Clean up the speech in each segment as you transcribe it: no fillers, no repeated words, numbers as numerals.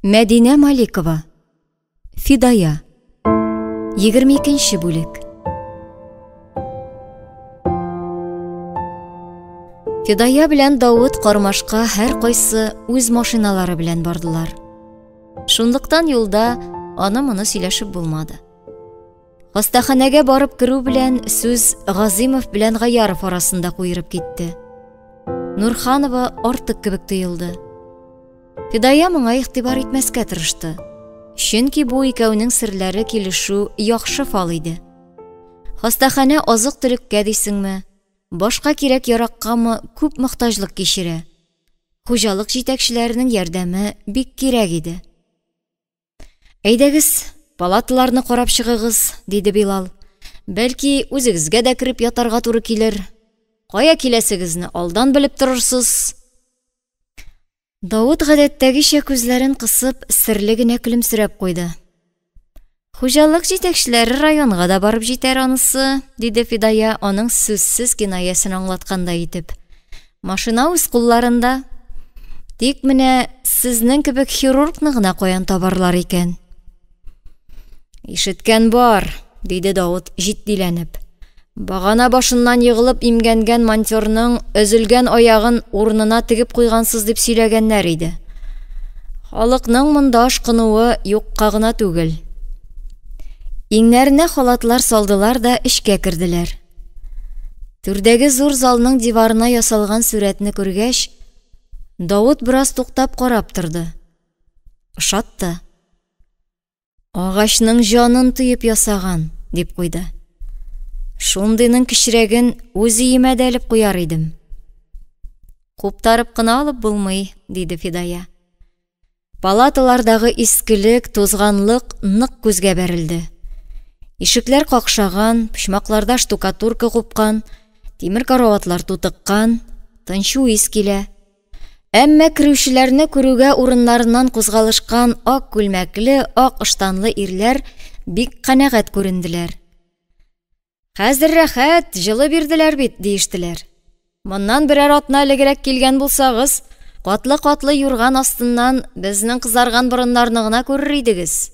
Мәдинә Маликова. Фидая. 22 бүлек. Фидая белән Давыт Кармашка һәркайсы үз машиналары белән бардылар. Шунлыктан юлда аны-моны сөйләшеп булмады. Хастаханәгә барып керү белән сүз Газыймов белән Гаяров арасында куерып китте. Нурханова артык кебек тоелды. Фидая моңа игътибар итмәскә тырышты. Чөнки бу икәүнең серләре килешү яхшы фал иде. Хастаханә азык-төлеккә дисеңме, башка кирәк-яраккамы күп мохтаҗлык кичерә. Хуҗалык җитәкчеләренең ярдәме бик кирәк иде. Әйдәгез, палаталарны карап чыгыгыз, диде Билал. Бәлки, үзегезгә дә кереп ятарга туры килер. Кая киләсегезне алдан белеп торырсыз. Давыт гадәттәгечә күзләрен кысып, серле генә көлемсерәп куйды. Хуҗалык җитәкчеләре районга да барып җитәр анысы, диде Фидая, аның сүзсез кинаясен аңлаткандай итеп. Машина үз кулларында. Тик менә сезнең кебек хирургны гына каян табарлар икән? Ишеткән бар, диде Давыт җитдиләнеп. Багана башыннан егылып имгәнгән монтерның өзелгән аягын урынына тегеп куйгансыз дип сөйләгәннәр иде. Халыкның монда ашкынуы юкка гына түгел. Иңнәренә халатлар салдылар да эчкә керделәр. Түрдәге зур залның диварына ясалган сурәтне күргәч, Давыт бераз туктап карап торды. Ошатты. Агачның җанын тоеп ясаган, дип куйды. Шундыйның кечерәген үз өемә дә элеп куяр идем. Куптарып кына алып булмый, диде Фидая. Палаталардагы искелек, тузганлык нык күзгә бәрелде. Ишекләр какшаган, почмакларда штукатурка купкан, тимер караватлар тутыккан, тынчу ис килә. Әмма керүчеләрне күрүгә урыннарыннан кузгалышкан ак күлмәкле, ак ыштанлы ирләр бик канәгать күренделәр. Хәзер рәхәт, җылы бирделәр бит, диештеләр. Моннан берәр атна элегрәк килгән булсагыз, катлы-катлы юрган астыннан безнең кызарган борыннарны гына күрер идегез.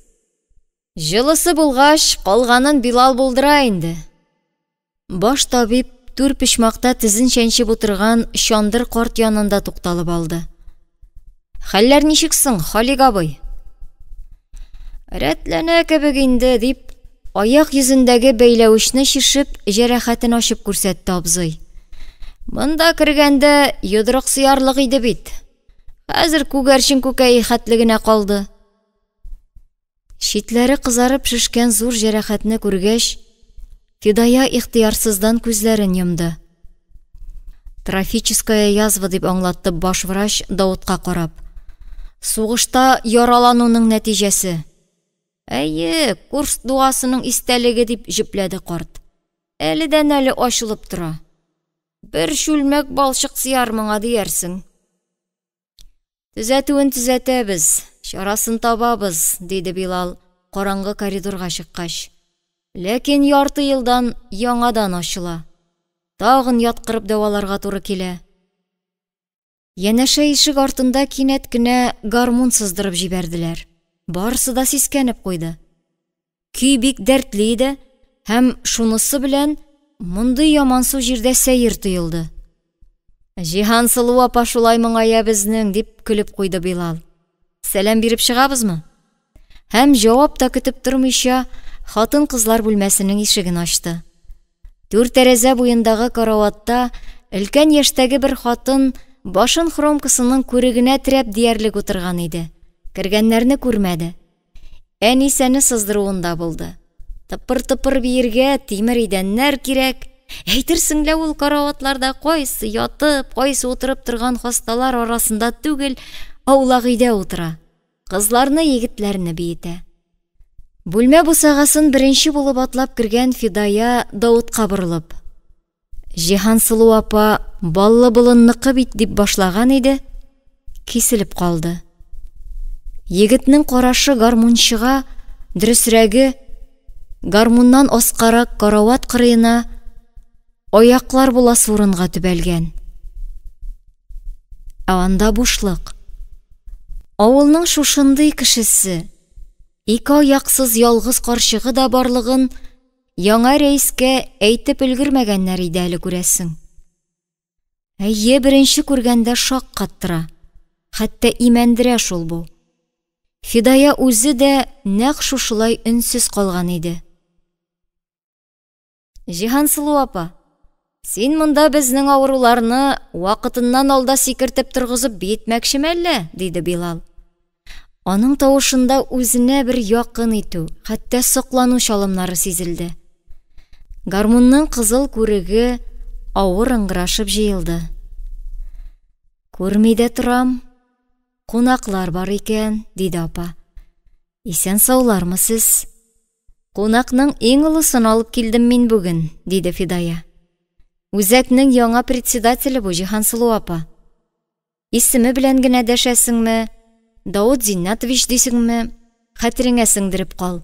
Җылысы булгач, калганын Билал булдыра инде. Баш табиб түр почмакта тезен чәнчеп утырган чандыр карт янында тукталып алды. Хәлләр ничек соң, Халик абый? Рәтләнә кебек инде, дип, аяк йөзендәге бәйләвечне чишеп, җәрәхәтен ачып күрсәтте абзый. Монда кергәндә йодрык сыярлык иде бит. Хәзер күгәрчен күкәе хәтле генә калды. Читләре кызарып шешкән зур җәрәхәтне күргәч, Фидая ихтыярсыздан күзләрен йомды. Трофическая язва дип аңлатты баш врач Даутка карап. Сугышта яралануның нәтиҗәсе. Әйе, Курск дугасының истәлеге дип җөпләде карт. Әледән-әле ачылып тора. Бер чүлмәк балчык сыяр моңа диярсең. Төзәтүен төзәтәбез, чарасын табабыз, диде Билал, караңгы коридорга чыккач. Ләкин ярты елдан яңадан ачыла. Тагын яткырып дәваларга туры килә. Янәшә ишек артында кинәт кенә гармун сыздырып җибәрделәр. Барысы да сискәнеп куйды. Көй бик дәртле иде һәм шунысы белән мондый ямансу җирдә сәер тоелды. Җиһансылу апа шулай моңая безнең, дип көлеп куйды Билал. Сәлам биреп чыгабызмы? Һәм җавап та көтеп тормыйча, хатын-кызлар бүлмәсенең ишеген ачты. Түр тәрәзә буендагы караватта өлкән яшьтәге бер хатын башын хромкасының күрегенә терәп диярлек утырган иде. Кергәннәрне күрмәде. Әнисәне сыздыруында булды. Тыпыр-тыпыр биергә тимер идәннәр кирәк. Әйтерсең лә ул караватларда кайсы ятып, кайсы утырып торган хасталар арасында түгел, аулак өйдә утыра. Кызларны, егетләрне биетә. Бүлмә бусагасын беренче булып атлап кергән Фидая Даутка борылып: Җиһансылу апа баллы болынныкы бит дип башлаган иде, киселеп калды. Егетнең карашы гармунчыга, дөресрәге, гармуннан аскарак карават кырыена аяклар буласы урынга төбәлгән. Ә анда бушлык. Авылның шушындый кешесе, ике аяксыз ялгыз карчыгы да барлыгын яңа рәискә әйтеп өлгермәгәннәр иде әле, күрәсең. Әйе, беренче күргәндә шаккаттыра, хәтта имәндерә шул бу. Фидая үзе дә нәкъ шушылай өнсез калган иде. Җиһансылу апа, син монда безнең авыруларны вакытыннан алда сикертеп торгызып биетмәкчеме әллә? диде Билал. Аның тавышында үзенә бер якын итү, хәтта соклану чалымнары сизелде. Гармунның кызыл күреге авыр ыңгырашып җыелды. Күрми дә торам, кунаклар бар икән, диде апа. Исән-саулармы сез? Кунакның иң олысын алып килдем мин бүген, диде Фидая. Үзәкнең яңа председателе бу, Җиһансылу апа. Исеме белән генә дәшәсеңме, Давыт Зиннәтович дисеңме, хәтереңә сеңдереп кал.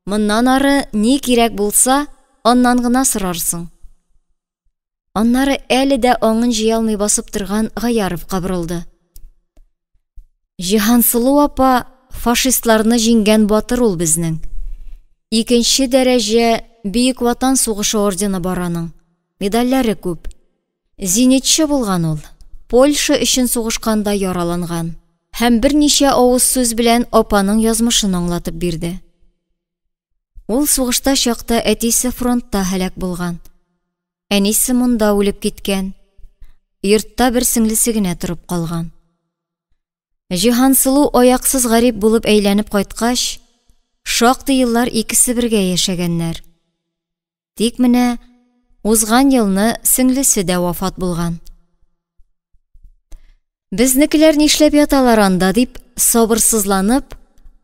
Моннан ары ни кирәк булса, аннан гына сорарсың. Аннары әле дә аңын җыя алмый басып торган Гаяровка борылды. Җиһансылу апа фашистларны җиңгән батыр ул безнең. Икенче дәрәҗә Бөек Ватан сугышы ордены бар аның. Медальләре күп. Зенитчы булган ул. Польша өчен сугышканда яраланган. Һәм берничә авыз сүз белән апаның язмышын аңлатып бирде. Ул сугышта чакта әтисе фронтта һәлак булган. Әнисе монда үлеп киткән. Йортта бер сеңлесе генә торып калган. Җиһансылу аяксыз гарип булып әйләнеп кайткач, шактый еллар икесе бергә яшәгәннәр. Тик менә узган елны сеңлесе дә вафат булган. Безнекеләр нишләп яталар анда, дип, сабырсызланып,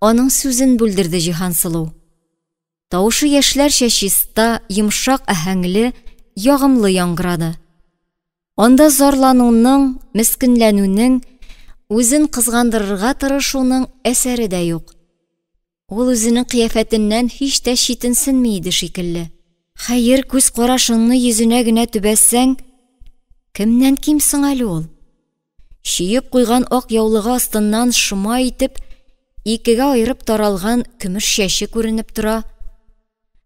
аның сүзен бүлдерде Җиһансылу. Тавышы яшьләрчә чиста, йомшак аһәңле, ягымлы яңгырады. Анда зарлануның, мескенләнүнең, үзен кызгандырырга тырышуның әсәре дә юк. Ул үзенең кыяфәтеннән һич тә читенсенми иде шикелле. Хәер, күз карашыңны йөзенә генә төбәсәң, кемнән ким соң әле ул? Чөеп куйган ак яулыгы астыннан шома итеп, икегә аерып таралган көмеш чәче күренеп тора.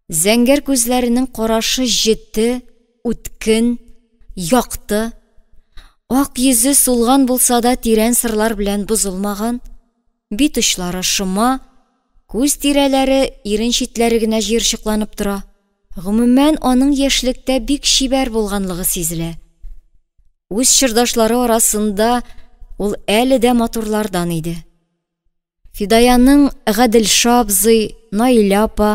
Зәңгәр күзләренең карашы җете, үткен, якты. Ак йөзе сулган булса да тирән сырлар белән бозылмаган. Бит очлары шома, күз тирәләре, ирен читләре генә җыерчыкланып тора. Гомумән, аның яшьлектә бик чибәр булганлыгы сизелә. Үз чордашлары арасында ул әле дә матурлардан иде. Фидаяның Гаделша абзый, Наилә апа,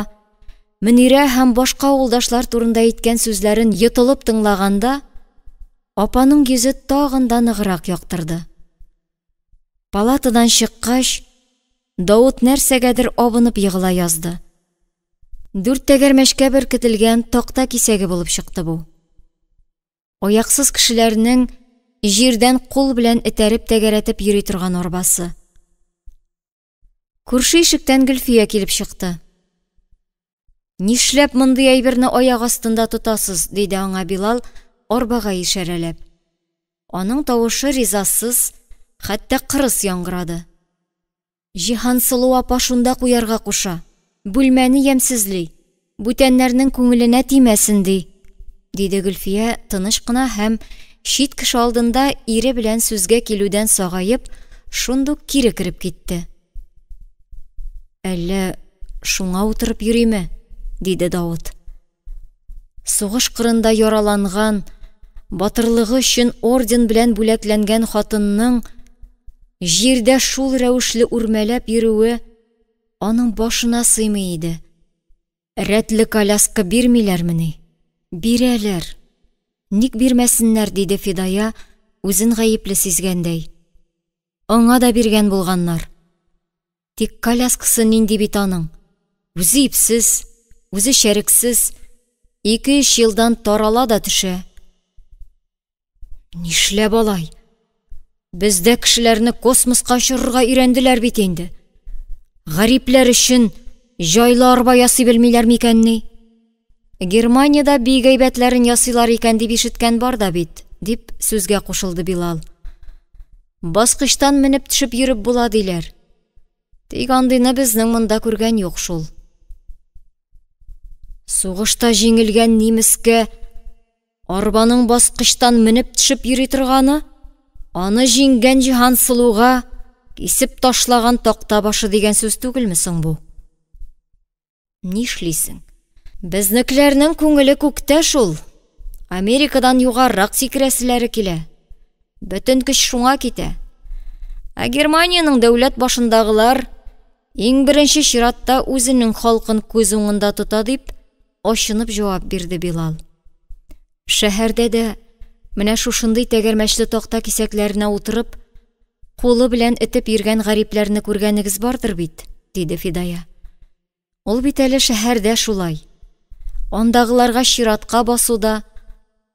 Мөнирә һәм башка авылдашлар турында әйткән сүзләрен йотылып тыңлаганда, апаның йөзе тагын да ныграк яктырды. Палатадан чыккач, Давыт нәрсәгәдер абынып егыла язды. Дүрт тәгәрмәчкә беркетелгән такта кисәге булып чыкты бу. Аяксыз кешеләрнең җирдән кул белән этәреп тәгәрәтеп йөри торган арбасы. Күрше ишектән Гөлфия килеп чыкты. Нишләп мондый әйберне аяк астында тотасыз? диде аңа Билал, арбага ишарәләп. Аның тавышы ризасыз, хәтта кырыс яңгырады. Җиһансылу апа шунда куярга куша, бүлмәне ямьсезли, бүтәннәрнең күңеленә тимәсен, ди, диде Гөлфия тыныч кына һәм чит кеше алдында ире белән сүзгә килүдән сагаеп, шундук кире кереп китте. Әллә шуңа утырып йөриме? диде Давыт. Сугыш кырында яраланган, батырлыгы өчен орден белән бүләкләнгән хатынның җирдә шул рәвешле үрмәләп йөрүе аның башына сыймый иде. Рәтле коляска бирмиләрмени? Бирәләр. Ник бирмәсеннәр, диде Фидая, үзен гаепле сизгәндәй. Аңа да биргән булганнар. Тик коляскасы нинди бит аның? Үзе ипсез, үзе чәрексез, ике-өч елдан тарала да төшә. Нишләп алай? Бездә кешеләрне космоска очырырга өйрәнделәр бит инде. Гарипләр өчен җайлы арба ясый белмиләр микәнни? Германиядә бик әйбәтләрен ясыйлар икән дип ишеткән бар да бит, дип сүзгә кушылды Билал. Баскычтан менеп төшеп йөреп була, диләр. Тик андыйны безнең монда күргән юк шул. Сугышта җиңелгән нимескә арбаның баскычтан менеп төшеп йөри торганы, аны җиңгән Җиһансылуга кисеп ташлаган такта башы дигән сүз түгелме соң бу? Нишлисең? Безнекеләрнең күңеле күктә шул. Америкадан югарырак сикерәселәре килә. Бөтен көч шуңа китә. Ә Германиянең дәүләт башындагылар иң беренче чиратта үзенең халкын күз уңында тота, дип ачынып җавап бирде Билал. Шәһәрдә дә менә шушындый тәгәрмәчле такта кисәкләренә утырып, кулы белән этеп йөргән гарипләрне күргәнегез бардыр бит, диде Фидая. Ул бит әле шәһәрдә шулай. Андагыларга чиратка басу да,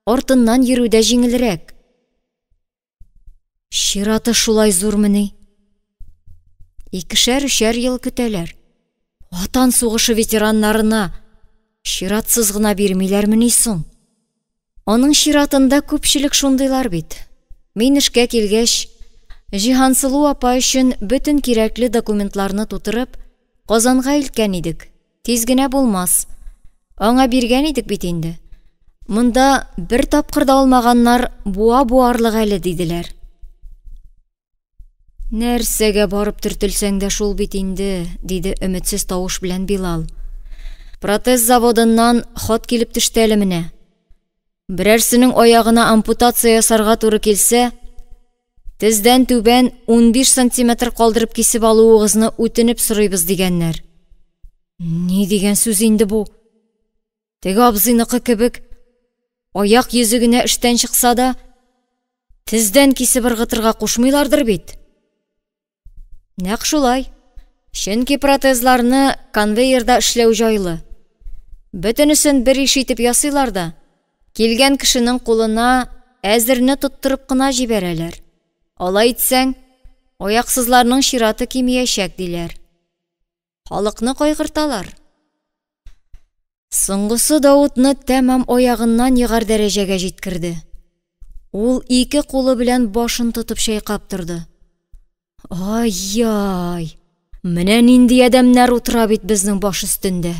артыннан йөрү дә җиңелрәк. Чираты шулай зурмыни? Икешәр-өчәр ел көтәләр. Ватан сугышы ветераннарына чиратсыз гына бирмиләрмени соң? Аның чиратында күпчелек шундыйлар бит. Мин эшкә килгәч, Җиһансылу апа өчен бөтен кирәкле документларны тутырып, Казанга илткән идек. Тиз генә булмас. Аңа биргән идек бит инде. Монда бер тапкыр да алмаганнар буа буарлык әле, диделәр. Нәрсәгә барып төртелсәң дә шул бит инде, диде өметсез тавыш белән Билал. Протез заводыннан хат килеп төште әле менә. Берәрсенең аягына ампутация ясарга туры килсә, тездән түбән 15 сантиметр калдырып кисеп алуыгызны үтенеп сорыйбыз дигәннәр. Ни дигән сүз инде бу? Теге абзыйныкы кебек, аяк йөзе генә эштән чыкса да, тездән кисеп ыргытырга кушмыйлардыр бит? Нәкъ шулай. Чөнки протезларны конвейерда эшләү җайлы. Бөтенесен бер иш итеп ясыйлар да, килгән кешенең кулына әзерне тоттырып кына җибәрәләр. Алай итсәң, аяксызларның чираты кимиячәк, диләр. Халыкны кайгырталар. Соңгысы Давытны тәмам аягыннан егар дәрәҗәгә җиткерде. Ул ике кулы белән башын тотып чайкап торды. Ай-яй, менә нинди адәмнәр утыра бит безнең баш өстендә.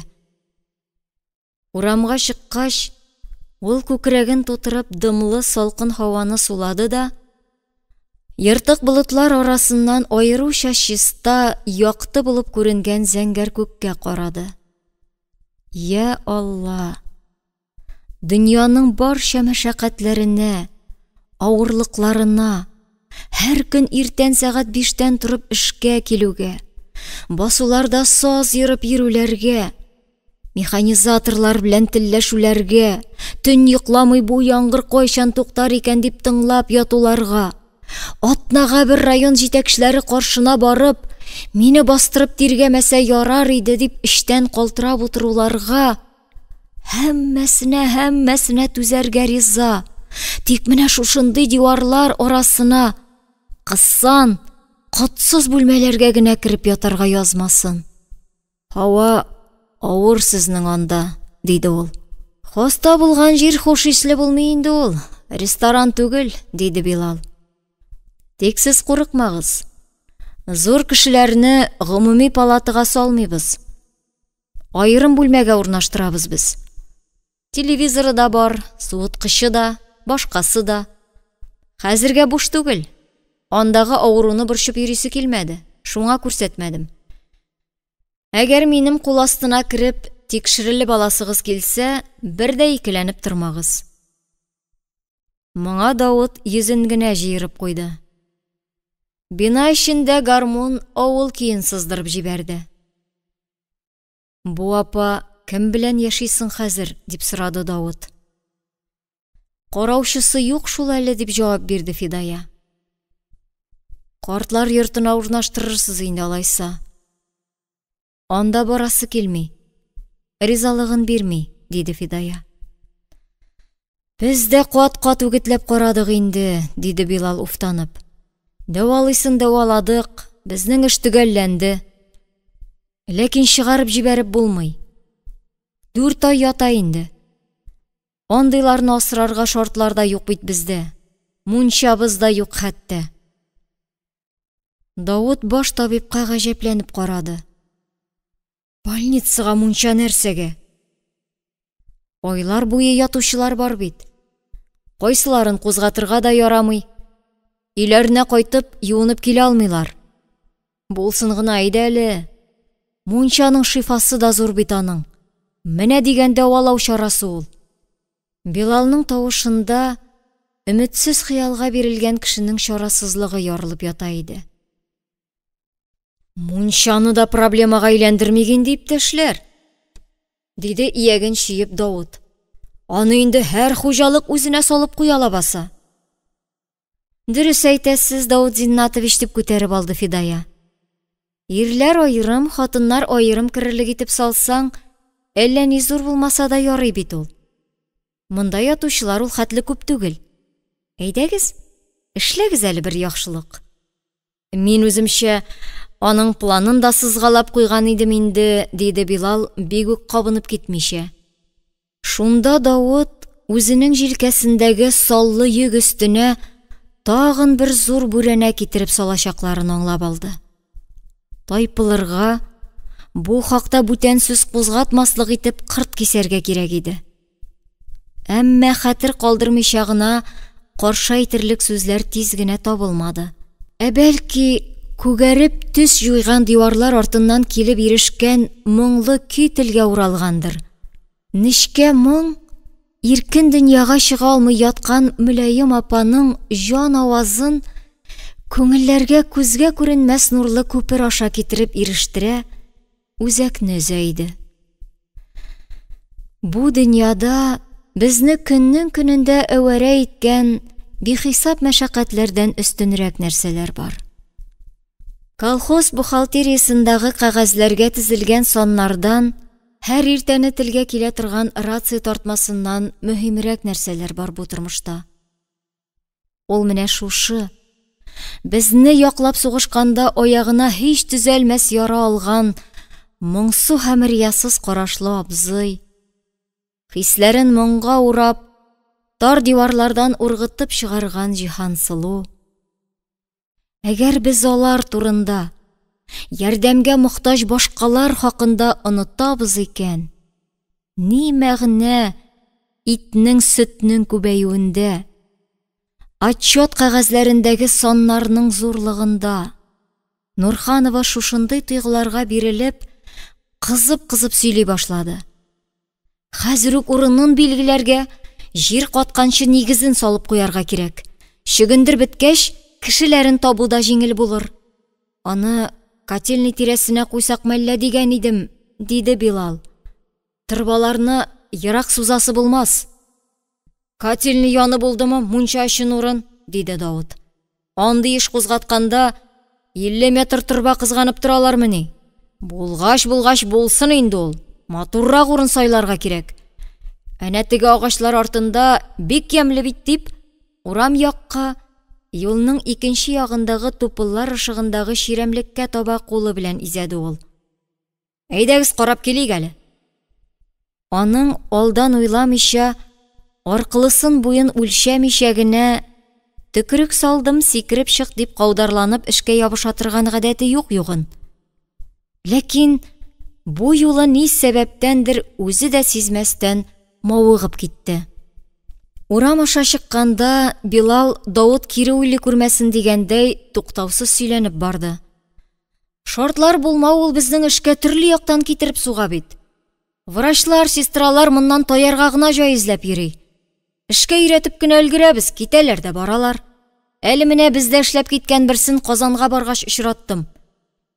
Урамга чыккач, ул күкрәген тутырып дымлы салкын һаваны сулады да, ертык болытлар арасыннан аеруча чиста, якты булып күренгән зәңгәр күккә карады. Йә Алла! Дөньяның барча мәшәкатьләренә, авырлыкларына, һәр көн иртән сәгать 5-тән торып эшкә килүгә, басуларда саз ерып йөрүләргә, механизаторлар белән телләшүләргә, төн йокламый бу яңгыр кайчан туктар икән дип тыңлап ятуларга, атнага бер район җитәкчеләре каршына барып, мине бастырып тиргәмәсә ярар иде дип эчтән калтырап утыруларга, һәммәсенә, һәммәсенә түзәргә риза. Тик менә шушындый диварлар арасына кысан, котсыз бүлмәләргә генә кереп ятарга язмасын. Һава авыр сезнең анда, диде ул. Хаста булган җир хуш исле булмый инде ул, ресторан түгел, диде Билал. Тик сез курыкмагыз. Зур кешеләрне гомуми палатага салмыйбыз. Аерым бүлмәгә урнаштырабыз без. Телевизоры да бар, суыткычы да, башкасы да. Хәзергә буш түгел. Андагы авыруны борчып йөрисе килмәде, шуңа күрсәтмәдем. Әгәр минем кул астына кереп, тикшерелеп аласыгыз килсә, бер дә икеләнеп тормагыз. Моңа Давыт йөзен генә җыерып куйды. Бина эчендә гармун авыл көен сыздырып җибәрде. Бу апа кем белән яшисең хәзер? Дип сорады Давыт. Караучысы юк шул әле, дип җавап бирде Фидая. Картлар йортына урнаштырырсыз инде алайса. Анда барасы килми. Ризалыгын бирми, диде Фидая. Без дә кат-кат үгетләп карадык инде, диде Билал уфтанып. Дәвалыйсын дәваладык, безнең эш төгәлләнде. Ләкин чыгарып җибәреп булмый. 4 ай ята инде. Андыйларны асрарга шартлар да юк бит бездә. Мунчабыз да юк хәтта. Давыт баш табибка гаҗәпләнеп карады. Больницага мунча нәрсәгә? Айлар буе ятучылар бар бит. Кайсыларын кузгатырга да ярамый. Өйләренә кайтып, юынып килә алмыйлар. Булсын гына әйдә әле. Мунчаның шифасы да зур бит аның. Менә дигән дәвалау чарасы ул. Билалның тавышында өметсез хыялга бирелгән кешенең чарасызлыгы ярылып ята иде. Мунчаны да проблемага әйләндермик инде, иптәшләр, диде ияген чөеп Давыт. Аны инде һәр хуҗалык үзенә салып куя лабаса. Дөрес әйтәсез, Давыт Зиннатович, дип күтәреп алды Фидая. Ирләр аерым, хатыннар аерым керерлек итеп салсаң, әллә ни зур булмаса да ярый бит ул. Монда ятучылар ул хәтле күп түгел. Әйдәгез, эшләгез әле бер яхшылык. Мин үземчә аның планын да сызгалап куйган идем инде, диде Билал, бик үк кабынып китмичә. Шунда Давыт үзенең җилкәсендәге саллы йөк өстенә тагын бер зур бүрәнә китереп салачакларын аңлап алды. Тайпылырга, бу хакта бүтән сүз кузгатмаслык итеп кырт кисәргә кирәк иде. Әмма хәтер калдырмыйча гына каршы әйтерлек сүзләр тиз генә табылмады. Ә бәлки, күгәреп төс җуйган диварлар артыннан килеп ирешкән моңлы көй телгә уралгандыр. Нечкә моң иркен дөньяга чыга алмый яткан мөлаем апаның җан авазын күңелләргә күзгә күренмәс нурлы күпер аша китереп ирештерә, үзәкне өзә иде. Бу дөньяда безне көннең көнендә әвәрә иткән бихисап мәшәкатьләрдән өстенрәк нәрсәләр бар. Колхоз бухгалтериясендагы кәгазьләргә тезелгән саннардан, һәр иртәне телгә килә торган рация тартмасыннан мөһимрәк нәрсәләр бар бу тормышта. Ул менә шушы, безне яклап сугышканда аягына һич төзәлмәс яра алган моңсу һәм риясыз карашлы абзый, хисләрен моңга урап, тар диварлардан ургытып чыгарган Җиһансылу. Әгәр без алар турында, ярдәмгә мохтаҗ башкалар хакында онытабыз икән, ни мәгънә итнең сөтнең күбәюендә, отчет кәгазьләрендәге саннарның зурлыгында? Нурханова шушындый тойгыларга бирелеп, кызып-кызып сөйли башлады. Хәзер үк урынын билгеләргә, җир катканчы нигезен салып куярга кирәк. Чөгендер беткәч, кешеләрен табу да җиңел булыр. Аны котельный тирәсенә куйсак мәллә дигән идем, диде Билал. Торбаларны ерак сузасы булмас. Котельный яны булдымы, мунча өчен урын, диде Давыт. Андый эш кузгатканда 50 метр торба кызганып торалармыни? Булгач, булгач, булсын инде ул. Матуррак урын сайларга кирәк. Әнә теге агачлар артында бик ямьле бит дип, урам якка, юлның икенче ягындагы тупыллар ышыгындагы чирәмлеккә таба кулы белән изәде ул. Әйдәгез карап килик әле. Аның алдан уйламыйча, аркылысын буен үлчәмичә генә төкерек салдым, сикереп чык дип каударланып эшкә ябыша торган гадәте юк югын. Ләкин бу юлы ни сәбәптәндер үзе дә сизмәстән мавыгып китте. Урам аша чыкканда Билал Давыт кире уйлый күрмәсен дигәндәй туктаусыз сөйләнеп барды. Шартлар булмау ул безнең эшкә төрле яктан китереп суга бит. Врачлар, сестралар моннан таярга гына җай эзләп йөри. Эшкә өйрәтеп кенә өлгерәбез, китәләр дә баралар. Әле менә бездә эшләп киткән берсен Казанга баргач очраттым.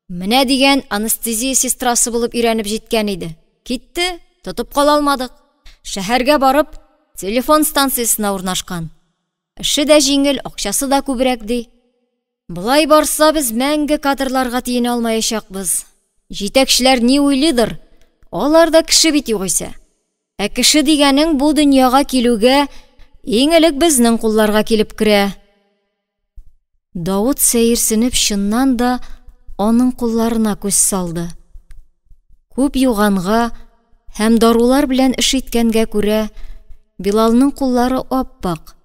Менә дигән анестезия сестрасы булып өйрәнеп җиткән иде. Китте, тотып кала алмадык. Шәһәргә барып, телефон станциясенә урнашкан. Эше дә җиңел, акчасы да күбрәк ди. Болай барса, без мәңге кадрларга тиенә алмаячакбыз. Җитәкчеләр ни уйлыйдыр? Алар да кеше бит югыйсә. Ә кеше дигәнең бу дөньяга килүгә иң элек безнең кулларга килеп керә. Давыт сәерсенеп чыннан да аның кулларына күз салды. Күп юганга һәм дарулар белән эш иткәнгә күрә, Билалның куллары ап-ак,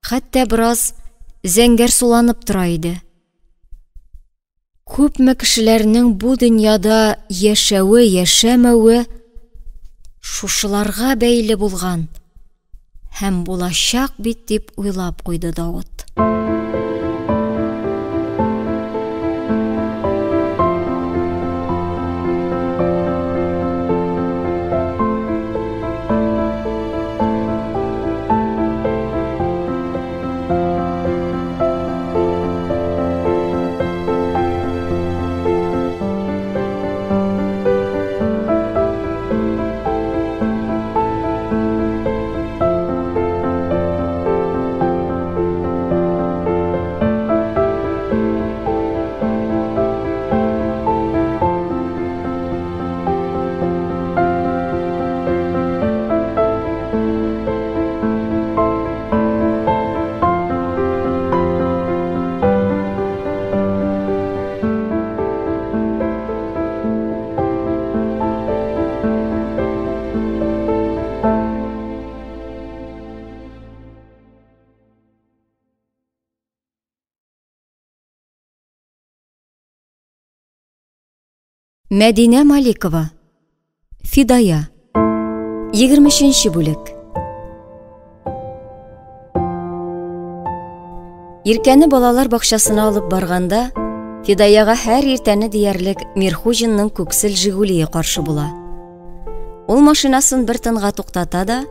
хәтта бераз зәңгәрсуланып тора иде. Күпме кешеләрнең бу дөньяда яшәве-яшәмәве шушыларга бәйле булган һәм булачак бит, дип уйлап куйды Давыт. Мәдинә Маликова. Фидая. 23 бүлек. Иркәне балалар бакчасына алып барганда, Фидаяга һәр иртәне диярлек Мирхуҗинның күксел Жигулие каршы була. Ул машинасын бер тынга туктата да,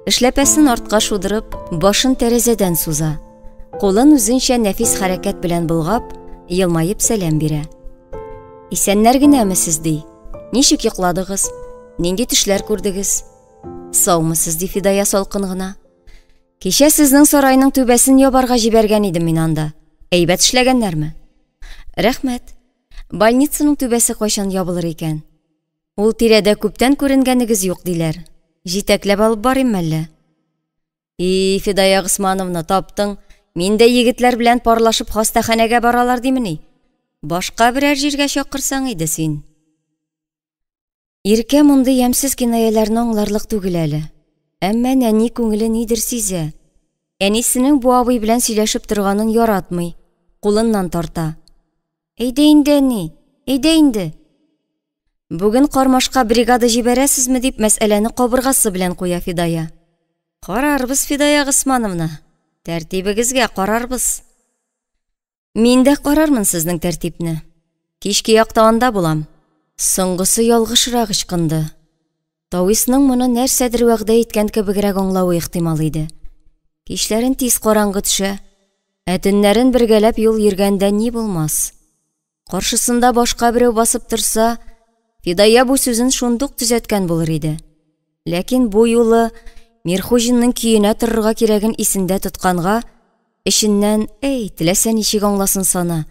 эшләпәсен артка шудырып, башын тәрәзәдән суза. Кулын үзенчә нәфис хәрәкәт белән болгап, елмаеп сәлам бирә. Исәннәр генәме сез, ди. Ничек йокладыгыз? Нинди төшләр күрдегез? Саумысыз, ди Фидая салкын гына. Кичә сезнең сарайның түбәсен ябарга җибәргән идем мин анда. Әйбәт эшләгәннәрме? Рәхмәт. Больницаның түбәсе кайчан ябылыр икән? Ул тирәдә күптән күренгәнегез юк, диләр. Җитәкләп алып барыйм мәллә? И, Фидая Госмановна, таптың. Мин дә егетләр белән парлашып хастаханәгә баралар димени? Башка берәр җиргә чакырсаң иде син. Иркә мондый ямьсез кинаяләрне аңларлык түгел әле. Әмма нәни күңеле нидер сизә. Әнисенең бу абый белән сөйләшеп торганын яратмый, кулыннан тарта. Әйдә инде, әни, әйдә инде. Бүген Кармашка бригада җибәрәсезме дип мәсьәләне кабыргасы белән куя Фидая. Карарбыз, Фидая Госмановна. Тәртибегезгә карарбыз. Мин дә карармын сезнең тәртипне. Кичке якта анда булам. Соңгысы ялгышрак ычкынды. Тависның моны нәрсәдер вәгъдә иткән кебегрәк аңлавы ихтимал иде. Кичләрен тиз караңгы төшә, ә төннәрен бергәләп юл йөргәндә ни булмас. Каршысында башка берәү басып торса, Фидая бу сүзен шундук төзәткән булыр иде. Ләкин бу юлы Мирхуҗинның көенә торырга кирәген исендә тотканга, эченнән, әй, теләсә ничек аңласын сана,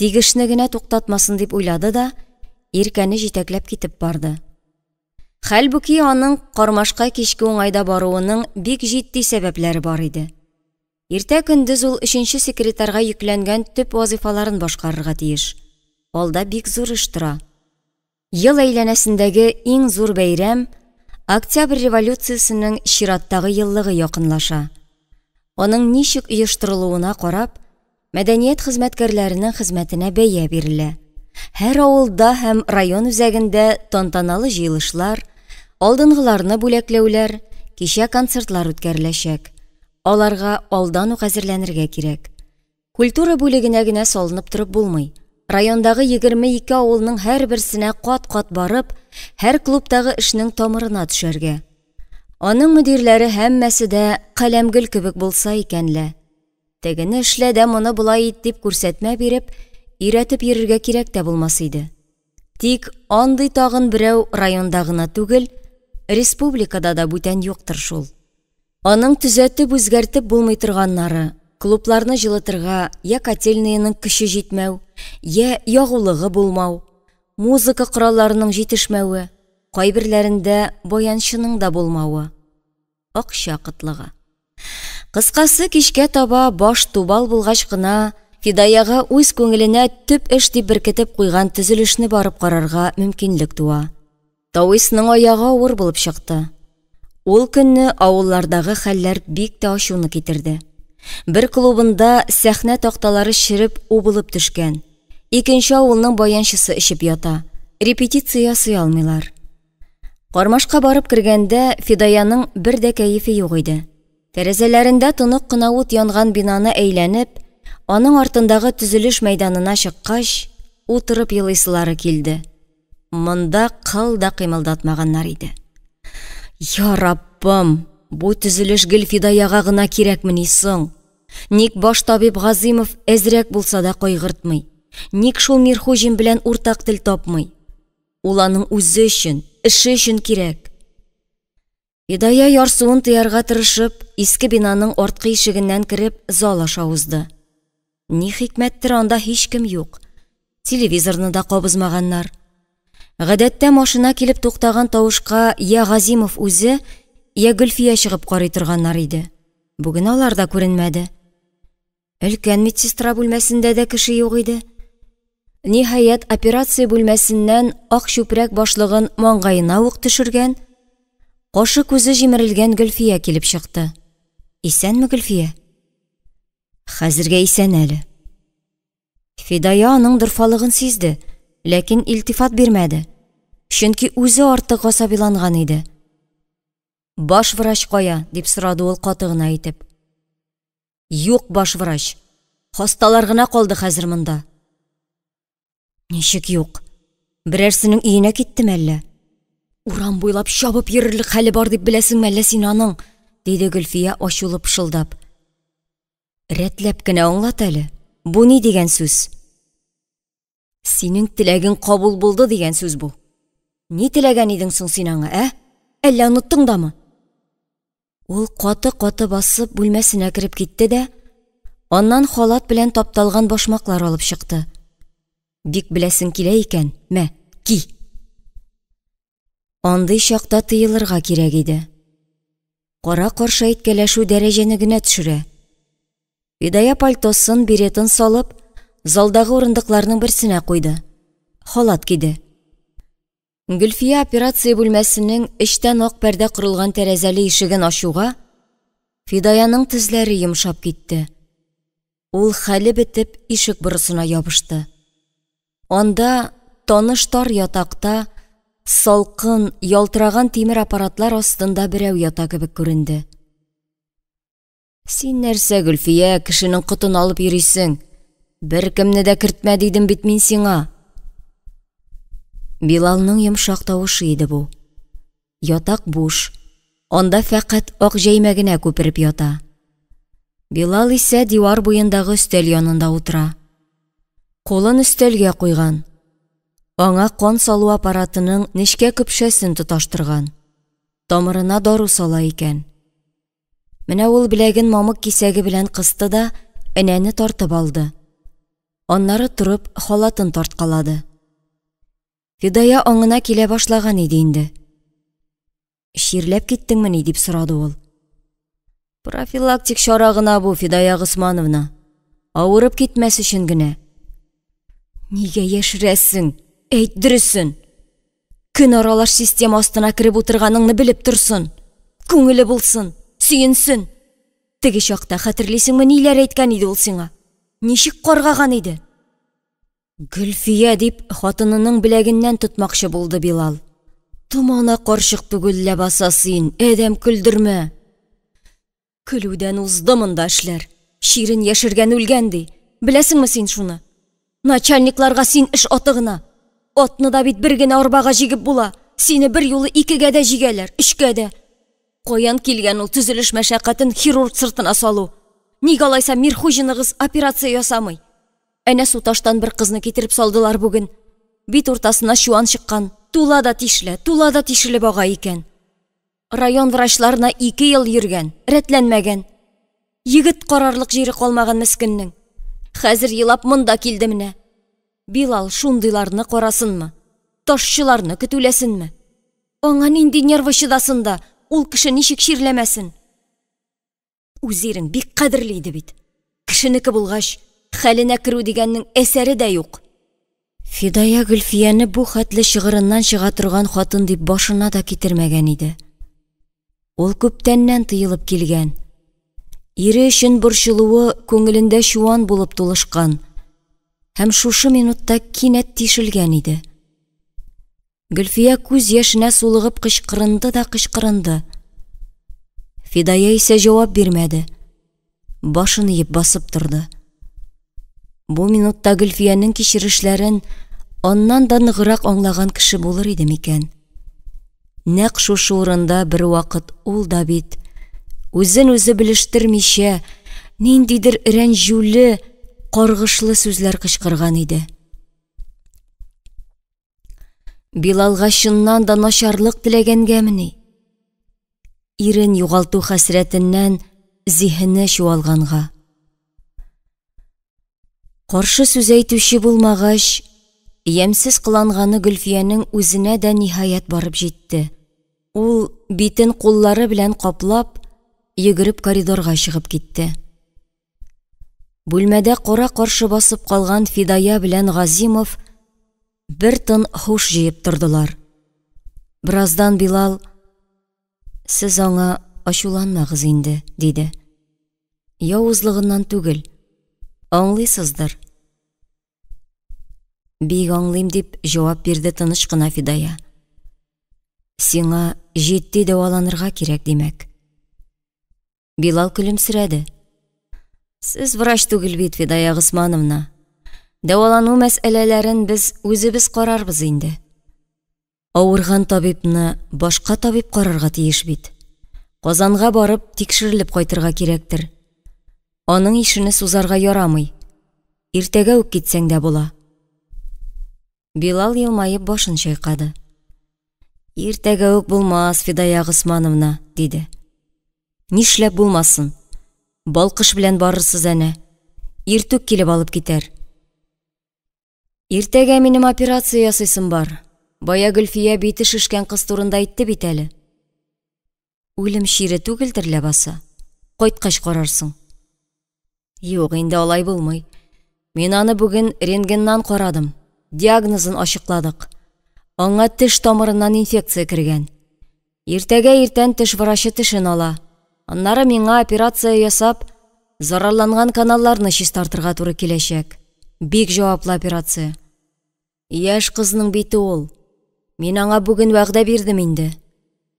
тик эшне генә туктатмасын дип уйлады да, Иркәне җитәкләп китеп барды. Хәлбуки аның Кармашка кичке уңайда баруының бик җитди сәбәпләре бар иде. Иртә көндез ул өченче секретарьга йөкләнгән төп вазыйфаларын башкарырга тиеш. Алда бик зур эш тора. Ел әйләнәсендәге иң зур бәйрәм Октябрь революциясенең чираттагы еллыгы якынлаша. Аның ничек оештырылуына карап, мәдәният хезмәткәрләренең хезмәтенә бәя бирелә. Һәр авылда һәм район үзәгендә тантаналы җыелышлар, алдынгыларны бүләкләүләр, кичә-концертлар үткәреләчәк. Аларга алдан ук әзерләнергә кирәк. Культура бүлегенә генә салынып торып булмый. Райондагы 22 авылның һәрберсенә кат-кат барып, һәр клубтагы эшнең тамырына төшәргә. Аның мөдирләре һәммәсе дә Каләмгөл кебек булса икән лә. Тегене эшлә дә моны болай ит дип күрсәтмә биреп, өйрәтеп йөрергә кирәк тә булмас иде. Тик андый тагын берәү районда гына түгел, республикада да бүтән юктыр шул. Аның төзәтеп-үзгәртеп булмый торганнары, клубларны җылытырга я котельныйның көче җитмәү, я ягулыгы булмау, музыка коралларының җитешмәве, кайберләрендә баянчының да булмавы, акча кытлыгы. Кыскасы, кичкә таба баш тубал булгач кына Фидаяга үз күңеленә төп эш дип беркетеп куйган төзелешне барып карарга мөмкинлек туа. Тависның аягы авыр булып чыкты. Ул көнне авыллардагы хәлләр бик тә ачуны китерде. Бер клубында сәхнә такталары череп убылып төшкән. Икенче авылның баянчысы эчеп ята. Репетиция ясый алмыйлар. Кармашка барып кергәндә Фидаяның бер дә кәефе юк иде. Тәрәзәләрендә тонык кына ут янган бинаны әйләнеп, аның артындагы төзелеш мәйданына чыккач, утырып елыйсылары килде. Монда кыл да кыймылдатмаганнар иде. Я Раббым, бу төзелеш гел Фидаяга гына кирәкмени соң? Ник баш табиб Газыймов әзрәк булса да кайгыртмый? Ник шул Мирхуҗин белән уртак тел тапмый? Ул аның үзе өчен, эше өчен кирәк. Фидая ярсуын тыярга тырышып, иске бинаның арткы ишегеннән кереп, зал аша узды. Ни хикмәттер, анда һичкем юк. Телевизорны да кабызмаганнар. Гадәттә машина килеп туктаган тавышка я Газимов үзе, я Гөлфия чыгып карый торганнар иде. Бүген алар да күренмәде. Өлкән медсестра бүлмәсендә дә кеше юк иде. Ниһаять, операция бүлмәсеннән ак чүпрәк башлыгын маңгаена ук төшергән, кашы-күзе җимерелгән Гөлфия килеп чыкты. Исәнме, Гөлфия? Хәзергә исән әле. Фидая аның дорфалыгын сизде, ләкин илтифат бирмәде, чөнки үзе артык гасабиланган иде. Баш врач кая? дип сорады ул каты гына итеп. Юк, баш врач. Хасталар гына калды хәзер монда. Ничек юк? Берәрсенең өенә киттеме әллә? Урам буйлап чабып йөрерлек хәле бар дип беләсеңме әллә син аның? диде Гөлфия ачулы пышылдап. Рәтләп кенә аңлат әле, бу ни дигән сүз? Синең теләгең кабул булды дигән сүз бу. Ни теләгән идең соң син аңа, ә? Әллә оныттың дамы? Ул каты-каты басып бүлмәсенә кереп китте дә, аннан халат белән тапталган башмаклар алып чыкты. Бик беләсең килә икән, мә, ки. Андый чакта тыелырга кирәк иде. Кара-каршы әйткәләшү дәрәҗәне генә төшерә. Фидая пальтосын, беретын салып, залдагы урындыкларның берсенә куйды. Халат киде. Гөлфия операция бүлмәсенең эчтән ак пәрдә корылган тәрәзәле ишеген ачуга, Фидаяның тезләре йомшап китте. Ул хәле бетеп ишек борысына ябышты. Анда, таныш тар ятакта, салкын, ялтыраган тимер аппаратлар астында берәү ята кебек күренде. Син нәрсә, Гөлфия, кешенең котын алып йөрисең? Беркемне дә кертмә дидем бит мин сиңа. Билалның йомшак тавышы иде бу. Ятак буш, анда фәкать ак җәймә генә күпереп ята. Билал исә дивар буендагы өстәл янында утыра. Кулын өстәлгә куйган. Аңа кан салу аппаратының нечкә көпшәсен тоташтырган. Тамырына дару сала икән. Менә ул беләген мамык кисәге белән кысты да энәне тартып алды. Аннары торып халатын тарткалады. Фидая аңына килә башлаган иде инде. Чирләп киттеңмени, дип сорады ул. Профилактик чара гына бу, Фидая Госмановна. Авырып китмәс өчен генә. Нигә яшерәсең? Әйт дөресен. Көн аралаш система астына кереп утырганыңны белеп торсын. Күңеле булсын, сөенсен. Теге чакта хәтерлисеңме, ниләр әйткән иде ул сиңа? Ничек каргаган иде? Гөлфия дип хатынының беләгеннән тотмакчы булды Билал. Томана карчык түгел ләбаса син, адәм көлдермә. Көлүдән узды монда эшләр. Чирен яшергән үлгән ди. Беләсеңме син шуны? Начальникларга син эш аты гына. Атны да бит бер генә арбага җигеп була. Сине бер юлы икегә дә җигәләр, өчкә дә. Каян килгән ул төзелеш мәшәкатен хирург сыртына салу? Ник алайса Мирхуҗиныгыз операция ясамый? Әнә Суташтан бер кызны китереп салдылар бүген. Бит уртасына чуан чыккан, тула да тишелә, тула да тишелеп ага икән. Район врачларына 2 ел йөргән, рәтләнмәгән. Егет карарлык җире калмаган мескеннең. Хәзер елап монда килде менә. Билал шундыйларны карасынмы? Ташчыларны көтүләсенме? Аңа нинди нервы чыдасын да, ул кеше ничек чирләмәсен? Үз ирең бик кадерле иде бит. Кешенеке булгач, хәленә керү дигәннең әсәре дә юк. Фидая Гөлфияне бу хәтле чыгырыннан чыга торган хатын дип башына да китермәгән иде. Ул күптәннән тыелып килгән. Ире өчен борчылуы күңелендә чуан булып тулышкан. Һәм шушы минутта кинәт тишелгән иде. Гөлфия күз яшенә сулыгып кычкырынды да кычкырынды. Фидая исә җавап бирмәде. Башын иеп басып торды. Бу минутта Гөлфиянең кичерешләрен аннан да ныграк аңлаган кеше булыр иде микән? Нәкъ шушы урында бервакыт ул да бит, үзен-үзе белештермичә, ниндидер рәнҗүле, каргышлы сүзләр кычкырган иде. Билалга чыннан да начарлык теләгәнгәмени? Ирен югалту хәсрәтеннән зиһене чуалганга. Каршы сүз әйтүче булмагач, ямьсез кыланганы Гөлфиянең үзенә дә ниһаять барып җитте. Ул, битен куллары белән каплап, йөгереп коридорга чыгып китте. Бүлмәдә кара-каршы басып калган Фидая белән Газимов бер тын һуш җыеп тордылар. Бераздан Билал: "Сез аңа ачуланмагыз инде", диде. Явызлыгыннан түгел, аңлыйсыздыр. Бик аңлыйм, дип җавап бирде тыныч кына Фидая. Сиңа җитди дәваланырга кирәк, димәк. Билал көлемсерәде. Сез врач түгел бит, Фидая Госмановна. Дәвалану мәсьәләләрен без үзебез карарбыз инде. Авырган табибны башка табиб карарга тиеш бит. Казанга барып тикшерелеп кайтырга кирәктер. Аның ишене сузарга ярамый. Иртәгә үк китсәң дә була. Билал елмаеп башын чайкады. Иртәгә үк булмас, Фидая Госмановна, диде. Нишләп булмасын? Балкыш белән барырсыз әнә. Иртүк килеп алып китәр. Иртәгә минем операция ясыйсым бар. Бая Гөлфия бите шешкән кыз турында әйтте бит әле. Үлем чире түгелдер ләбаса. Кайткач карарсың. Юк, инде алай булмый. Мин аны бүген рентгеннан карадым. Диагнозын ачыкладык. Аңа теш тамырыннан инфекция кергән. Иртәгә иртән теш врачы тешен ала. Аннары миңа операция ясап, зарарланган каналларны чистартырга туры киләчәк. Бик җаваплы операция. Яшь кызның бите ул. Мин аңа бүген вәгъдә бирдем инде.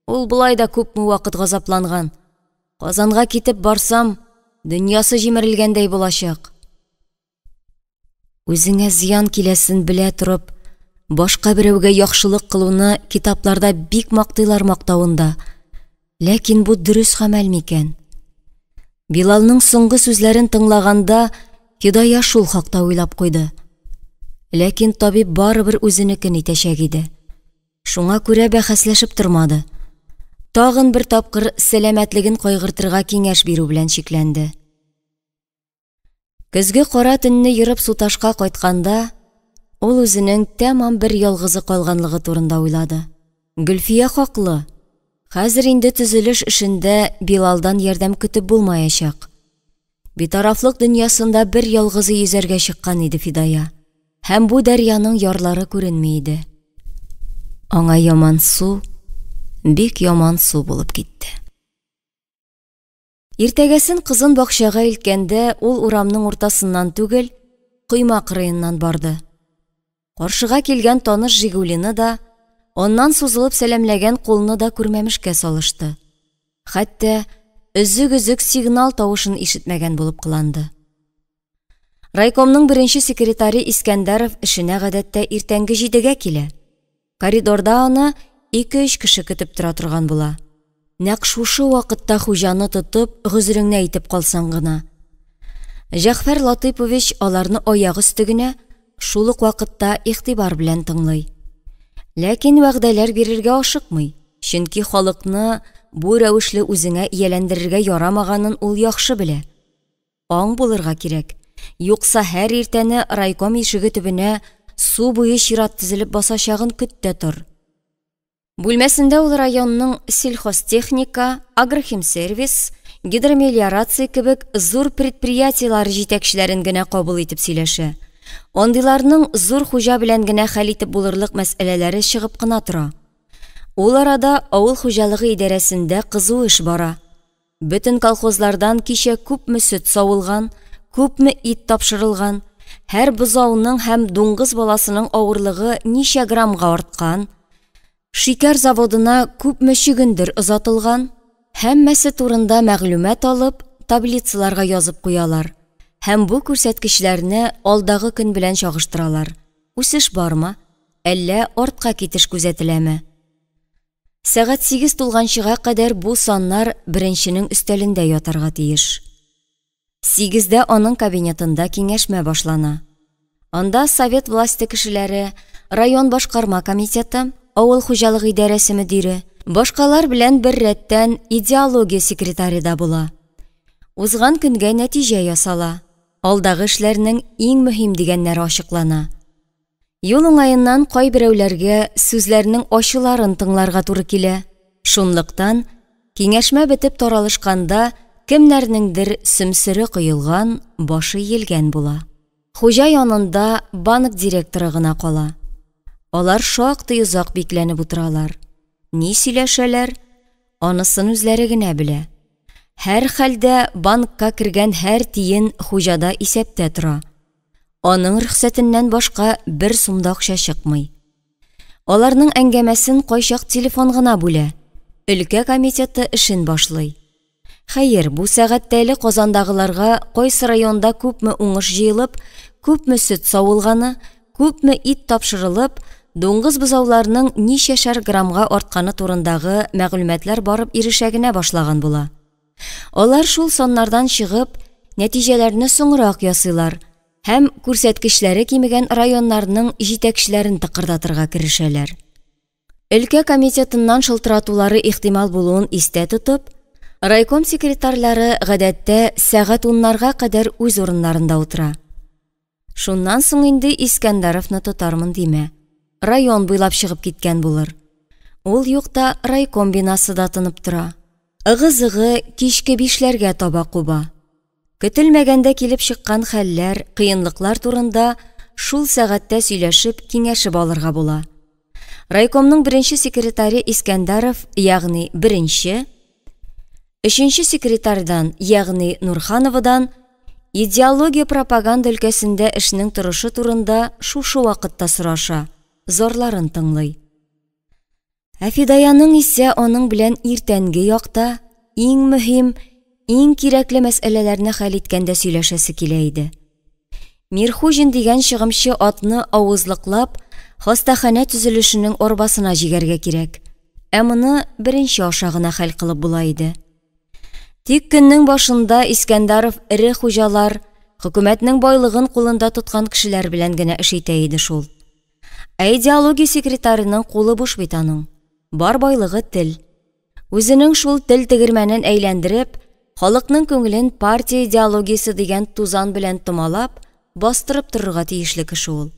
Ул болай да күпме вакыт газапланган. Казанга китеп барсам, дөньясы җимерелгәндәй булачак. Үзеңә зыян киләсен белә торып, башка берәүгә яхшылык кылуны китапларда бик мактыйлар мактавында. Ләкин бу дөрес гамәл микән? Билалның соңгы сүзләрен тыңлаганда, Фидая шул хакта уйлап куйды. Ләкин табиб барыбер үзенекен итәчәк иде. Шуңа күрә бәхәсләшеп тормады. Тагын бер тапкыр сәламәтлеген кайгыртырга киңәш бирү белән чикләнде. Көзге кара төнне ерып Суташка кайтканда, ул үзенең тәмам бер ялгызы калганлыгы турында уйлады. Гөлфия хаклы. Хәзер инде төзелеш эшендә Билалдан ярдәм көтеп булмаячак. Битарафлык дөньясында бер ялгызы йөзәргә чыккан иде Фидая. Һәм бу дәрьяның ярлары күренми иде. Аңа яман су, бик яман су булып китте. Иртәгәсен кызын бакчага илткәндә ул урамның уртасыннан түгел, койма кырыеннан барды. Каршыга килгән таныш Жигулины да, аннан сузылып сәламләгән кулны да күрмәмешкә салышты. Хәтта өзек-өзек сигнал тавышын ишетмәгән булып кыланды. Райкомның беренче секретаре Искәндәров эшенә гадәттә иртәнге 7-гә килә. Коридорда аны ике-өч кеше көтеп тора торган була. Нәкъ шушы вакытта хуҗаны тотып, гозереңне әйтеп калсаң гына. Җәгъфәр Латыйпович аларны аяк өсте генә, шул ук вакытта игътибар белән тыңлый. Ләкин вәгъдәләр бирергә ашыкмый, чөнки халыкны бу рәвешле үзеңә ияләндерергә ярамаганын ул яхшы белә. Аң булырга кирәк, юкса һәр иртәне райком ишеге төбенә су буе чират тезелеп басачагын көт тә тор. Бүлмәсендә ул районның сельхозтехника, агрохимсервис, гидромелиорация кебек зур предприятиеләре җитәкчеләрен генә кабул итеп сөйләшә. Андыйларның зур хуҗа белән генә хәл итеп булырлык мәсьәләләре чыгып кына тора. Ул арада авыл хуҗалыгы идарәсендә кызу эш бара. Бөтен колхозлардан кичә күпме сөт савылган, күпме ит тапшырылган, һәр бозауның һәм дуңгыз баласының авырлыгы ничә граммга арткан, шикәр заводына күпме чөгендер озатылган, һәммәсе турында мәгълүмат алып, таблицаларга язып куялар һәм бу күрсәткечләрне алдагы көн белән чагыштыралар. Үсеш бармы, әллә артка китеш күзәтеләме? Сәгать 8 тулганчыга кадәр бу саннар беренченең өстәлендә ятарга тиеш. 8-дә аның кабинетында киңәшмә башлана. Анда совет власте кешеләре, район башкарма комитеты, авыл хуҗалыгы идарәсе мөдире, башкалар белән бер рәттән идеология секретаре да була. Узган көнгә нәтиҗә ясала, алдагы эшләрнең иң мөһим дигәннәре ачыклана. Юл уңаеннан кайберәүләргә сүзләрнең ачыларын тыңларга туры килә. Шунлыктан, киңәшмә бетеп таралышканда кемнәрнеңдер сөмсере коелган, башы иелгән була. Хуҗа янында банк директоры гына кала. Алар шактый озак бикләнеп утыралар. Ни сөйләшәләр, анысын үзләре генә белә. Һәрхәлдә банкка кергән һәр тиен хуҗада исәптә тора. Аның рөхсәтеннән башка бер сум да акча чыкмый. Аларның әңгәмәсен кайчак телефон гына бүлә. Өлкә комитеты эшен башлый. Хәер, бу сәгатьтә әле Казандагыларга кайсы районда күпме уңыш җыелып, күпме сөт савылганы, күпме ит тапшырылып, дуңгыз бозауларының ничәшәр граммга артканы турындагы мәгълүматлар барып ирешә генә башлаган була. Алар шул саннардан чыгып, нәтиҗәләрне соңрак ясыйлар һәм күрсәткечләре кимегән районнарның җитәкчеләрен тыкырдатырга керешәләр. Өлкә комитетыннан шылтыратулары ихтимал булуын истә тотып, райком секретарьлары гадәттә сәгать уннарга кадәр үз урыннарында утыра. Шуннан соң инде Искәндәровны тотармын димә. Район буйлап чыгып киткән булыр. Ул юкта райком бинасы да тынып тора. Ыгы-зыгы кичке бишләргә таба куба. Көтелмәгәндә килеп чыккан хәлләр, кыенлыклар турында шул сәгатьтә сөйләшеп, киңәшеп алырга була. Райкомның беренче секретаре Искәндәров, ягъни беренче, өченче секретарьдан, ягъни Нурхановадан идеология пропаганда өлкәсендә эшнең торышы турында шушы вакытта сораша, зарларын тыңлый. Ә Фидаяның исә аның белән иртәнге якта иң мөһим, иң кирәкле мәсьәләләрне хәл иткәндә сөйләшәсе килә иде. Мирхуҗин дигән чыгымчы атны авызлыклап, хастаханә төзелешенең арбасына җигәргә кирәк. Ә моны беренче аша гына хәл кылып була иде. Тик көннең башында Искәндәров эре хуҗалар, хөкүмәтнең байлыгын кулында тоткан кешеләр белән генә эш итә иде шул. Ә идеология секретарының кулы буш бит аның. Бар байлыгы тел. Үзенең шул тел тегермәнен әйләндереп, халыкның күңелен партия идеологиясе дигән тузан белән томалап, бастырып торырга тиешле кеше ул.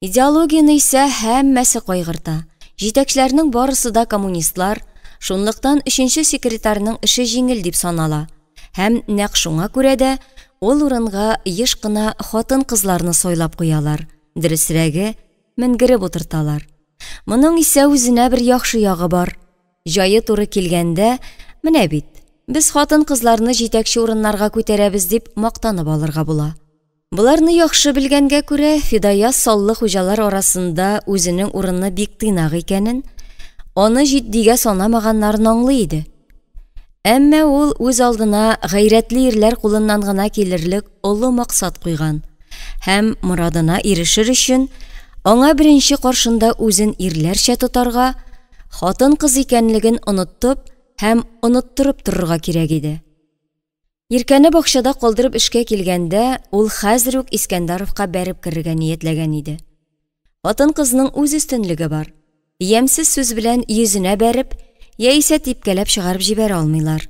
Идеологияне исә һәммәсе кайгырта. Җитәкчеләрнең барысы да коммунистлар, шунлыктан өченче секретарьның эше җиңел дип санала. Һәм нәкъ шуңа күрә дә ул урынга еш кына хатын-кызларны сайлап куялар, дөресрәге, менгереп утырталар. Моның исә үзенә бер яхшы ягы бар. Җае туры килгәндә, менә бит, без хатын-кызларны җитәкче урыннарга күтәрәбез дип мактанып алырга була. Боларны яхшы белгәнгә күрә, Фидая саллы хуҗалар арасында үзенең урыны бик тыйнак икәнен, аны җитдигә санамаганнарын аңлый иде. Әмма ул үз алдына гайрәтле ирләр кулыннан гына килерлек олы максат куйган һәм морадына ирешер өчен аңа беренче каршында үзен ирләрчә тотарга, хатын-кыз икәнлеген онытып һәм оныттырып торырга кирәк иде. Иркәне бакчада калдырып эшкә килгәндә, ул хәзер үк Искәндәровка бәреп керергә ниятләгән иде. Хатын-кызның үз өстенлеге бар. Ямьсез сүз белән йөзенә бәреп, яисә типкәләп чыгарып җибәрә алмыйлар.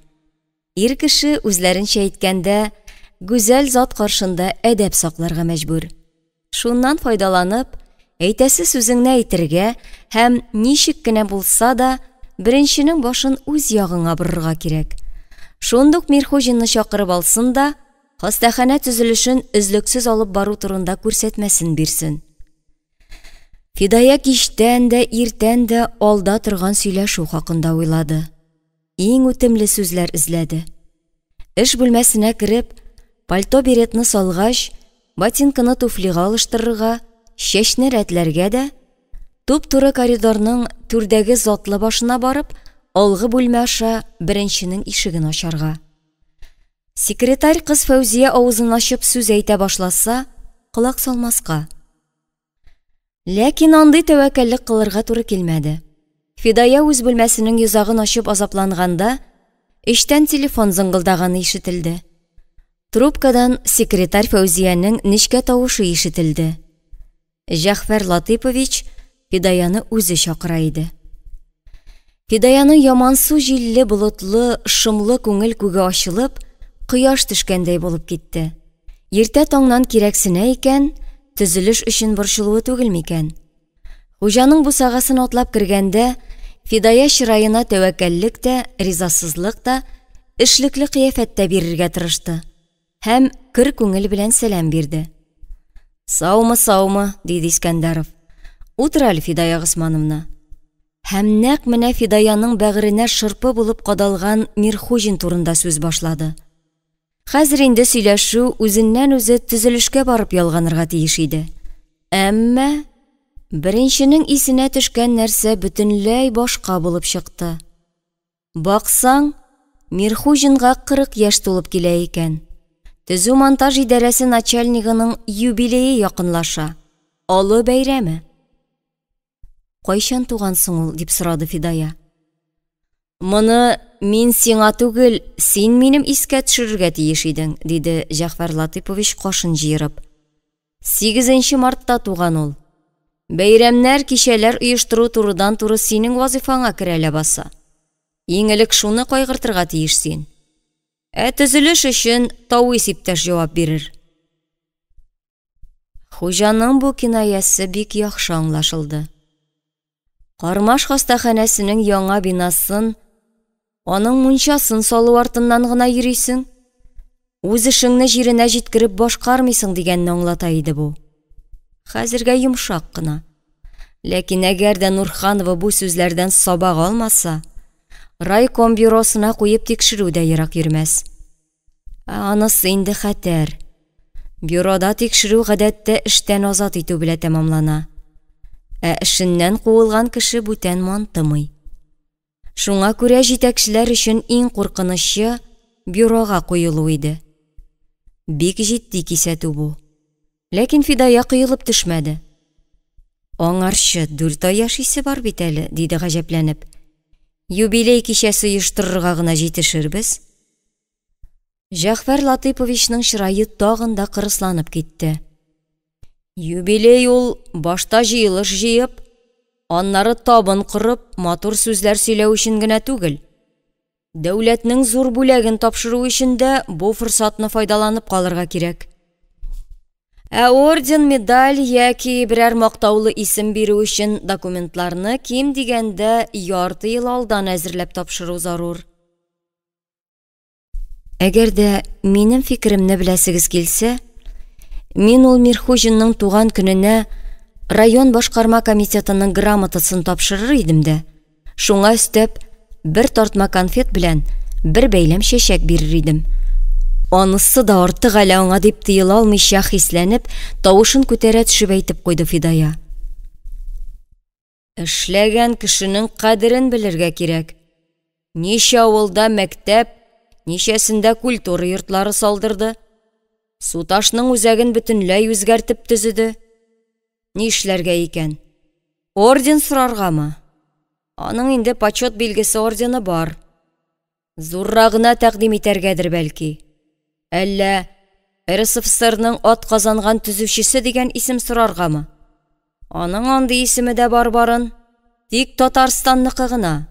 Ир кеше үзләренчә әйткәндә, гүзәл зат каршында әдәп сакларга мәҗбүр. Шуннан файдаланып, әйтәсе сүзеңне әйтергә һәм ничек кенә булса да, беренченең башын үз ягыңа борырга кирәк. Шундук Мирхуҗинны чакырып алсын да, хастаханә төзелешен өзлексез алып бару турында күрсәтмәсен бирсен. Фидая кичтән дә, иртән дә алда торган сөйләшү хакында уйлады. Иң үтемле сүзләр эзләде. Эш бүлмәсенә кереп, пальто беретны салгач, ботинканы туфлига алыштырырга, чәчне рәтләргә дә, туп-туры коридорның түрдәге затлы башына барып, алгы бүлмә аша беренченең ишеген ачарга. Секретарь кыз Фәүзия авызын ачып сүз әйтә башласа, колак салмаска. Ләкин андый тәвәккәллек кылырга туры килмәде. Фидая үз бүлмәсенең йозагын ачып азапланганда, эчтән телефон зыңгылдаганы ишетелде. Трубкадан секретарь Фәүзиянең нечкә тавышы ишетелде. Җәгъфәр Латыйпович Фидаяны үзе чакыра иде. Фидаяның ямансу җилле, болытлы, шомлы күңел күге ачылып, кояш төшкәндәй булып китте. Иртә таңнан кирәксенә икән, төзелеш өчен борчылуы түгел микән? Хуҗаның бусагасын атлап кергәндә, Фидая чыраена тәвәккәллек тә, ризасызлык та, эшлекле кыяфәт тә бирергә тырышты һәм көр күңел белән сәлам бирде. Саумы, саумы, диде Искәндәров. Утыр әле, Фидая Госмановна. Һәм нәкъ менә Фидаяның бәгыренә шырпы булып кадалган Мирхуҗин турында сүз башлады. Хәзер инде сөйләшү үзеннән-үзе төзелешкә барып ялганырга тиеш иде. Әмма беренченең исенә төшкән нәрсә бөтенләй башка булып чыкты. Баксаң, Мирхуҗинга 40 яшь тулып килә икән. Төзү-монтаж идарәсе начальнигының юбилее якынлаша. Олы бәйрәме. Кайчан туган соң ул, дип сорады Фидая. Моны мин сиңа түгел, син минем искә төшерергә тиеш идең, диде Җәгъфәр Латыйпович кашын җыерып. 8 мартта туган ул. Бәйрәмнәр, кичәләр оештыру турыдан-туры синең вазыйфаңа керә ләбаса. Иң элек шуны кайгыртырга тиеш син. Ә төзелеш өчен Тауис иптәш җавап бирер. Хуҗаның бу кинаясе бик яхшы аңлашылды. Кармаш хастаханәсенең яңа бинасын, аның мунчасын салу артыннан гына йөрисең, үз эшеңне җиренә җиткереп башкармыйсың дигәнне аңлата иде бу. Хәзергә йомшак кына. Ләкин әгәр дә Нурханова бу сүзләрдән сабак алмаса, райком бюросына куеп тикшерү дә ерак йөрмәс. Ә анысы инде хәтәр. Бюрода тикшерү гадәттә эштән азат итү белән тәмамлана. Ә эшеннән куылган кеше бүтән мантымый. Шуңа күрә җитәкчеләр өчен иң куркынычы бюрога куелу иде. Бик җитди кисәтү бу. Ләкин Фидая коелып төшмәде. Аңарчы 4 ай яшисе бар бит әле, диде гаҗәпләнеп. Юбилей кичәсе оештырырга гына җитешербез. Җәгъфәр Латыйповичның чырае тагын да кырысланып китте. Юбилей ул башта җыелыш җыеп, аннары табын корып, матур сүзләр сөйләү өчен генә түгел. Дәүләтнең зур бүләген тапшыру өчен дә бу форсатны файдаланып калырга кирәк. Ә орден, медаль яки берәр мактаулы исем бирү өчен документларны ким дигәндә ярты ел алдан әзерләп тапшыру зарур. Әгәр дә минем фикеремне беләсегез килсә, мин ул Мирхуҗинның туган көненә район башкарма комитетының грамотасын тапшырыр идем дә, шуңа өстәп бер тартма конфет белән бер бәйләм чәчәк бирер идем. Анысы да артык әле аңа дип тыела алмыйча хисләнеп, тавышын күтәрә төшеп әйтеп куйды Фидая. Эшләгән кешенең кадерен белергә кирәк. Ничә авылда мәктәп, ничәсендә культура йортлары салдырды. Суташның үзәген бөтенләй үзгәртеп төзеде. Ни эшләргә икән? Орден сораргамы? Аның инде почет билгесе ордены бар. Зуррагына тәкъдим итәргәдер бәлки. Әллә РСФСРның ат казанган төзүчесе дигән исем сораргамы? Аның андый исеме дә бар барын, тик Татарстанныкы гына.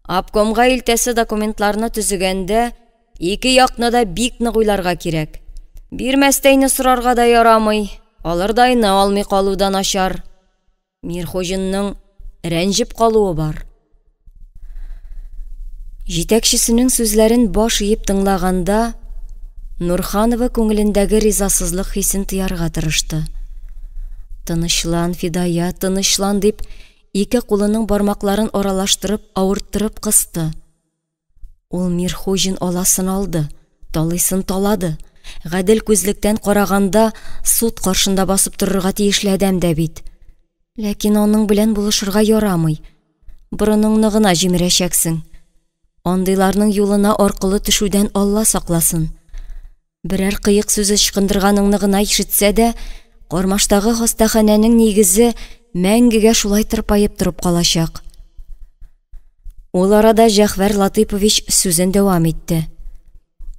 Обкомга илтәсе документларны төзегәндә ике якны да бик нык уйларга кирәк. Бирмәстәйне сорарга да ярамый, алырдайны алмый калу да начар. Мирхуҗинның рәнҗеп калуы бар. Җитәкчесенең сүзләрен баш иеп тыңлаганда, Нурханова күңелендәге ризасызлык хисен тыярга тырышты. Тынычлан, Фидая, тынычлан дип, ике кулының бармакларын аралаштырып, авырттырып кысты. Ул Мирхуҗин аласын алды, талыйсын талады. Гадел күзлектән караганда, суд каршында басып торырга тиешле адәм дә бит. Ләкин аның белән булышырга ярамый. Борыныңны гына җимерәчәксең. Андыйларның юлына аркылы төшүдән Алла сакласын. Берәр кыек сүз ычкындырганыңны гына ишетсә дә, Кармаштагы хастаханәнең нигезе мәңгегә шулай тырпаеп торып калачак. Ул арада Җәгъфәр Латыйпович сүзен дәвам итте.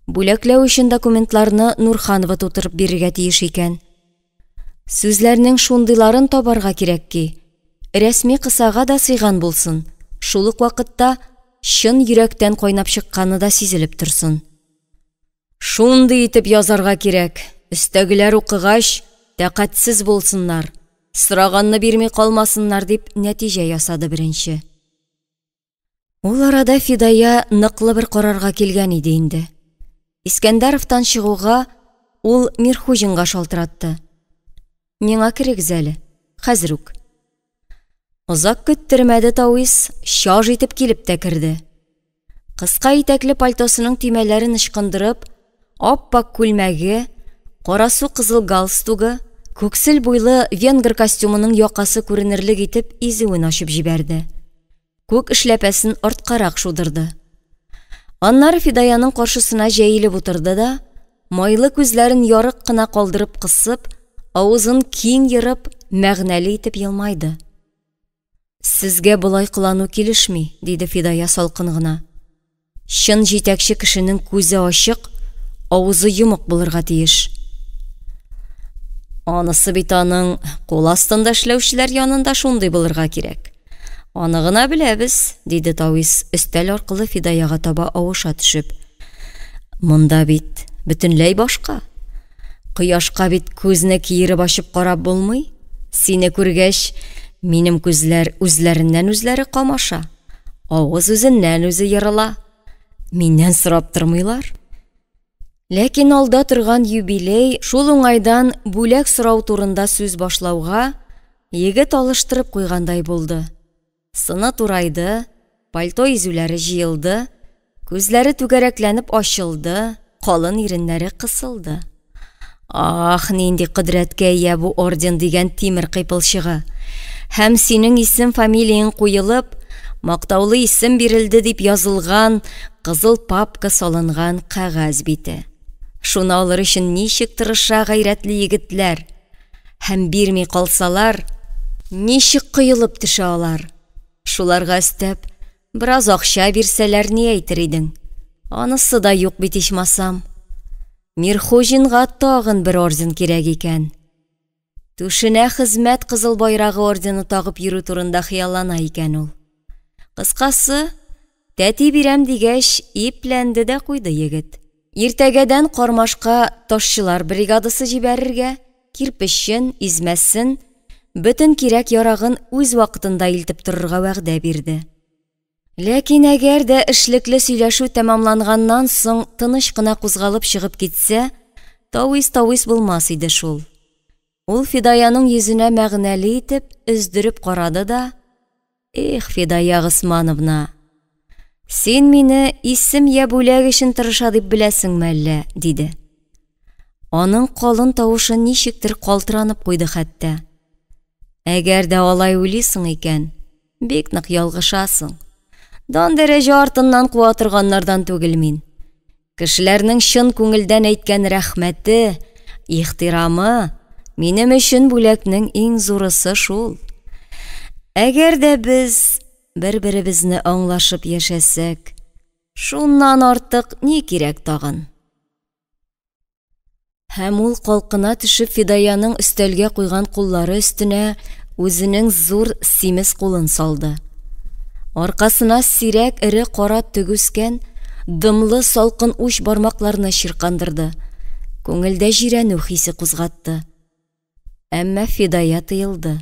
Бүләкләү өчен документларны Нурханова тутырып бирергә тиеш икән. Сүзләрнең шундыйларын табарга кирәк ки, рәсми кысага да сыйган булсын, шул ук вакытта чын йөрәктән кайнап чыкканы да сизелеп торсын. Шундый итеп язарга кирәк, өстәгеләр укыгач, тәкатьсез булсыннар, сораганны бирми калмасыннар, дип нәтиҗә ясады беренче. Ул арада Фидая ныклы бер карарга килгән иде инде. Искәндәровтан чыгуга, ул Мирхуҗинга шалтыратты. Миңа керегез әле, хәзер үк. Озак көттермәде Тавис, чаж итеп килеп тә керде. Кыска итәкле пальтосының төймәләрен ычкындырып, ап-ак күлмәге, карасу кызыл галстугы, күксел буйлы венгр костюмының якасы күренерлек итеп изүен ачып җибәрде. Күк эшләпәсен арткарак шудырды. Аннары Фидаяның каршысына җәелеп утырды да, майлы күзләрен ярык кына калдырып кысып, авызын киң ерып, мәгънәле итеп елмайды. Сезгә болай кылану килешми, диде Фидая салкын гына. Чын җитәкче кешенең күзе ачык, авызы йомык булырга тиеш. Анысы бит аның кул астында эшләүчеләр янында шундый булырга кирәк. Аны гына беләбез, диде Тавис, өстәл аркылы Фидаяга таба авыша төшеп. Монда бит бөтенләй башка. Кояшка бит күзне киереп ачып карап булмый. Сине күргәч, минем күзләр үзләреннән үзләре камаша. Авыз үзеннән үзе ерыла. Миннән сорап тормыйлар. Ләкин алда торган юбилей, шул уңайдан бүләк сорау турында сүз башлауга, егет алыштырып куйгандай булды. Сыны турайды, пальто изүләре җыелды, күзләре түгәрәкләнеп ачылды, калын иреннәре кысылды. Ах, нинди кодрәткә ия бу орден дигән тимер кыйпылчыгы! Һәм синең исем-фамилияң куелып, мактаулы исем бирелде дип язылган кызыл папка салынган кәгазь бите. Шуны алыр өчен ничек тырыша гайрәтле егетләр! Һәм бирми калсалар, ничек коелып төшә алар! Шуларга өстәп, бераз акча бирсәләр, ни әйтер идең? Анысы да юк бит ичмасам. Мирхуҗинга тагын бер орден кирәк икән. Түшенә Хезмәт Кызыл Байрагы ордены тагып йөрү турында хыяллана икән ул. Кыскасы, тәти бирәм дигәч, ипләнде дә куйды егет. Иртәгәдән Кармашка ташчылар бригадасы җибәрергә, кирпечен, измәсен, бөтен кирәк-ярагын үз вакытында илтеп торырга вәгъдә бирде. Ләкин әгәр дә эшлекле сөйләшү тәмамланганнан соң тыныч кына кузгалып чыгып китсә, тавис-тавис булмас иде шул. Ул Фидаяның йөзенә мәгънәле итеп, өздереп карады да, Эх, Фидая Госмановна, син мине исем я бүләк өчен тырыша дип беләсеңме әллә? диде. Аның калын тавышы ничектер калтыранып куйды хәтта. Әгәр дә алай уйлыйсың икән, бик нык ялгышасың. Дан дәрәҗә артыннан куа торганнардан түгел мин. Кешеләрнең чын күңелдән әйткән рәхмәте, ихтирамы минем өчен бүләкнең иң зурысы шул. Әгәр дә без бер-беребезне аңлашып яшәсәк, шуннан артык ни кирәк тагын? Һәм ул калкына төшеп Фидаяның өстәлгә куйган куллары өстенә үзенең зур симез кулын салды. Аркасына сирәк эре кара төк үскән, дымлы салкын уч бармакларны чиркандырды. Күңелдә җирәнү хисе кузгатты. Әмма Фидая тыелды.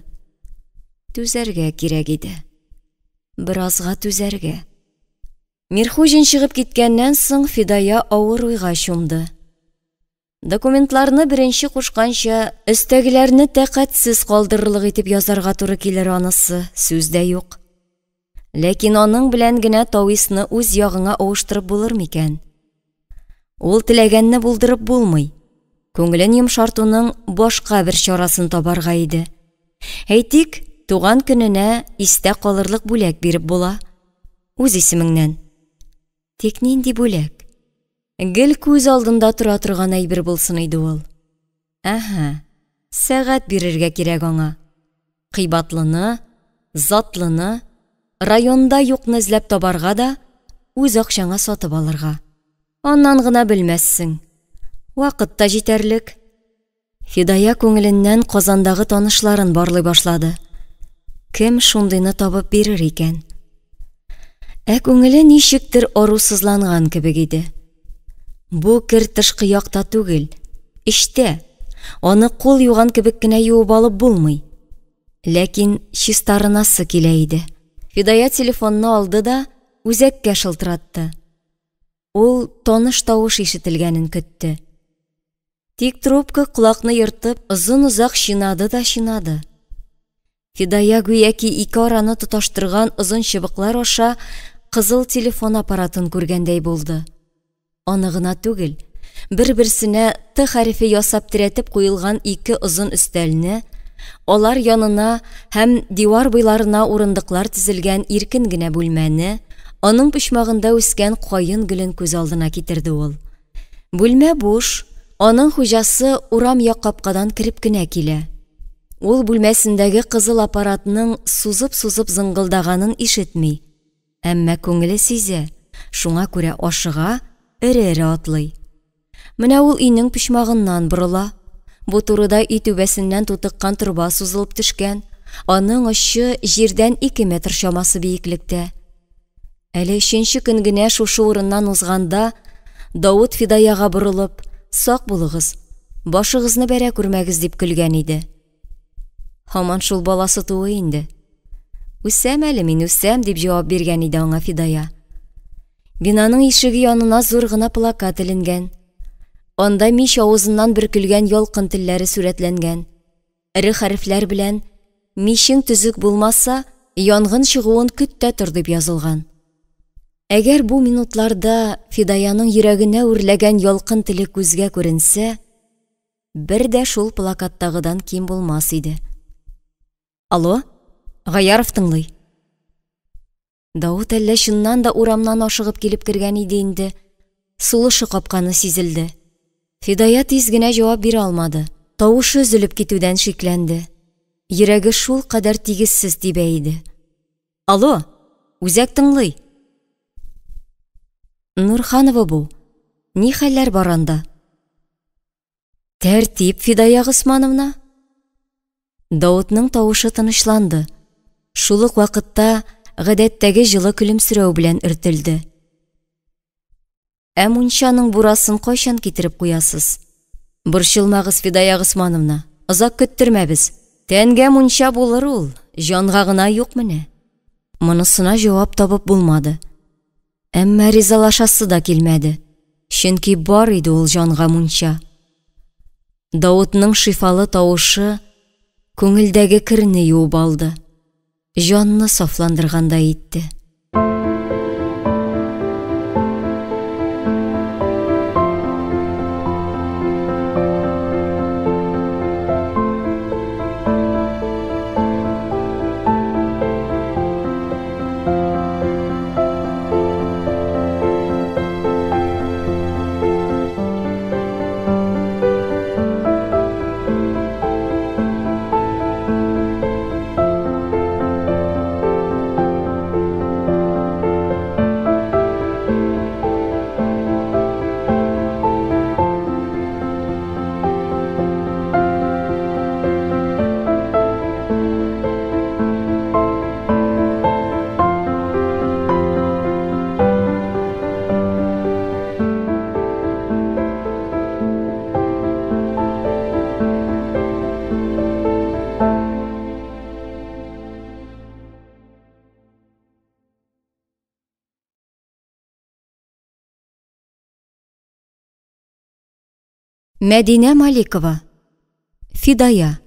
Түзәргә кирәк иде. Беразга түзәргә. Мирхуҗин чыгып киткәннән соң Фидая авыр уйга чумды. Документларны беренче кушканча, өстәгеләрне тәкатьсез калдырырлык итеп язарга туры килер анысы, сүз дә юк. Ләкин аның белән генә Тависны үз ягыңа авыштырып булыр микән? Ул теләгәнне булдырып булмый. Күңелен йомшартуның башка бер чарасын табарга иде. Әйтик, туган көненә истә калырлык бүләк биреп була. Үз исемеңнән. Тик нинди бүләк? Гел күз алдында тора торган әйбер булсын иде ул. Әһә, сәгать бирергә кирәк аңа. Кыйбатлыны, затлыны, районда юкны эзләп табарга да, үз акчаңа сатып алырга. Аннан гына белмәссең. Вакыт та җитәрлек. Фидая күңеленнән Казандагы танышларын барлый башлады. Кем шундыйны табып бирер икән? Ә күңеле ничектер арусызланган кебек иде. Бу кер тышкы якта түгел, эчтә. Аны кул юган кебек кенә юып алып булмый. Ләкин чистарынасы килә иде. Фидая телефонны алды да үзәккә шылтыратты. Ул таныш тавыш ишетелгәнен көтте. Тик трубка колакны ертып, озын-озак чинады да чинады. Фидая гүяки ике араны тоташтырган озын чыбыклар аша кызыл телефон аппаратын күргәндәй булды. Аны гына түгел, бер-берсенә Т хәрефе ясап терәтеп куелган ике озын өстәлне, алар янына һәм дивар буйларына урындыклар тезелгән иркен генә бүлмәне, аның почмагында үскән каен гөлен күз алдына китерде ул. Бүлмә буш, аның хуҗасы урам як капкадан кереп кенә килә. Ул бүлмәсендәге кызыл аппаратның сузып-сузып зыңгылдаганын ишетми. Әмма күңеле сизә, шуңа күрә ашыга, эре-эре атлый. Менә ул өйнең почмагыннан борыла. Бу турыда өй түбәсеннән тутыккан торба сузылып төшкән, аның очы җирдән 2 метр чамасы биеклектә. Әле өченче көн генә шушы урыннан узганда, Давыт Фидаяга борылып, «Сак булыгыз, башыгызны бәрә күрмәгез», дип көлгән иде. Һаман шул баласы туы инде. Үсәм әле мин, үсәм, дип җавап биргән иде аңа Фидая. Бинаның ишеге янына зур гына плакат эленгән. Анда мич авызыннан бөркелгән ялкын телләре сурәтләнгән. Эре хәрефләр белән «Мичең төзек булмаса, янгын чыгуын көт тә тор» дип язылган. Әгәр бу минутларда Фидаяның йөрәгенә үрләгән ялкын теле күзгә күренсә, бер дә шул плакаттагыдан ким булмас иде. Алло, Гаяров тыңлый. Давыт әллә чыннан да урамнан ашыгып килеп кергән иде инде. Сулышы капканы сизелде. Фидая тиз генә җавап бирә алмады. Тавышы өзелеп китүдән шикләнде. Йөрәге шул кадәр тигезсез тибә иде. Алло, үзәк тыңлый. Нурханова бу. Ни хәлләр бар анда? Тәртип, Фидая Госмановна. Давытның тавышы тынычланды. Шул ук вакытта гадәттәге җылы көлемсерәү белән өртелде. Ә мунчаның бурасын кайчан китереп куясыз? Борчылмагыз, Фидая Госмановна, озак көттермәбез. Тәнгә мунча булыр ул, җанга гына юк менә. Монысына җавап табып булмады. Әмма ризалашасы да килмәде, чөнки бар иде ул җанга мунча. Давытның шифалы тавышы күңелдәге керне юып алды, җанны сафландыргандай итте. Мәдинә Маликова. Фидая.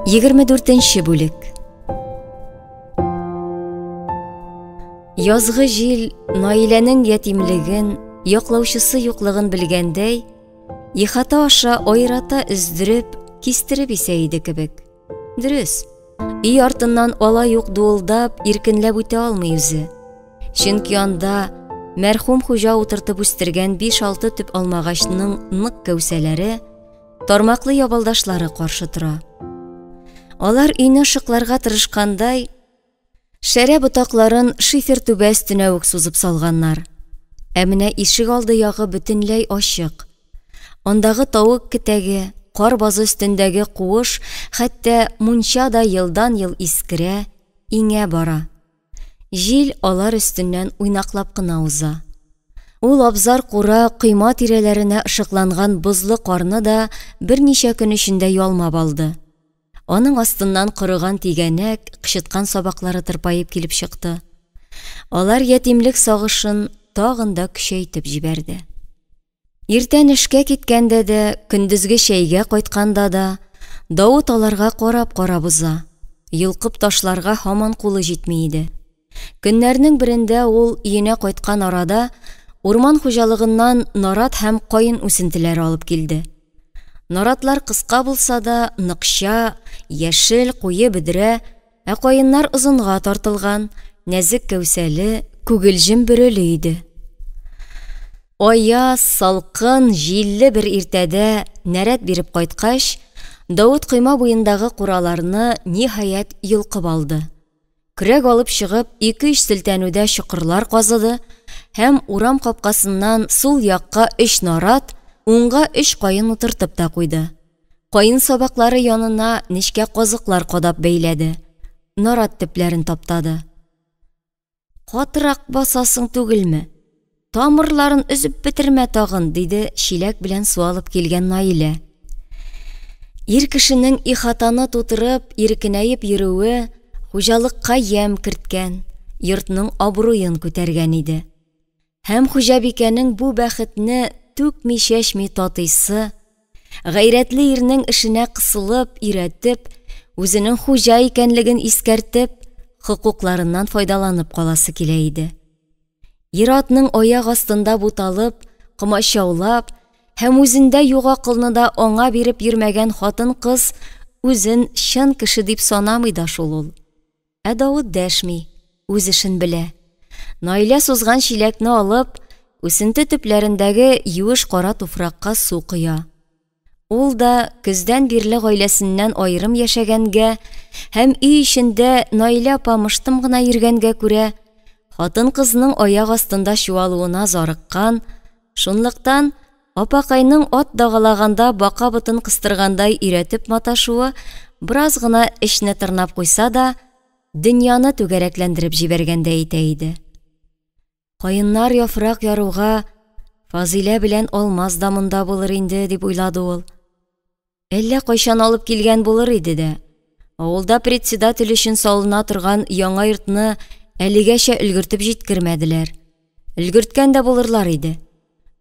24 бүлек. Язгы җил Наиләнең ятимлеген, яклаучысы юклыгын белгәндәй, ихата аша аерата өздереп, кистереп исә иде кебек. Дөрес, өй артыннан алай ук дуылдап, иркенләп үтә алмый үзе. Чөнки анда мәрхүм хуҗа утыртып үстергән 5-6 төп алмагачның нык кәүсәләре, тармаклы ябалдашлары каршы тора. Алар өйне ышыкларга тырышкандай, шәрә ботакларын шифер түбә өстенә үк сузып салганнар. Ә менә ишек алды ягы бөтенләй ачык. Андагы тавык кетәге, кар базы өстендәге куыш, хәтта мунча да елдан-ел искерә, иңә бара. Җил алар өстеннән уйнаклап кына уза. Ул абзар-кура, койма тирәләренә ышыкланган бозлы карны да берничә көн эчендә ялмап алды. Аның астыннан корыган тигәнәк, кычыткан сабаклары тырпаеп килеп чыкты. Алар ятимлек сагышын тагын да көчәйтеп җибәрде. Иртән эшкә киткәндә дә, көндезге чәйгә кайтканда да Давыт аларга карап-карап уза, йолкып ташларга һаман кулы җитми иде. Көннәрнең берендә ул өенә кайткан арада урман хуҗалыгыннан нарат һәм каен үсентеләре алып килде. Наратлар кыска булса да, ныкча, яшел, куе бөдрә, ә каеннар озынга тартылган, нәзек кәүсәле, күгелҗем бөреле иде. Аяз, салкын, җилле бер иртәдә нәрәт биреп кайткач, Давыт койма буендагы кураларны, ниһаять, йолкып алды. Көрәк алып чыгып, ике-өч селтәнүдә чокырлар казыды һәм урам капкасыннан сул якка өч нарат, уңга өч каен утыртып та куйды. Каен сабаклары янына нечкә казыклар кадап бәйләде, нарат төпләрен таптады. Катырак басасың түгелме? Тамырларын өзеп бетермә тагын, диде чиләк белән су алып килгән Наилә. Ир кешенең ихатаны тутырып, иркенәеп йөрүе хуҗалыкка ямь керткән, йортның абруен күтәргән иде. Һәм хуҗабикәнең бу бәхетне түкми-чәчми татыйсы, гайрәтле ирнең эшенә кысылып, өйрәтеп, үзенең хуҗа икәнлеген искәртеп, хокукларыннан файдаланып каласы килә иде. Ир-атның аяк астында буталып, комачаулап һәм үзендә юк акылны да аңа биреп йөрмәгән хатын-кыз үзен чын кеше дип санамый да шул ул. Ә Давыт дәшми, үз эшен белә. Наилә сузган чиләкне алып, үсенте төпләрендәге юеш кара туфракка су коя. Ул да көздән бирле гаиләсеннән аерым яшәгәнгә һәм өй эчендә Наилә апа мыштым гына йөргәнгә күрә, хатын-кызның аяк астында чуалуына зарыккан, шунлыктан апакайның ат дагалаганда бака ботын кыстыргандай өйрәтеп маташуы бераз гына эчне тырнап куйса да, дөньяны түгәрәкләндереп җибәргәндәй итә иде. Каеннар яфрак яруга Фазыйлә белән Алмаз да монда булыр инде, дип уйлады ул. Әллә кайчан алып килгән булыр иде дә, авылда председатель өчен салына торган яңа йортны әлегәчә өлгертеп җиткермәделәр. Өлгерткән дә булырлар иде.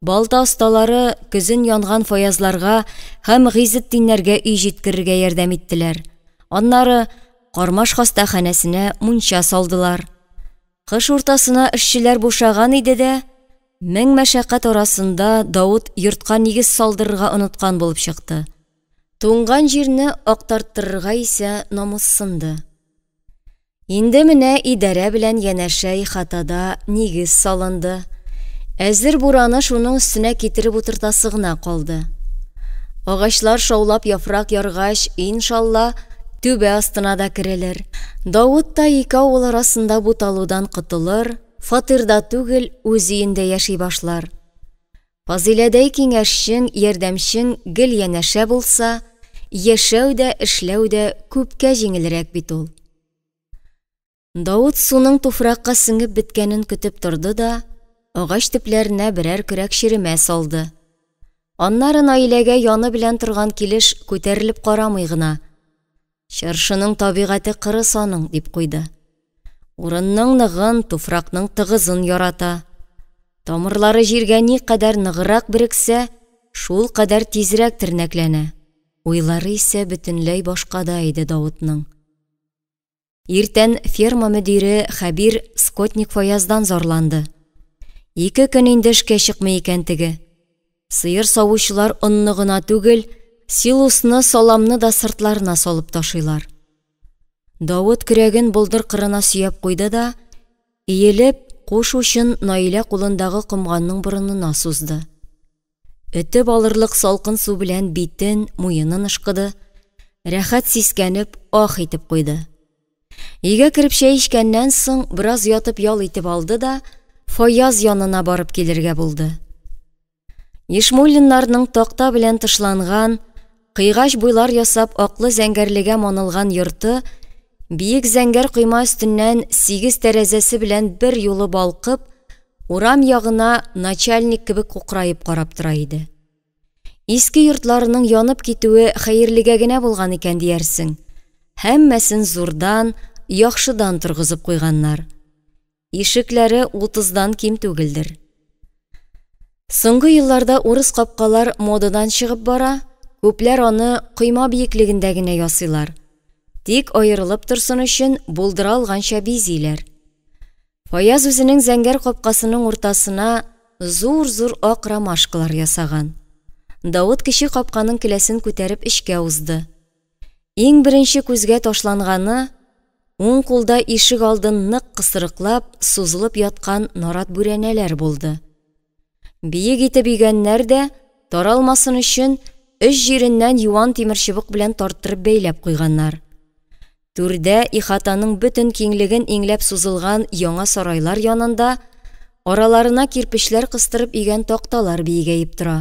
Балта осталары көзен янган Фаязларга һәм Гыйзетдиннәргә өй җиткерергә ярдәм иттеләр. Аннары Кармаш хастаханәсенә мунча салдылар. Кыш уртасына эшчеләр бушаган иде дә, мең мәшәкать арасында Давыт йортка нигез салдырырга оныткан булып чыкты. Туңган җирне актарттырырга исә намуссынды. Инде менә идарә белән янәшә ихатада нигез салынды. Әзер бураны шуның өстенә китереп утыртасы гына калды. Агачлар шаулап яфрак яргач, иншалла, түбә астына да керелер. Давыт та ике авыл арасында буталудан котылыр, фатирда түгел, үз өендә яши башлар. Фазыйләдәй киңәшчең, ярдәмчең гел янәшә булса, яшәү дә, эшләү дә күпкә җиңелрәк бит ул. Давыт суның туфракка сеңеп беткәнен көтеп торды да, агач төпләренә берәр көрәк черемә салды. Аннары Наиләгә яны белән торган килеш күтәрелеп карамый гына: Чыршының табигате кырыс аның, дип куйды. Урынның ныгын, туфракның тыгызын ярата. Тамырлары җиргә никадәр ныграк берексә, шул кадәр тизрәк тернәкләнә. Уйлары исә бөтенләй башкада иде Давытның. Иртән ферма мөдире Хәбир Скотник Фаяздан зарланды. Ике көн инде эшкә чыкмый икән теге. Сыер савучылар онны гына түгел, силосны, саламны да сыртларына салып ташыйлар. Давыт көрәген болдыр кырына сөяп куйды да, иелеп, куш учын Наилә кулындагы комганның борынына сузды. Өтеп алырлык салкын су белән битен, муенын ышкыды, рәхәт сискәнеп, ах итеп куйды. Өйгә кереп чәй эчкәннән соң, бераз ятып ял итеп алды да, Фаяз янына барып килергә булды. Ишмуллиннарның такта белән тышланган, кыйгач буйлар ясап аклы-зәңгәрлегә манылган йорты биек зәңгәр койма өстеннән сигез тәрәзәсе белән бер юлы балкып, урам ягына начальник кебек кукраеп карап тора иде. Иске йортларының янып китүе хәерлегә генә булган икән диярсең. Һәммәсен зурдан, яхшыдан торгызып куйганнар. Ишекләре утыздан ким түгелдер. Соңгы елларда урыс капкалар модадан чыгып бара, күпләр аны койма биеклегендә генә ясыйлар. Тик аерылып торсын өчен булдыра алганча бизиләр. Фаяз үзенең зәңгәр капкасының уртасына зур-зур ак ромашкалар ясаган. Давыт кече капканың келәсен күтәреп эчкә узды. Иң беренче күзгә ташланганы уң кулда ишек алдын нык кысрыклап, сузылып яткан нарат бүрәнәләр булды. Биек итеп өйгәннәр дә, таралмасын өчен, өч җиреннән юан тимерчыбык белән тарттырып бәйләп куйганнар. Түрдә ихатаның бөтен киңлеген иңләп сузылган яңа сарайлар янында араларына кирпечләр кыстырып өйгән такталар биегәеп тора.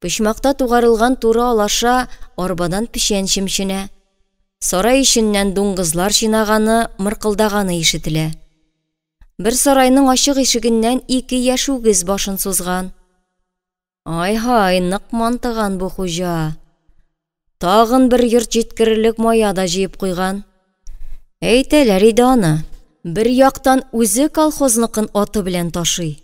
Почмакта тугарылган туры алаша арбадан печән чемченә. Сарай эченнән дуңгызлар чинаганы, мыркылдаганы ишетелә. Бер сарайның ачык ишегеннән ике яшь үгез башын сузган. Ай-һай, нык мантыган бу хуҗа. Тагын бер йорт җиткерерлек мая да җыеп куйган. Әйтәләр иде аны, бер яктан үзе колхозныкын аты белән ташый,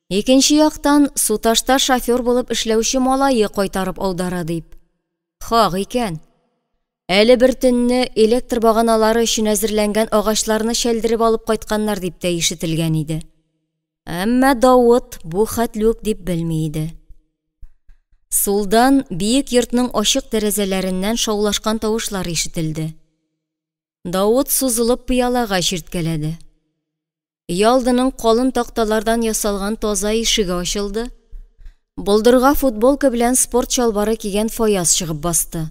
икенче яктан Суташта шофер булып эшләүче малае кайтарып аудара дип. Хак икән. Әле бер төнне электр баганалары өчен әзерләнгән агачларны чәлдереп алып кайтканнар дип тә ишетелгән иде. Әмма Давыт бу хәтле үк дип белми иде. Сулдан биек йортның ачык тәрәзәләреннән шаулашкан тавышлар ишетелде. Давыт сузылып пыялага чирткәләде. Өйалдының калын такталардан ясалган таза ишеге ачылды. Болдырга футболка белән спорт чалбары кигән Фаяз чыгып басты.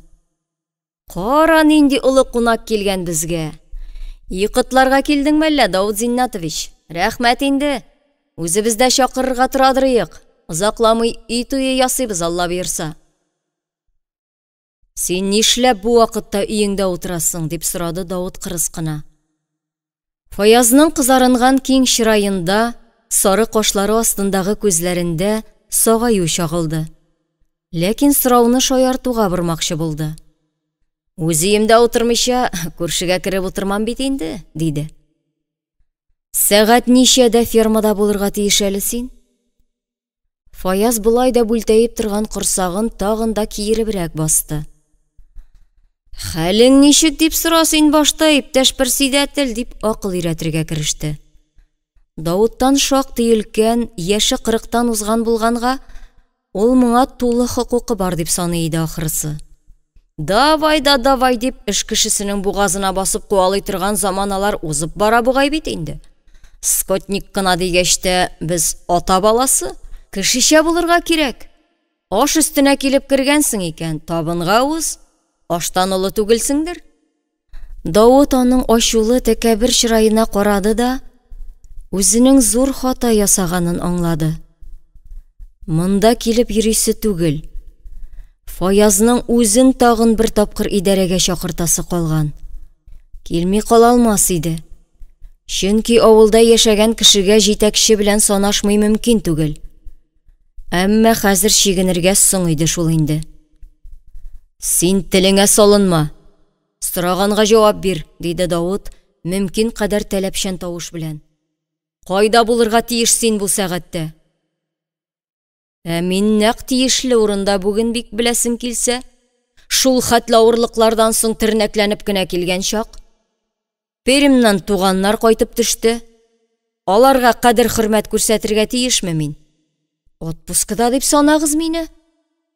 Кара, нинди олы кунак килгән безгә. Йокытларга килдеңме әллә, Давыт Зиннатович? Рәхмәт инде. Үзебез дә чакырырга торадырыек. Озакламый өй туе ясыйбыз, Алла боерса. Син нишләп бу вакытта өеңдә утырасың, дип сорады Давыт кырыс кына. Фаязның кызарынган киң чыраенда, сары кашлары астындагы күзләрендә сагаю чагылды. Ләкин сорауны шаяртуга бормакчы булды. Үз өемдә утырмыйча, күршегә кереп утырмам бит инде, диде. Сәгать ничәдә фермада булырга тиеш әле син? Фаяз болай да бүлтәеп торган корсагын тагын да киеребрәк басты. Хәлең ничек дип сора син башта, иптәш председатель, дип акыл өйрәтергә кереште. Давыттан шактый өлкән, яше 40-тан узган булганга, ул моңа тулы хокукы бар дип саный иде ахрысы. Давай да давай дип эш кешесенең бугазына басып куалый торган заманалар узып бара бугай бит инде. Скотник кына дигәч тә без ата баласы, кешечә булырга кирәк. Аш өстенә килеп кергәнсең икән, табынга уз, аштан олы түгелсеңдер. Давыт аның ачулы тәкәббер чыраена карады да, үзенең зур хата ясаганын аңлады. Монда килеп йөрисе түгел. Фаязның үзен тагын бер тапкыр идарәгә чакыртасы калган. Килми кала алмас иде. Чөнки авылда яшәгән кешегә җитәкче белән санашмый мөмкин түгел. Әмма хәзер чигенергә соң иде шул инде. Син телеңә салынма. Сораганга җавап бир, диде Давыт мөмкин кадәр таләпчән тавыш белән. Кайда булырга тиеш син бу сәгатьтә? Ә мин нәкъ тиешле урында бүген бик беләсең килсә, шул хәтле авырлыклардан соң тернәкләнеп кенә килгән чак. Пермьнән туганнар кайтып төште. Аларга кадер-хөрмәт күрсәтергә тиешме мин? Отпускыда дип санагыз мине.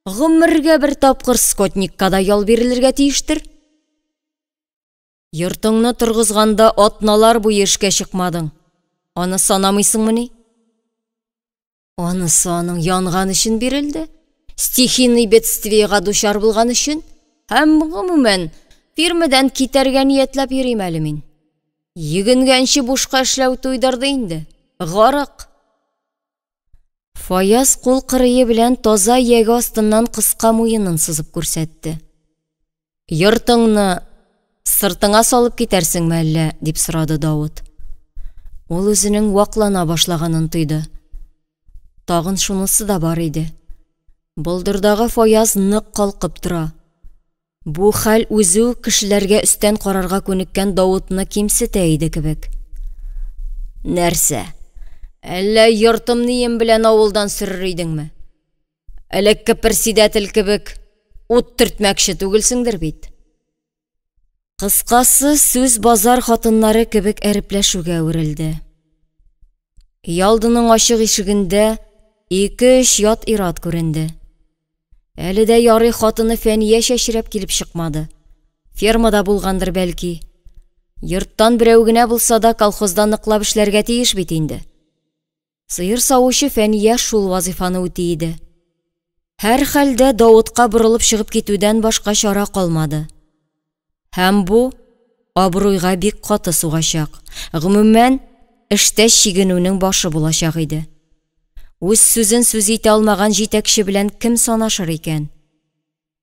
Гомергә бер тапкыр скотникка да ял бирелергә тиештер. Йортыңны торгызганда атналар буе эшкә чыкмадың. Аны санамыйсыңмыни? Анысы аның янган өчен бирелде, стихийный бедствиега дучар булган өчен һәм, гомумән, фирмәдән китәргә ниятләп йөрим әле мин. Йөгенгәнче бушка эшләү туйдырды инде. Гарык. Фаяз кул кырые белән таза ияге астыннан кыска муенын сызып күрсәтте. Йортыңны сыртыңа салып китәрсеңме әллә? – дип сорады Давыт. Ул үзенең ваклана башлаганын тойды. Тагын шунысы да бар иде. Болдырдагы Фаяз нык калкып тора. Бу хәл үзе үк кешеләргә өстән карарга күнеккән Давытны кимсетә иде кебек. Нәрсә? Әллә йортым-нием белән авылдан сөрер идеңме? Элекке персидәтел кебек ут төртмәкче түгелсеңдер бит. Кыскасы, сүз базар хатыннары кебек әрепләшүгә әверелде. Өйалдының ачык ишегендә ике-өч ят ир-ат күренде. Әле дә ярый хатыны Фәния чәчрәп килеп чыкмады. Фермада булгандыр бәлки. Йорттан берәү генә булса да колхозда ныклап эшләргә тиеш бит инде. Сыер савучы Фәния шул вазыйфаны үти иде. Һәрхәлдә Давытка борылып чыгып китүдән башка чара калмады. Һәм бу абруйга бик каты сугачак, гомумән, эштә чигенүнең башы булачак иде. Үз сүзен сүз итә алмаган җитәкче белән кем санашыр икән?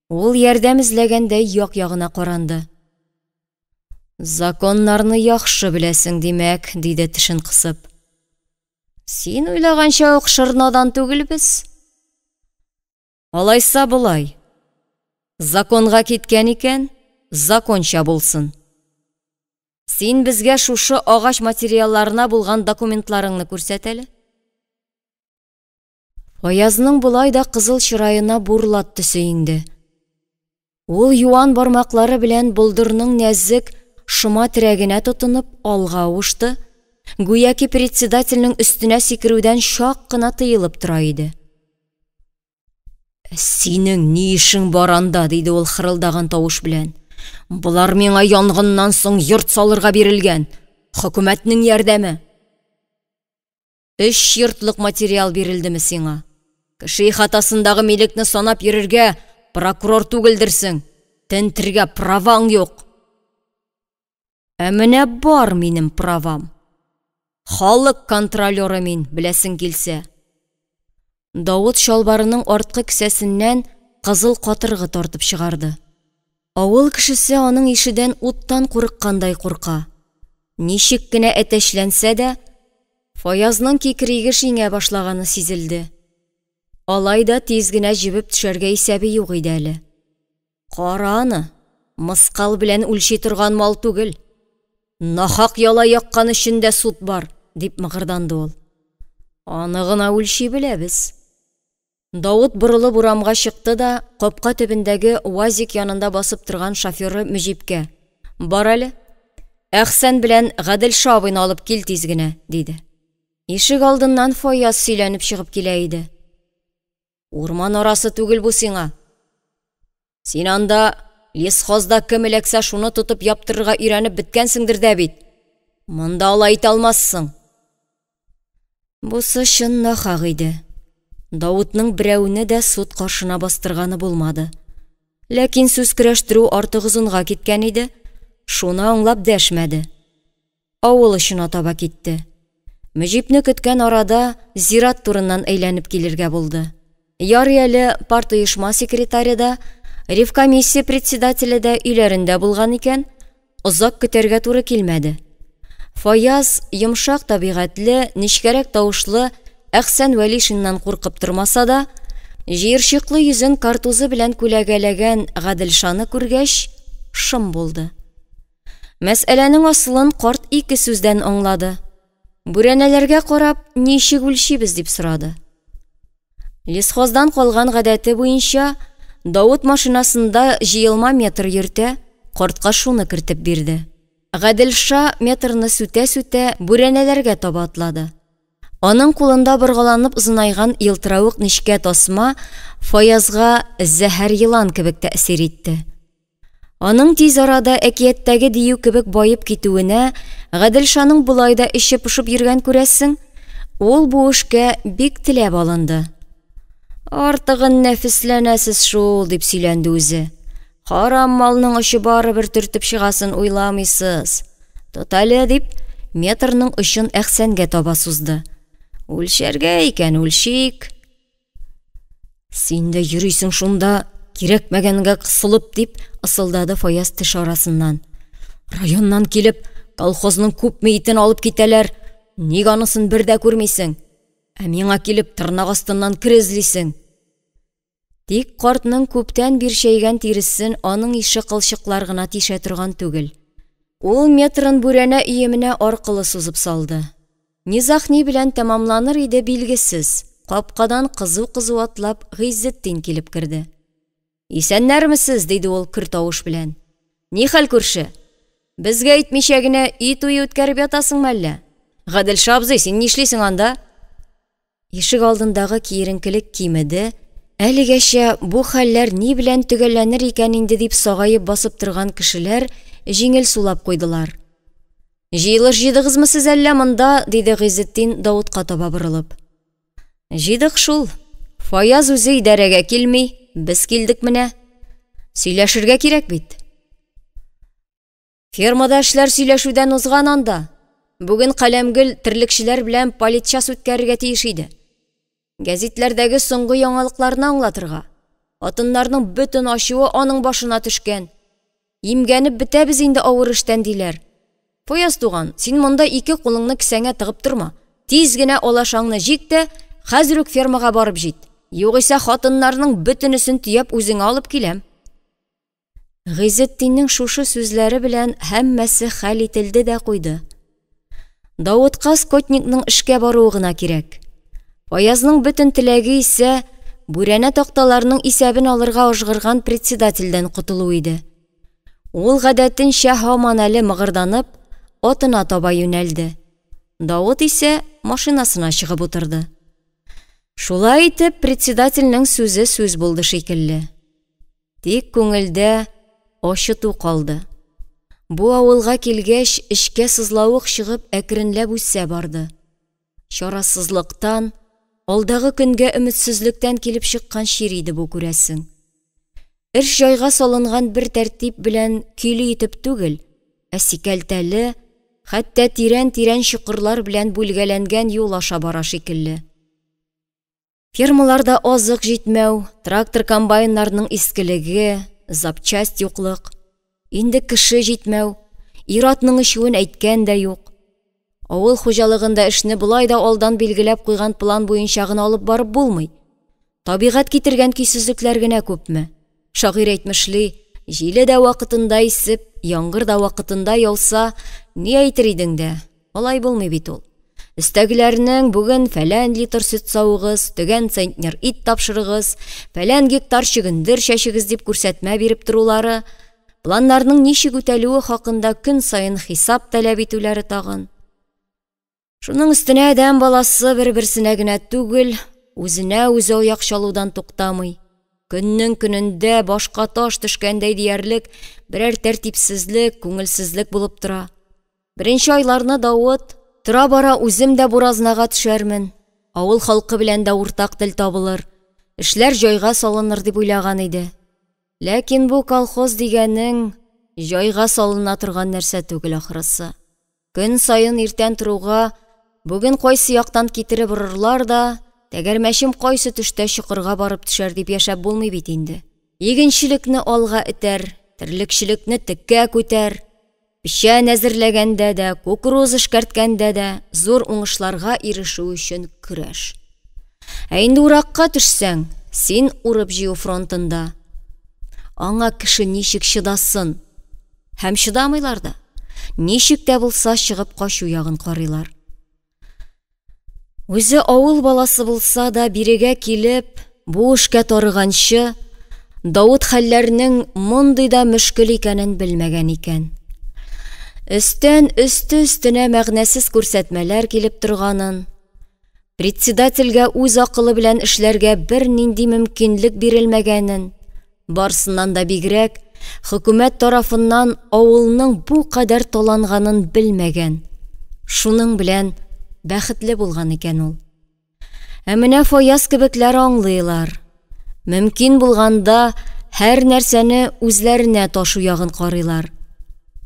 Ул ярдәм эзләгәндәй як-ягына каранды. Законнарны яхшы беләсең, димәк, диде тешен кысып. Син уйлаганча ук шырнадан түгелбез. Алайса болай. Законга киткән икән, законча булсын. Син безгә шушы агач материалларына булган документларыңны күрсәт әле. Фаязның болай да кызыл чыраена бурлат төсе иңде. Ул юан бармаклары белән болдырның нәзек, шома терәгенә тотынып алга авышты, гүяки председательнең өстенә сикерүдән чак кына тыелып тора иде. Синең ни эшең бар анда? диде ул хырылдаган тавыш белән. Болар миңа янгыннан соң йорт салырга бирелгән. Хөкүмәтнең ярдәме. Өч йортлык материал бирелдеме сиңа? Кеше ихатасындагы милекне санап йөрергә прокурор түгелдерсең. Тентергә праваң юк. Ә менә бар минем правам. Халык контролеры мин, беләсең килсә. Давыт чалбарының арткы кесәсеннән кызыл катыргы тартып чыгарды. Авыл кешесе аның ишедән уттан курыккандай курка. Ничек кенә әтәчләнсә дә, Фаязның кикриге шиңә башлаганы сизелде. Алай да тиз генә җебеп төшәргә исәбе юк иде әле. Кара аны, мыскал белән үлчи торган мал түгел. Нахак яла яккан өчен дә суд бар, дип мыгырданды ул. Аны гына үлчи беләбез. Давыт борылып урамга чыкты да капка төбендәге УАЗик янында басып торган шоферы Мөҗипкә: "Бар әле, Әхсән белән Гаделша абыйны алып кил тиз генә", диде. Ишек алдыннан Фаяз сөйләнеп чыгып килә иде. Урман арасы түгел бу сиңа. Син анда лесхозда кем эләксә шуны тотып яптырырга өйрәнеп беткәнсеңдер дә бит. Монда алай итә алмассың. Бусы чын нахак иде. Давытның берәүне дә суд каршына бастырганы булмады. Ләкин сүз көрәштерү артык озынга киткән иде, шуны аңлап дәшмәде. Авыл очына таба китте. Мөҗипне көткән арада зират турыннан әйләнеп килергә булды. Ярый әле партоешма секретаре да, ревкомиссия председателе дә өйләрендә булган икән, озак көтәргә туры килмәде. Фаяз йомшак табигатьле, нечкәрәк тавышлы Әхсән Вәлишиннан куркып тормаса да, җыерчыклы йөзен картузы белән күләгәләгән Гаделшаны күргәч, шым булды. Мәсьәләнең асылын карт ике сүздән аңлады. Бүрәнәләргә карап, ничек үлчибез дип сорады. Лесхоздан калган гадәте буенча, Давыт машинасында җыелма метр йөртә, картка шуны кертеп бирде. Гаделша, метрны сүтә-сүтә, бүрәнәләргә таба атлады. Аның кулында боргаланып озынайган елтыравык нечкә тасма Фаязга зәһәр елан кебек тәэсир итте. Аның тиз арада әкияттәге дию кебек баеп китүенә Гаделшаның болай да эче пошып йөргән күрәсең, ул бу эшкә бик теләп алынды. Артыгын нәфесләнәсез шул, дип сөйләнде үзе. Харам малның очы барыбер төртеп чыгасын уйламыйсыз. Тот әле, дип, метрның очын Әхсәнгә таба сузды. Үлчәргә икән, үлчик. Син дә йөрисең шунда, кирәкмәгәнгә кысылып, дип ысылдады Фаяз теш арасыннан. Районнан килеп, колхозның күпме итен алып китәләр, ник анысын бер дә күрмисең? Ә миңа килеп тырнак астыннан кер эзлисең. Тик картның күптән бирчәйгән тиресен аның ише кылчыклар гына тишә торган түгел. Ул метрын бүрәнә өеменә аркылы сузып салды. Низаг ни белән тәмамланыр иде, билгесез, капкадан кызу-кызу атлап Гыйззетдин килеп керде. Исәннәрмесез, диде ул көр тавыш белән. Нихәл, күрше? Безгә әйтмичә генә өй туе үткәреп ятасыңмы әллә? Гаделша абзый, син нишлисең анда? Ишек алдындагы киеренкелек кимеде, әлегәчә бу хәлләр ни белән төгәлләнер икән инде дип сагаеп басып торган кешеләр җиңел сулап куйдылар. Җыелыш җыйдыгызмы сез әллә монда? диде Гыйзетдин Давытка таба борылып. Җыйдык шул. Фаяз үзе идарәгә килми, без килдек менә. Сөйләшергә кирәк бит. Фермада эшләр сөйләшүдән узган анда. Бүген Каләмгөл терлекчеләр белән политчас үткәрергә тиеш иде. Гәзитләрдәге соңгы яңалыкларны аңлатырга. Хатыннарның бөтен ачуы аның башына төшкән. Имгәнеп бетәбез инде авыр эштән, диләр. Фаяз туган, син монда ике кулыңны кесәңә тыгып торма. Тиз генә алашаңны җик тә, хәзер үк фермага барып җит. Югыйсә хатыннарның бөтенесен төяп үзеңә алып киләм. Гыйзетдиннең шушы сүзләре белән һәммәсе хәл ителде дә куйды. Давытка скотникның эшкә баруы гына кирәк. Фаязның бөтен теләге исә бүрәнә такталарның исәбен алырга ажгырган председательдән котылу иде. Ул гадәтенчә һаман әле мыгырданып, атына таба юнәлде. Давыт исә машинасына чыгып утырды. Шулай итеп, председательнең сүзе сүз булды шикелле. Тик күңелдә ачыту калды. Бу авылга килгәч, эчкә сызлавык чыгып, әкренләп үсә барды. Чарасызлыктан, алдагы көнгә өметсезлектән килеп чыккан чир иде бу, күрәсең. Эш җайга салынган бер тәртип белән көйле итеп түгел, ә сикәлтәле, хәтта тирән-тирән чокырлар белән бүлгәләнгән юл аша бара шикелле. Фермаларда азык җитмәү, трактор-комбайннарның искелеге, запчасть юклык, инде кеше җитмәү, ир-атның эчүен әйткән дә юк. Авыл хуҗалыгында эшне болай да алдан билгеләп куйган план буенча гына алып барып булмый. Табигать китергән көйсезлекләр генә күпме. Шагыйрь әйтмешли, җиле дә вакытында исеп, яңгыр да вакытында яуса, ни әйтер идең дә, алай булмый бит ул. Өстәгеләрнең бүген фәлән литр сөт савыгыз, төгән центнер ит тапшырыгыз, фәлән гектар чөгендер чәчегез дип күрсәтмә биреп торулары, планнарның ничек үтәлүе хакында көн саен хисап таләп итүләре тагын. Шуның өстенә адәм баласы бер-берсенә генә түгел, үзенә үзе аяк чалудан туктамый. Көннең көнендә башка таш төшкәндәй диярлек берәр тәртипсезлек, күңелсезлек булып тора. Беренче айларны Давыт, тора-бара үзем дә буразнага төшәрмен, авыл халкы белән дә уртак тел табылыр, эшләр җайга салыныр дип уйлаган иде. Ләкин бу колхоз дигәнең җайга салына торган нәрсә түгел ахрысы. Көн саен иртән торуга, бүген кайсы яктан китереп орырлар да, тәгәрмәчем кайсы төштә чокырга барып төшәр дип яшәп булмый бит инде. Игенчелекне алга этәр, терлекчелекне теккә күтәр. Печән әзерләгәндә дә, кукуруз эшкәрткәндә дә зур уңышларга ирешү өчен көрәш. Ә инде уракка төшсәң, син урып-җыю фронтында. Аңа кеше ничек чыдасын? Һәм чыдамыйлар да. Ничек тә булса чыгып качу ягын карыйлар. Үзе авыл баласы булса да, бирегә килеп, бу эшкә тарыганчы, Давыт хәлләрнең мондый да мөшкел икәнен белмәгән икән. Өстән өсте-өстенә мәгънәсез күрсәтмәләр килеп торганын, председательгә үз акылы белән эшләргә бернинди мөмкинлек бирелмәгәнен, барсыннан да бигрәк, хөкүмәт тарафыннан авылның бу кадәр таланганын белмәгән, шуның белән бәхетле булган икән ул. Ә менә Фаяз кебекләр аңлыйлар. Мөмкин булганда һәр нәрсәне үзләренә ташу ягын карыйлар.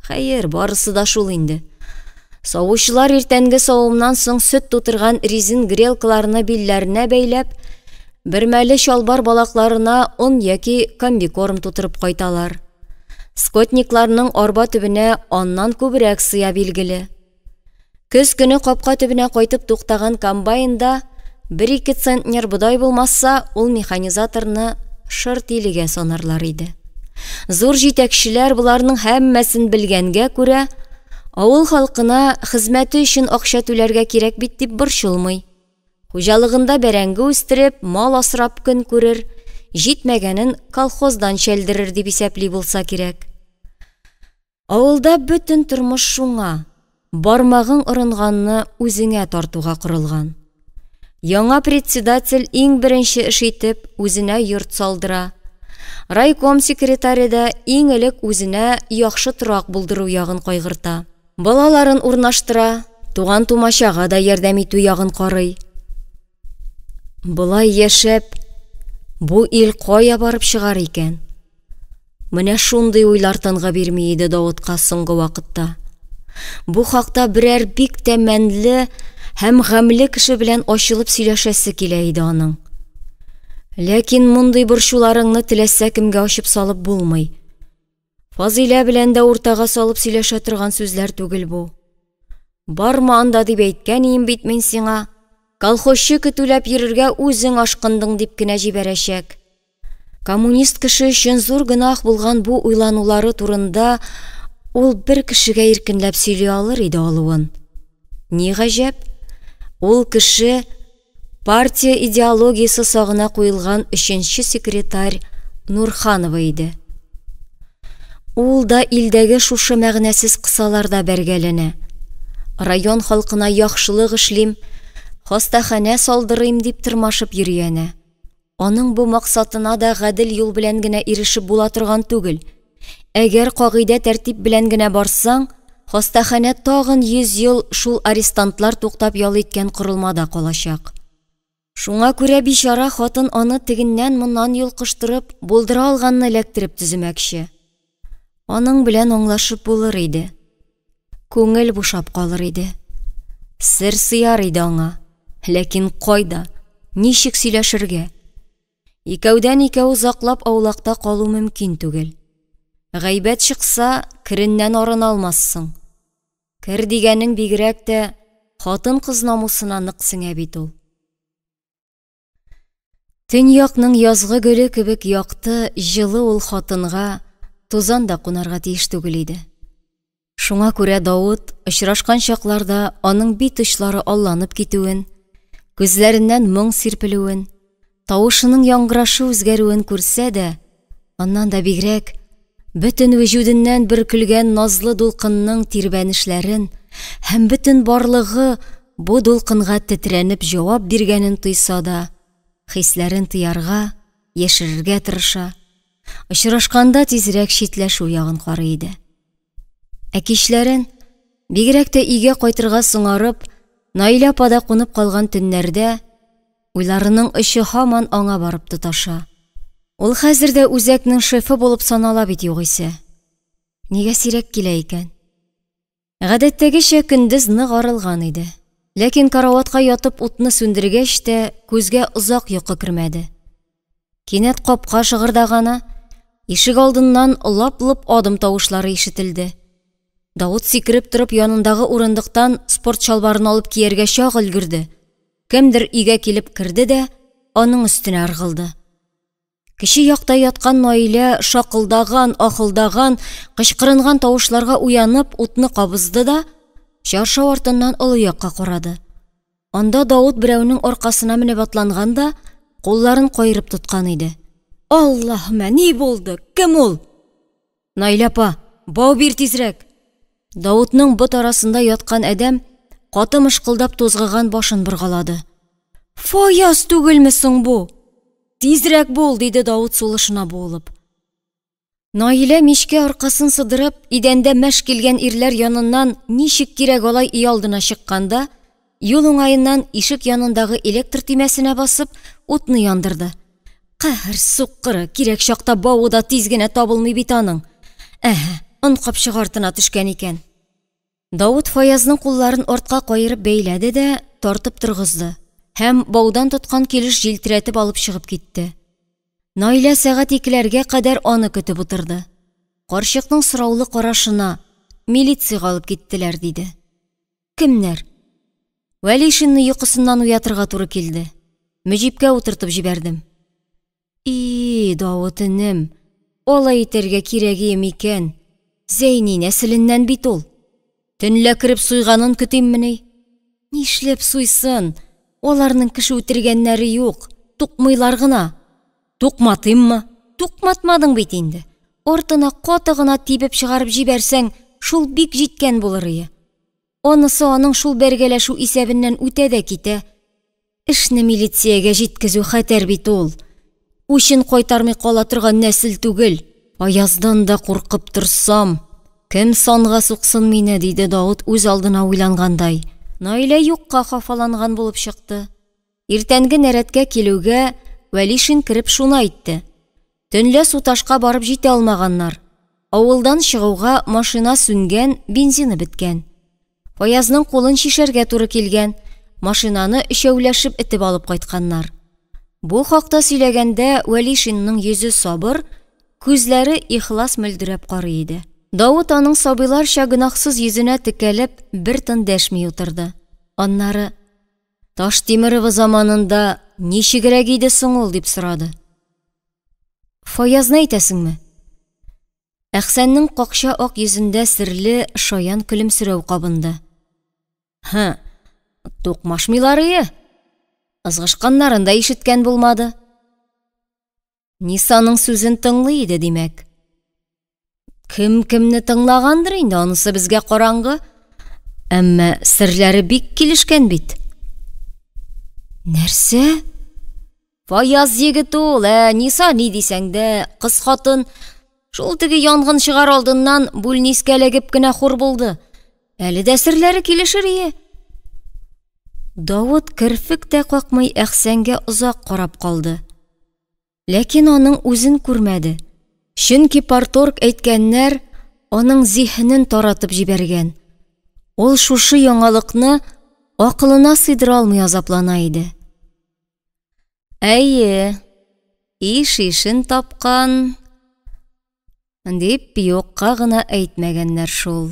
Хәер, барысы да шул инде. Савучылар иртәнге савымнан соң сөт тутырган резин грелкаларны билләренә бәйләп, бөрмәле чалбар балакларына он яки комбикорм тутырып кайталар. Скотникларның арба төбенә аннан күбрәк сыя билгеле. Көз көне капка төбенә кайтып туктаган комбайнда бер-ике центнер бодай булмаса, ул механизаторны шыр тилегә санарлар иде. Зур җитәкчеләр боларның һәммәсен белгәнгә күрә, авыл халкына хезмәте өчен акча түләргә кирәк бит дип борчылмый. Хуҗалыгында бәрәңге үстереп, мал асрап көн күрер, җитмәгәнен колхоздан чәлдерер дип исәпли булса кирәк. Авылда бөтен тормыш шуңа, бармагың орынганны үзеңә тартуга корылган. Яңа председатель иң беренче эш итеп үзенә йорт салдыра. Райком секретаре да иң элек үзенә яхшы торак булдыру ягын кайгырта. Балаларын урнаштыра, туган-тумачага да ярдәм итү ягын карый. Болай яшәп, бу ил кая барып чыгар икән? Менә шундый уйлар тынгы бирми иде Давытка соңгы вакытта. Бу хакта берәр бик тә мәнле һәм гамьле кеше белән ачылып сөйләшәсе килә иде аның. Ләкин мондый борчуларыңны теләсә кемгә ачып салып булмый. Фазыйлә белән дә уртага салып сөйләшә торган сүзләр түгел бу. Барма анда дип әйткән ием бит мин сиңа. Колхозчы көтүләп йөрергә үзең ашкындың дип кенә җибәрәчәк. Коммунист кеше өчен зур гөнаһ булган бу уйланулары турында ул бер кешегә иркенләп сөйли алыр иде алуын. Ни гаҗәп, ул кеше партия идеологиясе сагына куелган өченче секретарь Нурханова иде. Ул да илдәге шушы мәгънәсез кысаларда бәргәләнә. Район халкына яхшылык эшлим, хастаханә салдырыйм дип тырмашып йөри әнә. Аның бу максатына да гадел юл белән генә ирешеп була торган түгел. Әгәр кагыйдә-тәртип белән генә барсаң, хастаханә тагын 100 ел шул арестантлар туктап ял иткән корылмада калачак. Шуңа күрә бичара хатын аны тегеннән-моннан йолкыштырып, булдыра алганны эләктереп төземәкче. Аның белән аңлашып булыр иде. Күңел бушап калыр иде. Сер сыяр иде аңа. Ләкин кайда, ничек сөйләшергә? Икәүдән-икәү озаклап аулакта калу мөмкин түгел. Гайбәт чыкса, кереннән арына алмассың. Кер дигәнең бигрәк тә хатын-кыз намусына нык сеңә бит ул. Төньякның язгы гөле кебек якты, җылы ул хатынга тузан да кунарга тиеш түгел иде. Шуңа күрә Давыт очрашкан чакларда аның бит очлары алланып китүен, күзләреннән моң сирпелүен, тавышының яңгырашы үзгәрүен күрсә дә, аннан да бигрәк, бөтен вөҗүденнән бөркелгән назлы дулкынның тирбәнешләрен һәм бөтен барлыгы бу дулкынга тетрәнеп җавап биргәнен тойса да, хисләрен тыярга, яшерергә тырыша, очрашканда тизрәк читләшү ягын карый иде. Ә кичләрен, бигрәк тә өйгә кайтырга соңарып, Наилә апада кунып калган төннәрдә, уйларының очы һаман аңа барып тоташа. Ул хәзер дә үзәкнең шефы булып санала бит югыйсә. Нигә сирәк килә икән? Гадәттәгечә көндез нык арылган иде. Ләкин караватка ятып утны сүндергәч тә күзгә озак йокы кермәде. Кинәт капка шыгырдаганы, ишек алдыннан лап-лоп адым тавышлары ишетелде. Давыт сикереп торып янындагы урындыктан спорт чалбарын алып кияргә чак өлгерде. Кемдер өйгә килеп керде дә аның өстенә ыргылды. Кече якта яткан Наилә шакылдаган, ахылдаган, кычкырынган тавышларга уянып, утны кабызды да чаршау артыннан олы якка карады. Анда Давыт берәүнең аркасына менеп атланган да кулларын каерып тоткан иде. Аллаһымә, ни булды? Кем ул? Наилә апа, бау бир тизрәк. Давытның бот арасында яткан адәм каты мышкылдап тузгыган башын боргалады. Фаяз түгелме соң бу? Тизрәк бул, диде Давыт сулышына буылып. Наилә мичкә аркасын сыдырып, идәндә мәш килгән ирләр яныннан ничек кирәк алай өйалдына чыкканда, юл уңаеннан ишек янындагы электр төймәсенә басып, утны яндырды. Каһәр суккыры, кирәк чакта бавы да тиз генә табылмый бит аның. Әһә, он капчыгы артына төшкән икән. Давыт Фаязның кулларын артка каерып бәйләде дә тартып торгызды һәм баудан тоткан килеш җилтерәтеп алып чыгып китте. Наилә сәгать икеләргә кадәр аны көтеп утырды. Карчыкның сораулы карашына милициягә алып киттеләр, диде. Кемнәр? Вәлишинны йокысыннан уятырга туры килде. Мөҗипкә утыртып җибәрдем. И, Давыт энем, алай итәргә кирәгием икән. Зәйни нәселеннән бит ул. Төнлә кереп суйганын көтиммени? Нишләп суйсын? Аларның кеше үтергәннәре юк, тукмыйлар гына. Тукматыйммы? Тукматмадың бит инде. Артына каты гына тибеп чыгарып җибәрсәң, шул бик җиткән булыр ие. Анысы аның шул бәргәләшү исәбеннән үтә дә китә. Эшне милициягә җиткезү хәтәр бит ул. Үчен кайтармый кала торган нәсел түгел. Аяздан да куркып торсам, кем санга суксын мине, диде Давыт үз алдына уйлангандай. Наилә юкка хафаланган булып чыкты. Иртәнге нәрәткә килүгә Вәлишин кереп шуны әйтте. Төнлә Суташка барып җитә алмаганнар. Авылдан чыгуга машина сүнгән, бензины беткән. Фаязның кулын чишәргә туры килгән, машинаны өчәүләшеп этеп алып кайтканнар. Бу хакта сөйләгәндә Вәлишинның йөзе сабыр, күзләре ихлас мөлдерәп карый иде. Давыт аның сабыйларча гөнаһсыз йөзенә текәлеп, бер тын дәшми утырды. Аннары, Таштимерова заманында ничегрәк иде соң ул, дип сорады. Фаязны әйтәсеңме? Әхсәннең какча ак йөзендә серле шаян көлемсерәү кабынды. Һы, тукмашмыйлар ие. Ызгышканнарын да ишеткән булмады. Нисаның сүзен тыңлый иде, димәк. Кем кемне тыңлагандыр инде, анысы безгә караңгы. Әмма серләре бик килешкән бит. Нәрсә? Фаяз егет ул, ә Ниса ни дисәң дә, кыз хатын. Шул теге янгын чыгар алдыннан бүлнискә эләгеп кенә хур булды. Әле дә серләре килешер ие. Давыт керфек тә какмый Әхсәнгә озак карап калды. Ләкин аның үзен күрмәде. Чөнки парторг әйткәннәр аның зиһенен таратып җибәргән. Ул шушы яңалыкны акылына сыйдыра алмый азаплана иде. Әйе, иш ишен тапкан, дип юкка гына әйтмәгәннәр шул.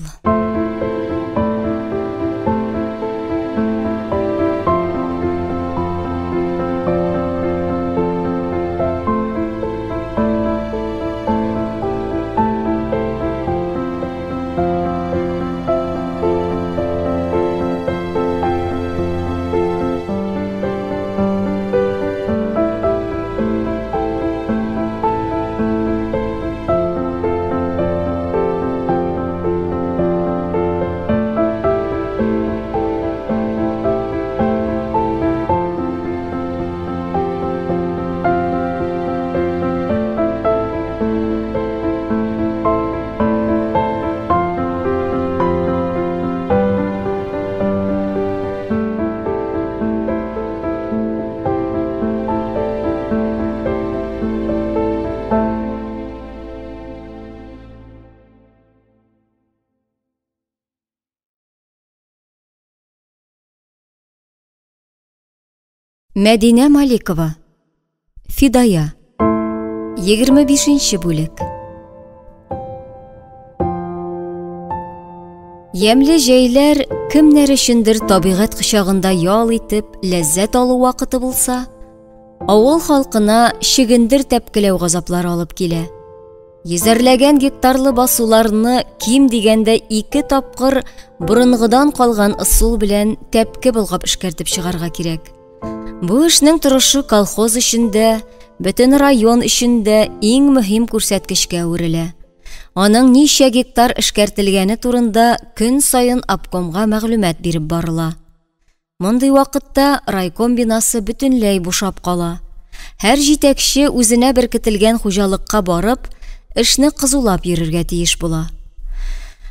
Мәдинә Маликова. Фидая. 25 бүлек. Ямьле җәйләр кемнәр өчендер табигать кочагында ял итеп, ләззәт алу вакыты булса, авыл халкына чөгендер тәпкеләү газаплары алып килә. Йөзәрләгән гектарлы басуларны ким дигәндә 2 тапкыр борынгыдан калган ысул белән тәпке болгап эшкәртеп чыгарга кирәк. Бу эшнең торышы колхоз өчен дә, бөтен район өчен дә иң мөһим күрсәткечкә әверелә. аның ничә гектар эшкәртелгәне турында көн саен обкомга мәгълүмат биреп барыла. Мондый вакытта райком бинасы бөтенләй бушап кала. Һәр җитәкче үзенә беркетелгән хуҗалыкка барып, эшне кызулап йөрергә тиеш була.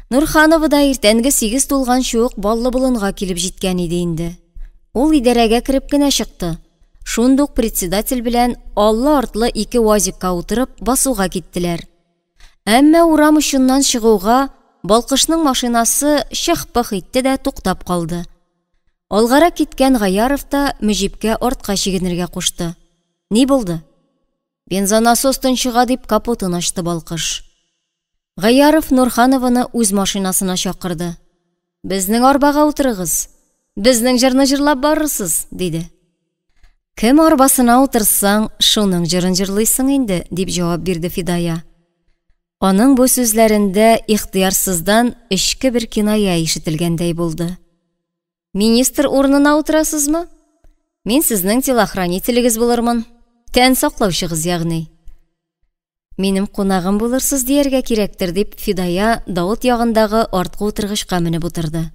Нурханова да иртәнге 8 тулганчы ук Баллы болынга килеп җиткән иде инде. Ул идарәгә кереп кенә чыкты. Шундук председатель белән аллы-артлы ике УАЗикка утырып басуга киттеләр. Әмма урам очыннан чыгуга Балкышның машинасы чых-пых итте дә туктап калды. Алгарак киткән Гаяров та Мөҗипкә артка чигенергә кушты. Ни булды? Бензонасос тончыга дип капотын ачты Балкыш. Гаяров Нурханованы үз машинасына чакырды. Безнең арбага утырыгыз. Безнең җырны җырлап барырсыз, диде. Кем арбасына утырсаң, шуның җырын җырлыйсың инде, дип җавап бирде Фидая. Аның бу сүзләрендә ихтыярсыздан эчке бер киная ишетелгәндәй булды. Министр урынына утырасызмы? Мин сезнең телохранителегез булырмын. Тән саклаучыгыз, ягъни. Минем кунагым булырсыз дияргә кирәктер, дип Фидая Давыт ягындагы арткы утыргычка менеп утырды.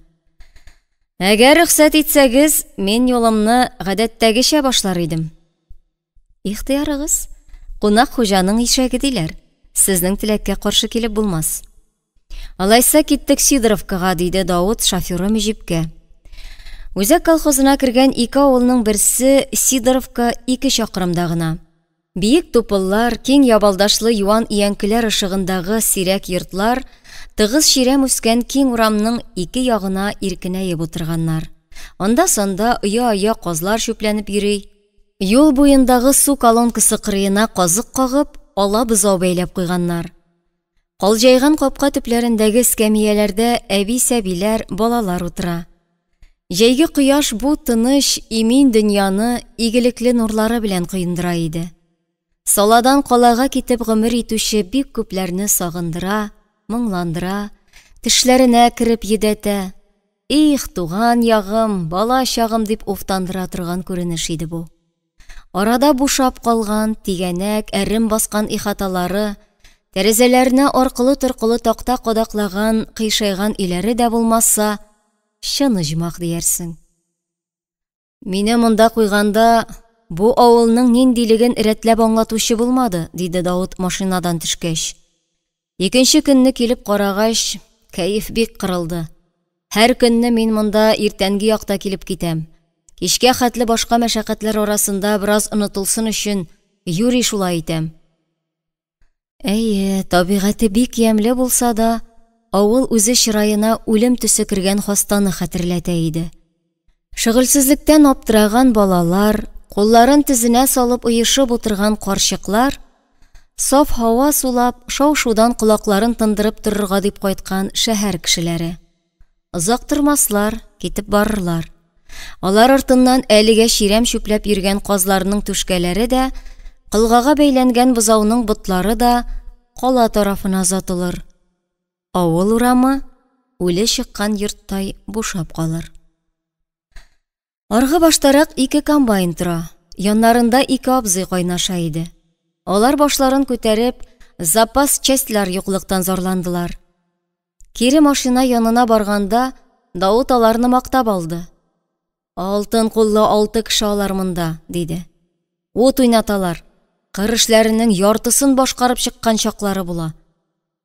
Әгәр рөхсәт итсәгез, мин юлымны гадәттәгечә башлар идем. Ихтыярыгыз. Кунак хуҗаның ишәге диләр. Сезнең теләккә каршы килеп булмас. Алайса киттек Сидоровкага, диде Давыт шоферы Мөҗипкә. Үзәк колхозына кергән ике авылның берсе Сидоровка 2 чакрымда гына. Биек тупыллар, киң ябалдашлы юан өянкеләр ышыгындагы сирәк йортлар тыгыз чирәм үскән киң урамның ике ягына иркенәеп утырганнар. Анда-санда оя-оя казлар чүпләнеп йөри. Юл буендагы су колонкасы кырыена казык кагып, ала бозау бәйләп куйганнар. Калҗайган капка төпләрендәге эскәмияләрдә әби-сәбиләр, балалар утыра. Җәйге кояш бу тыныч, имин дөньяны игелекле нурлары белән коендыра иде. Саладан калага китеп гомер итүче бик күпләрне сагындыра, моңландыра, төшләренә кереп йөдәтә. Их, туган ягым, бала чагым дип уфтандыра торган күренеш иде бу. Арада бушап калган, тигәнәк, әрем баскан ихаталары, тәрәзәләренә аркылы-торкылы такта кадаклаган, кыйшайган өйләре дә булмаса, чын оҗмах диярсең. Мине монда куйганда, бу авылның ниндилеген рәтләп аңлатучы булмады, диде Давыт машинадан төшкәч. Икенче көнне килеп карагач, кәеф бик кырылды. Һәр көнне мин монда иртәнге якта килеп китәм. Кичкә хәтле башка мәшәкатьләр арасында бераз онытылсын өчен юри шулай итәм. Әйе, табигате бик ямьле булса да, авыл үзе чыраена үлем төсе кергән хастаны хәтерләтә иде. Шөгыльсезлектән аптыраган балалар, кулларын тезенә салып оешып утырган карчыклар, саф һава сулап, шау-шудан колакларын тындырып торырга дип кайткан шәһәр кешеләре. Озак тормаслар, китеп барырлар. Алар артыннан әлегә чирәм чүпләп йөргән казларның түшкәләре дә, колгага бәйләнгән бозауның ботлары да кала тарафына озатылыр. Авыл урамы үле чыккан йорттай бушап калыр. Аргы баштарак ике комбайн тора, яннарында ике абзый кайнаша иде. Алар башларын күтәреп, запас частьлар юклыктан зарландылар. Кире машина янына барганда, Давыт аларны мактап алды. Алтын куллы алты кеше алар монда, диде. Ут уйнаталар, кыр эшләренең яртысын башкарып чыккан чаклары була.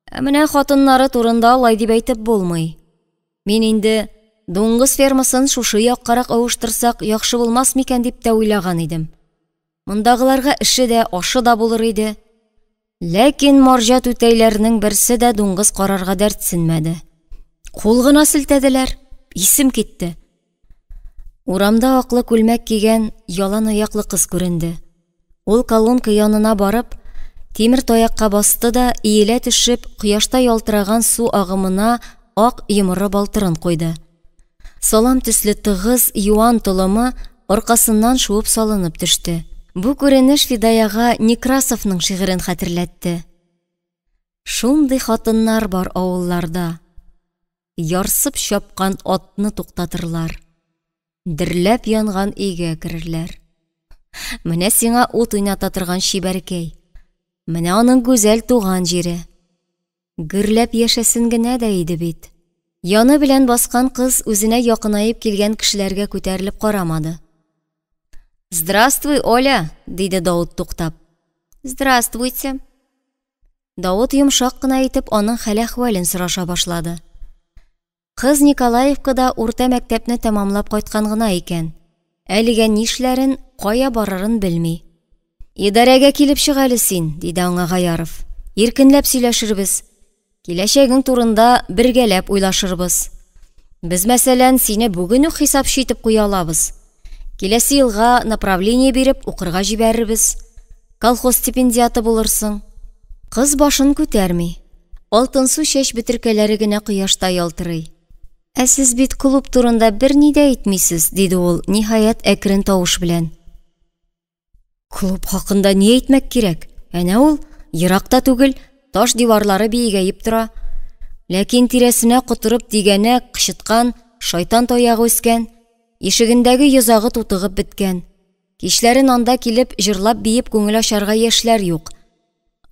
Ә менә хатыннары турында алай дип әйтеп булмый. Мин инде дуңгыз фермасын шушы яккарак авыштырсак яхшы булмас микән дип тә уйлаган идем. Мондагыларга эше дә, ашы да булыр иде. Ләкин марҗа түтәйләрнең берсе дә дуңгыз карарга дәртсенмәде. Кул гына селтәделәр, исем китте. Урамда аклы күлмәк кигән ялан аяклы кыз күренде. Ул колонка янына барып, тимер таякка басты да, иелә төшеп, кояшта ялтыраган су агымына ак йомры балтырын куйды. Салам төсле тыгыз, юан толымы аркасыннан шуып салынып төште. Бу күренеш Фидаяга Некрасовның шигырен хәтерләтте. Шундый хатыннар бар авылларда. Ярсып чапкан атны туктатырлар. Дөрләп янган өйгә керерләр. Менә сиңа ут уйната торган чибәркәй. Менә аның гүзәл туган җире. Гөрләп яшәсен генә дә иде бит. Яны белән баскан кыз үзенә якынаеп килгән кешеләргә күтәрелеп карамады. «Здравствуй, Оля!» – диде Даут туктап. «Здравствуйте!» Давыт йомшак кына итеп аның хәл-әхвәлен сораша башлады. Кыз Николаевкада урта мәктәпне тәмамлап кайткан гына икән. Әлегә нишләрен, кая барырын белми. Идарәгә килеп чык әле син, диде аңа Гаяров. Иркенләп сөйләшербез. Киләчәгең турында бергәләп уйлашырбыз. Без, мәсәлән, сине бүген үк хисапчы итеп куя алабыз. Киләсе елга направление биреп укырга җибәрербез. Колхоз стипендиаты булырсың. Кыз башын күтәрми. Алтынсу чәч бөтеркәләре генә кояшта ялтырый. Ә сез бит клуб турында берни дә әйтмисез, диде ул, ниһаять, әкрен тавыш белән. Клуб хакында ни әйтмәк кирәк? Әнә ул, ерак та түгел, таш диварлары биегәеп тора. Ләкин тирәсенә котырып тигәнәк, кычыткан, шайтан таягы үскән, ишегендәге йозагы тутыгып беткән. Кичләрен анда килеп, җырлап-биеп күңел ачарга яшьләр юк.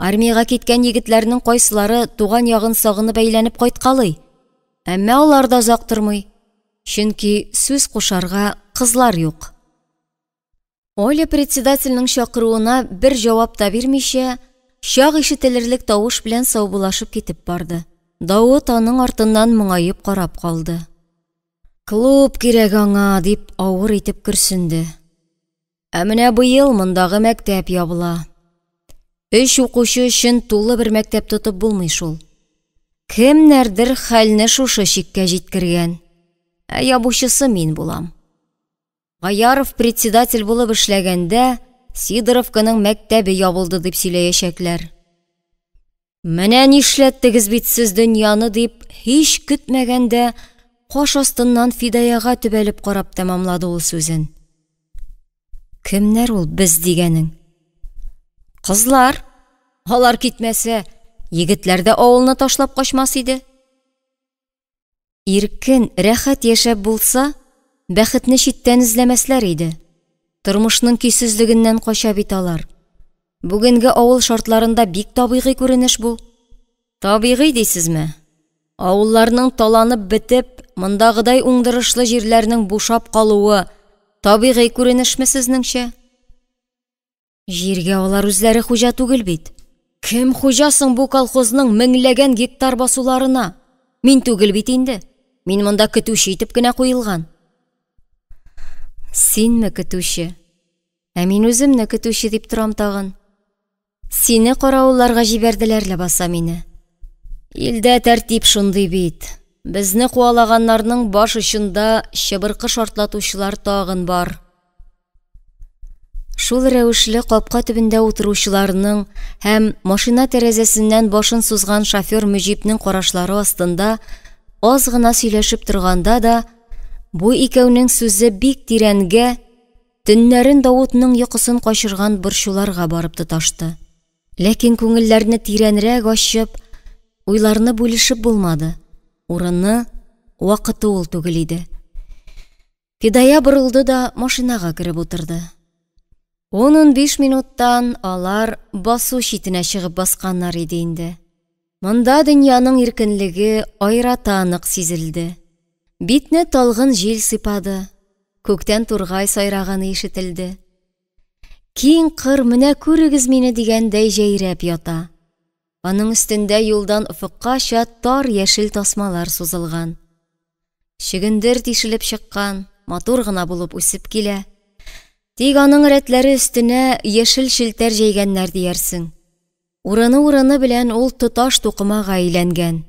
Армиягә киткән егетләрнең кайсылары туган ягын сагынып әйләнеп кайткалый. Әмма алар да озак тормый, чөнки сүз кушарга кызлар юк. Оля председательнең чакыруына бер җавап та бирмичә, чак ишетелерлек тавыш белән саубуллашып китеп барды. Давыт аның артыннан моңаеп карап калды. Клуб кирәк аңа, дип авыр итеп көрсенде. Ә менә быел мондагы мәктәп ябыла. Өч укучы өчен тулы бер мәктәп тотып булмый шул. Кемнәрдер хәлне шушы чиккә җиткергән. Ә ябучысы мин булам. Гаяров председатель булып эшләгәндә Сидоровканың мәктәбе ябылды дип сөйләячәкләр. Менә нишләттегез бит сез дөньяны дип, һич көтмәгәндә каш астыннан Фидаяга төбәлеп карап тәмамлады ул сүзен. Кемнәр ул без дигәнең? Кызлар. Алар китмәсә, егетләр дә авылны ташлап качмас иде. Иркен, рәхәт яшәп булса, бәхетне читтән эзләмәсләр иде. Тормышның көйсезлегеннән кача бит алар. Бүгенге авыл шартларында бик табигый күренеш бу. Табигый дисезме? Авылларның таланып бетеп, мондагыдай уңдырышлы җирләрнең бушап калуы табигый күренешме сезнеңчә? Җиргә алар үзләре хуҗа түгел бит. Кем хуҗа соң бу колхозның меңләгән гектар басуларына? Мин түгел бит инде. Мин монда көтүче итеп кенә куелган. Синме көтүче? Ә мин үземне көтүче дип торам тагын. Сине каравылларга җибәрделәр ләбаса мине. Илдә тәртип шундый бит. Безне куалаганнарның баш очында чыбыркы шартлатучылар тагын бар. Шул рәвешле капка төбендә утыручыларның һәм машина тәрәзәсеннән башын сузган шофер Мөҗипнең карашлары астында аз гына сөйләшеп торганда да, бу икәүнең сүзе бик тирәнгә, төннәрен Давытның йокысын качырган борчуларга барып тоташты. Ләкин күңелләрне тирәнрәк ачып, уйларны бүлешеп булмады. Урыны, вакыты ул түгел иде. Фидая борылды да машинага кереп утырды. Ун-унбиш минуттан алар басу читенә чыгып басканнар иде инде. Монда дөньяның иркенлеге аерата нык сизелде. Битне талгын җил сыйпады, күктән тургай сайраганы ишетелде. Киң кыр менә күрегез мине дигәндәй җәйрәп ята. Аның өстендә юлдан офыккача тар яшел тасмалар сузылган. Чөгендер тишелеп чыккан, матур гына булып үсеп килә. Тик аның рәтләре өстенә яшел челтәр җәйгәннәр диярсең. Урыны-урыны белән ул тоташ тукымага әйләнгән.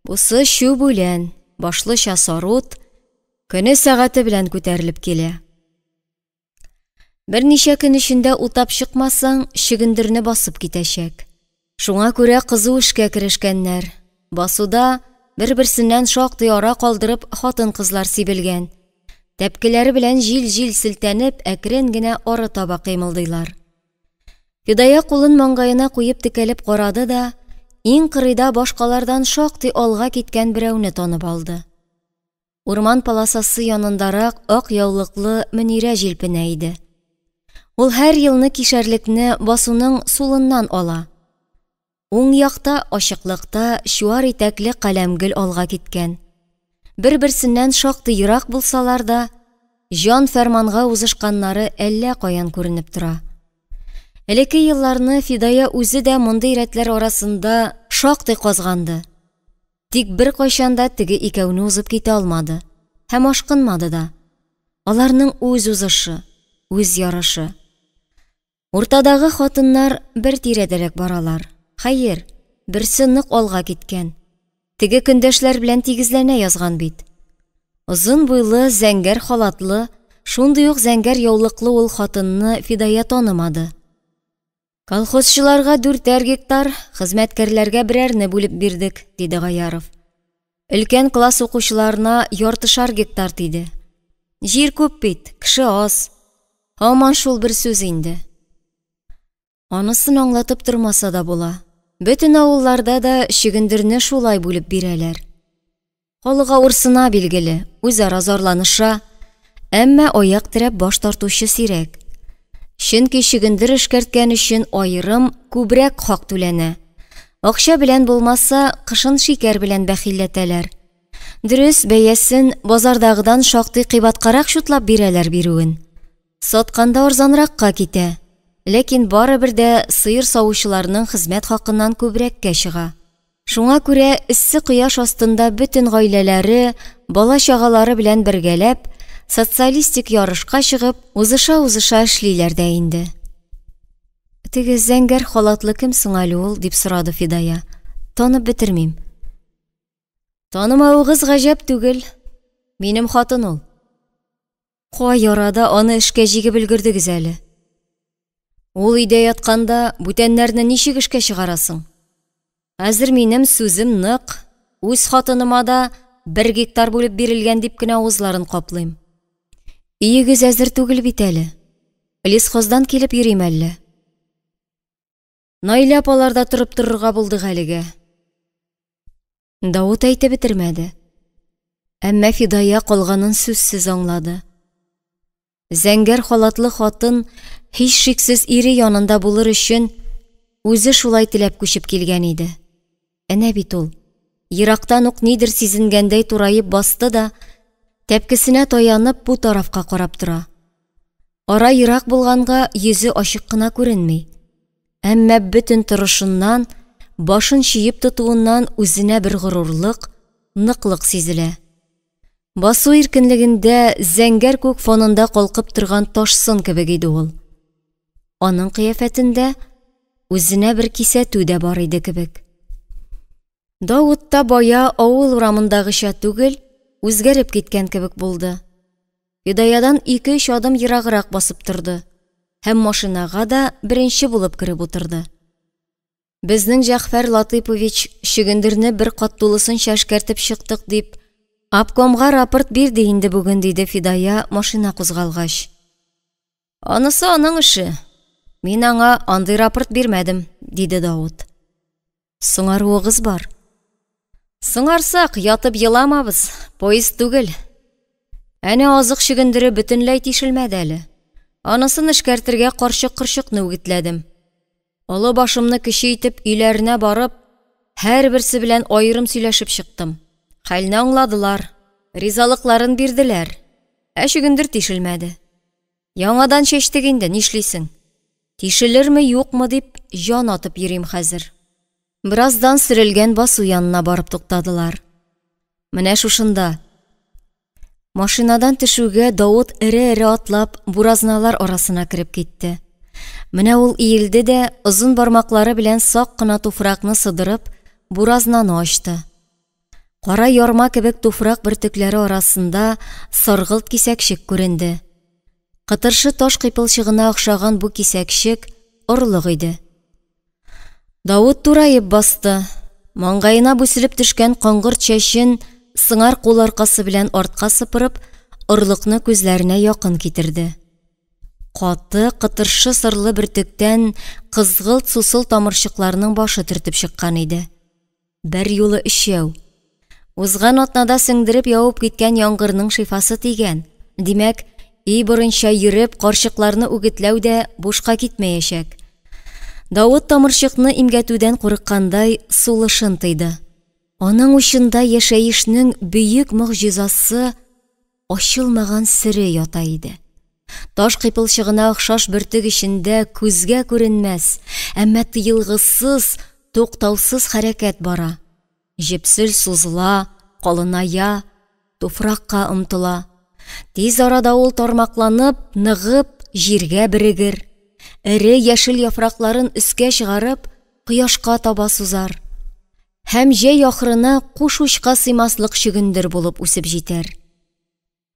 Бусы чүп үлән, башлыча сарут, көне-сәгате белән күтәрелеп килә. Берничә көн эчендә утап чыкмасаң, чөгендерне басып китәчәк. Шуңа күрә кызу эшкә керешкәннәр. Басуда бер-берсеннән шактый ара калдырып хатын-кызлар сибелгән. Тәпкеләре белән җил-җил селтәнеп, әкрен генә ары таба кыймылдыйлар. Фидая кулын маңгаена куеп текәлеп карады да, иң кырыйда башкалардан шактый алга киткән берәүне танып алды. Урман полосасы янындарак ак яулыклы Мөнирә җилпенә иде. Ул һәр елны кишәрлекне басуның сулыннан ала. Уң якта, ачыклыкта, чуар итәкле Каләмгөл алга киткән. Бер-берсеннән шактый ерак булсалар да, җан фәрманга узышканнары әллә каян күренеп тора. Элекке елларны Фидая үзе дә мондый рәтләр арасында шактый казганды. Тик беркайчан да теге икәүне узып китә алмады һәм ашкынмады да. Аларның үз узышы, үз ярышы. Уртадагы хатыннар бер тирәдәрәк баралар. Хәер, берсе нык алга киткән. Теге көндәшләр белән тигезләнә язган бит. Озын буйлы, зәңгәр халатлы, шундый ук зәңгәр яулыклы ул хатынны Фидая танымады. Колхозчыларга дүртәр гектар, хезмәткәрләргә берәрне бүлеп бирдек, диде Гаяров. Өлкән класс укучыларына яртышар гектар тиде. Җир күп бит, кеше аз. Һаман шул бер сүз инде. Анысын аңлатып тормаса да була. Бөтен авылларда да чөгендерне шулай бүлеп бирәләр. Халык авырсына, билгеле, үзара зарланыша, әмма аяк терәп баш тартучы сирәк. Чөнки чөгендер эшкәрткән өчен аерым, күбрәк хак түләнә. Акча белән булмаса, кышын шикәр белән бәхилләтәләр. Дөрес, бәясен базардагыдан шактый кыйбаткарак чутлап бирәләр бирүен. Сатканда арзанракка китә, ләкин барыбер дә сыер савучыларның хезмәт хакыннан күбрәккә чыга. Шуңа күрә эссе кояш астында бөтен гаиләләре, бала-чагалары белән бергәләп, социалистик ярышка чыгып, узыша-узыша эшлиләр дә инде. Теге зәңгәр халатлы кем соң әле ул? дип сорады Фидая. Танып бетермим. Танымавыгыз гаҗәп түгел. Минем хатын ул. Кай арада аны эшкә җигеп өлгердегез әле? Ул өйдә ятканда бүтәннәрне ничек эшкә чыгарасың? Хәзер минем сүзем нык, үз хатыныма да 1 гектар бүлеп бирелгән дип кенә авызларын каплыйм. Өегез әзер түгел бит әле. Лесхоздан килеп йөрим әллә? Наилә апаларда торып торырга булдык әлегә. Давыт әйтеп бетермәде. Әмма Фидая калганын сүзсез аңлады. Зәңгәр халатлы хатын һичшиксез ире янында булыр өчен үзе шулай теләп күчеп килгән иде. Әнә бит ул, ерактан ук нидер сизенгәндәй тураеп басты да, тәпкесенә таянып бу тарафка карап тора. Ара ерак булганга йөзе ачык кына күренми. Әмма бөтен торышыннан, башын чөеп тотуыннан үзенә бер горурлык, ныклык сизелә. Басу иркенлегендә зәңгәр күк фонында калкып торган таш сын кебек иде ул. Аның кыяфәтендә үзенә бер кисәтү дә бар иде кебек. Давыт та бая авыл урамындагыча түгел, үзгәреп киткән кебек булды. Фидаядан 2-3 адым ераграк басып торды һәм машинага да беренче булып кереп утырды. Безнең Җәгъфәр Латыйпович чөгендерне бер кат тулысынча эшкәртеп чыктык дип, обкомга рапорт бирде инде бүген, диде Фидая машина кузгалгач. Анысы аның эше. Мин аңа андый рапорт бирмәдем, диде Давыт. Соңаруыгыз бар. Соңарсак, ятып еламабыз, поезд түгел. Әнә азык чөгендере бөтенләй тишелмәде әле. Анысын эшкәртергә карчык-корчыкны үгетләдем. Олы башымны кече итеп өйләренә барып, һәрберсе белән аерым сөйләшеп чыктым. Хәлне аңладылар, ризалыкларын бирделәр. Ә чөгендер тишелмәде. Яңадан чәчтек инде, нишлисең? Тишелерме, юкмы дип җан атып йөрим хәзер. Бераздан сөрелгән басу янына барып туктадылар. Менә шушында. Машинадан төшүгә Давыт эре-эре атлап буразналар арасына кереп китте. Менә ул иелде дә озын бармаклары белән сак кына туфракны сыдырып, буразнаны ачты. Кара ярма кебек туфрак бөртекләре арасында саргылт кисәкчек күренде. Кытыршы таш кыйпылчыгына охшаган бу кисәкчек орлык иде. Давыт тураеп басты. Маңгаена бүселеп төшкән коңгырт чәчен сыңар кул аркасы белән артка сыпырып, орлыкны күзләренә якын китерде. Каты, кытыршы сырлы бөртектән кызгылт сусыл тамырчыкларның башы төртеп чыккан иде. Бер юлы өчәү. Узган атнада сеңдереп явып киткән яңгырның шифасы тигән. Димәк, өй борынча йөреп, карчыкларны үгетләү дә бушка китмәячәк. Давыт тамырчыкны имгәтүдән курыккандай сулышын тыйды. Аның учында яшәешнең бөек могҗизасы, ачылмаган сере ята иде. Таш кыйпылчыгына охшаш бөртек эчендә күзгә күренмәс, әмма тыелгысыз, туктаусыз хәрәкәт бара. Җепсел сузыла, калыная, туфракка омтыла. Тиз арада ул тармакланып, ныгып, җиргә берегер. Эре яшел яфракларын өскә чыгарып, кояшка таба сузар. Һәм җәй ахырына куш учка сыймаслык чөгендер булып үсеп җитәр.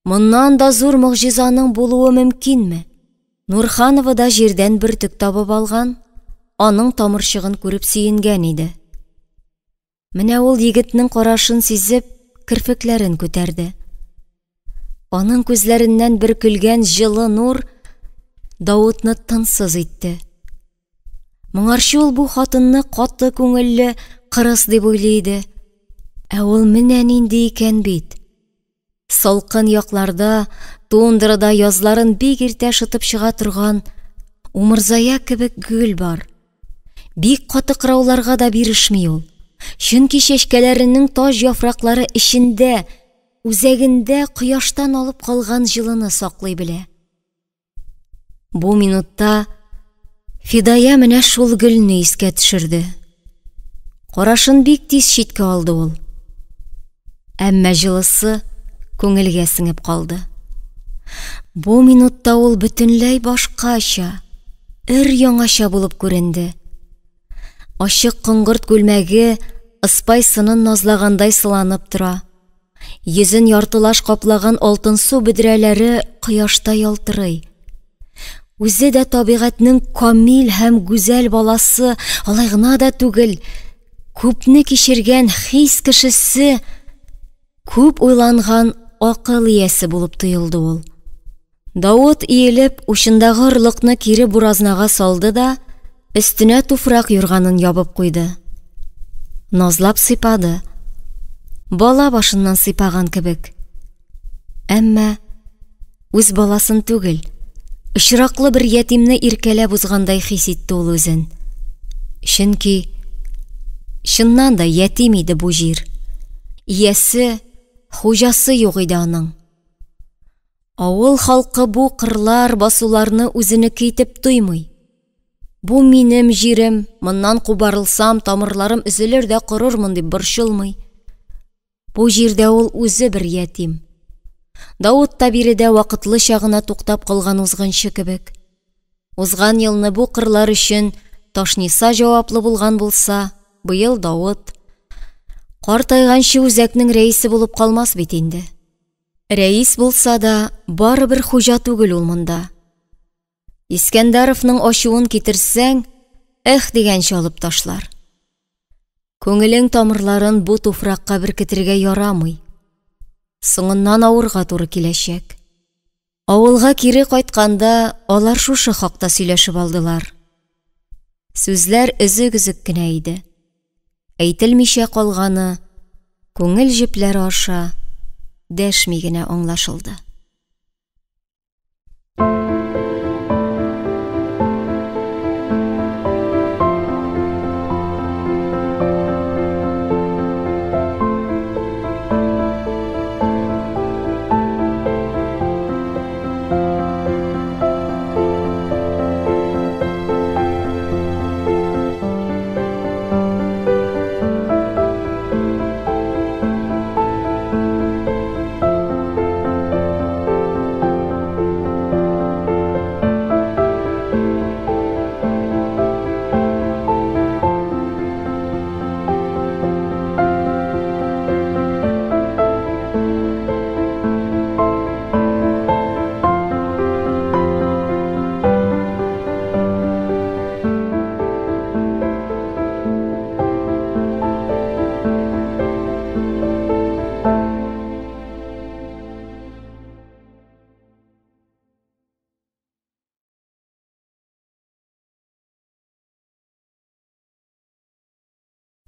Моннан да зур могҗизаның булуы мөмкинме? Нурханова да җирдән бөртек табып алган, аның тамырчыгын күреп сөенгән иде. Менә ул егетнең карашын сизеп, керфекләрен күтәрде. Аның күзләреннән бөркелгән җылы нур Давытны тынсыз итте. Моңарчы ул бу хатынны каты күңелле, кырыс дип уйлый иде. Ә ул менә нинди икән бит. Салкын якларда, тундрада язларын бик иртә шытып чыга торган умырзая кебек гөл бар. Бик каты кырауларга да бирешми ул. Чөнки чәчкәләренең таҗ яфраклары эчендә, үзәгендә кояштан алып калган җылыны саклый белә. Бу минутта Фидая менә шул гөлне искә төшерде. Карашын бик тиз читкә алды ул. Әмма җылысы күңелгә сеңеп калды. Бу минутта ул бөтенләй башкача, өр-яңача булып күренде. Ачык коңгырт күлмәге ыспай сынын назлагандай сыланып тора. Йөзен яртылаш каплаган алтынсу бөдрәләре кояшта ялтырый. Үзе дә табигатьнең камил һәм гүзәл баласы, алай гына да түгел, күпне кичергән хис кешесе, күп уйланган акыл иясе булып тоелды ул. Давыт иелеп, учындагы орлыкны кире буразнага салды да, өстенә туфрак юрганын ябып куйды. Назлап сыйпады. Бала башыннан сыйпаган кебек. Әмма үз баласын түгел, очраклы бер ятимне иркәләп узгандай хис итте ул үзен. Чөнки чыннан да ятим иде бу җир. Иясе, хуҗасы юк иде аның. Авыл халкы бу кырлар, басуларны үзенеке итеп тоймый. Бу минем җирем, моннан кубарылсам, тамырларым өзелер дә корырмын дип борчылмый. Бу җирдә ул үзе бер ятим. Давыт та биредә вакытлыча гына туктап калган узгынчы кебек. Узган елны бу кырлар өчен Ташниса җаваплы булган булса, быел Давыт. Картайганчы үзәкнең рәисе булып калмас бит инде. Рәис булса да, барыбер хуҗа түгел ул монда. Искәндәровның ачуын китерсәң, эх дигәнче алып ташлар. Күңелең тамырларын бу туфракка беркетергә ярамый. Соңыннан авырга туры киләчәк. Авылга кире кайтканда алар шушы хакта сөйләшеп алдылар. Сүзләр өзек-өзек кенә иде. Әйтелмичә калганы күңел җепләре аша дәшми генә аңлашылды.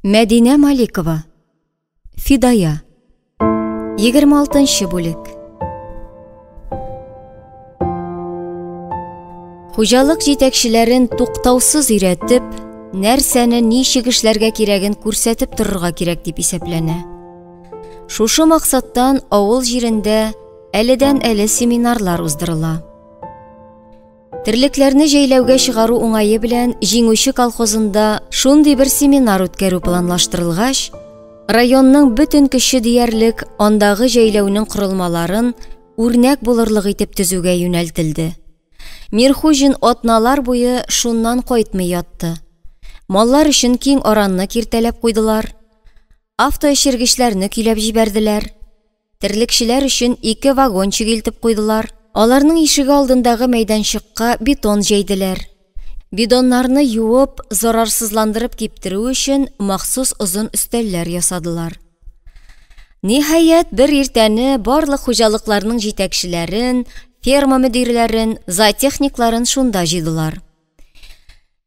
Мәдинә Маликова. Фидая. 26 бүлек. Хуҗалык җитәкчеләрен туктаусыз өйрәтеп, нәрсәне ничек эшләргә кирәген күрсәтеп торырга кирәк дип исәпләнә. Шушы максаттан авыл җирендә әледән-әле семинарлар уздырыла. Терлекләрне җәйләүгә чыгару уңае белән Җиңүче колхозында шундый бер семинар үткәрү планлаштырылгач, районның бөтен көче диярлек андагы җәйләүнең корылмаларын үрнәк булырлык итеп төзүгә юнәлтелде. Мирхуҗин атналар буе шуннан кайтмый ятты. Маллар өчен киң аранны киртәләп куйдылар, автоэчергечләрне көйләп җибәрделәр. Терлекчеләр өчен ике вагончик илтеп куйдылар. Аларның ишеге алдындагы мәйданчыкка бетон җәйделәр. Бидоннарны юып, зарарсызландырып киптерү өчен махсус озын өстәлләр ясадылар. Ниһаять, бер иртәне барлык хуҗалыкларның җитәкчеләрен, ферма мөдирләрен, зоотехникларын шунда җыйдылар.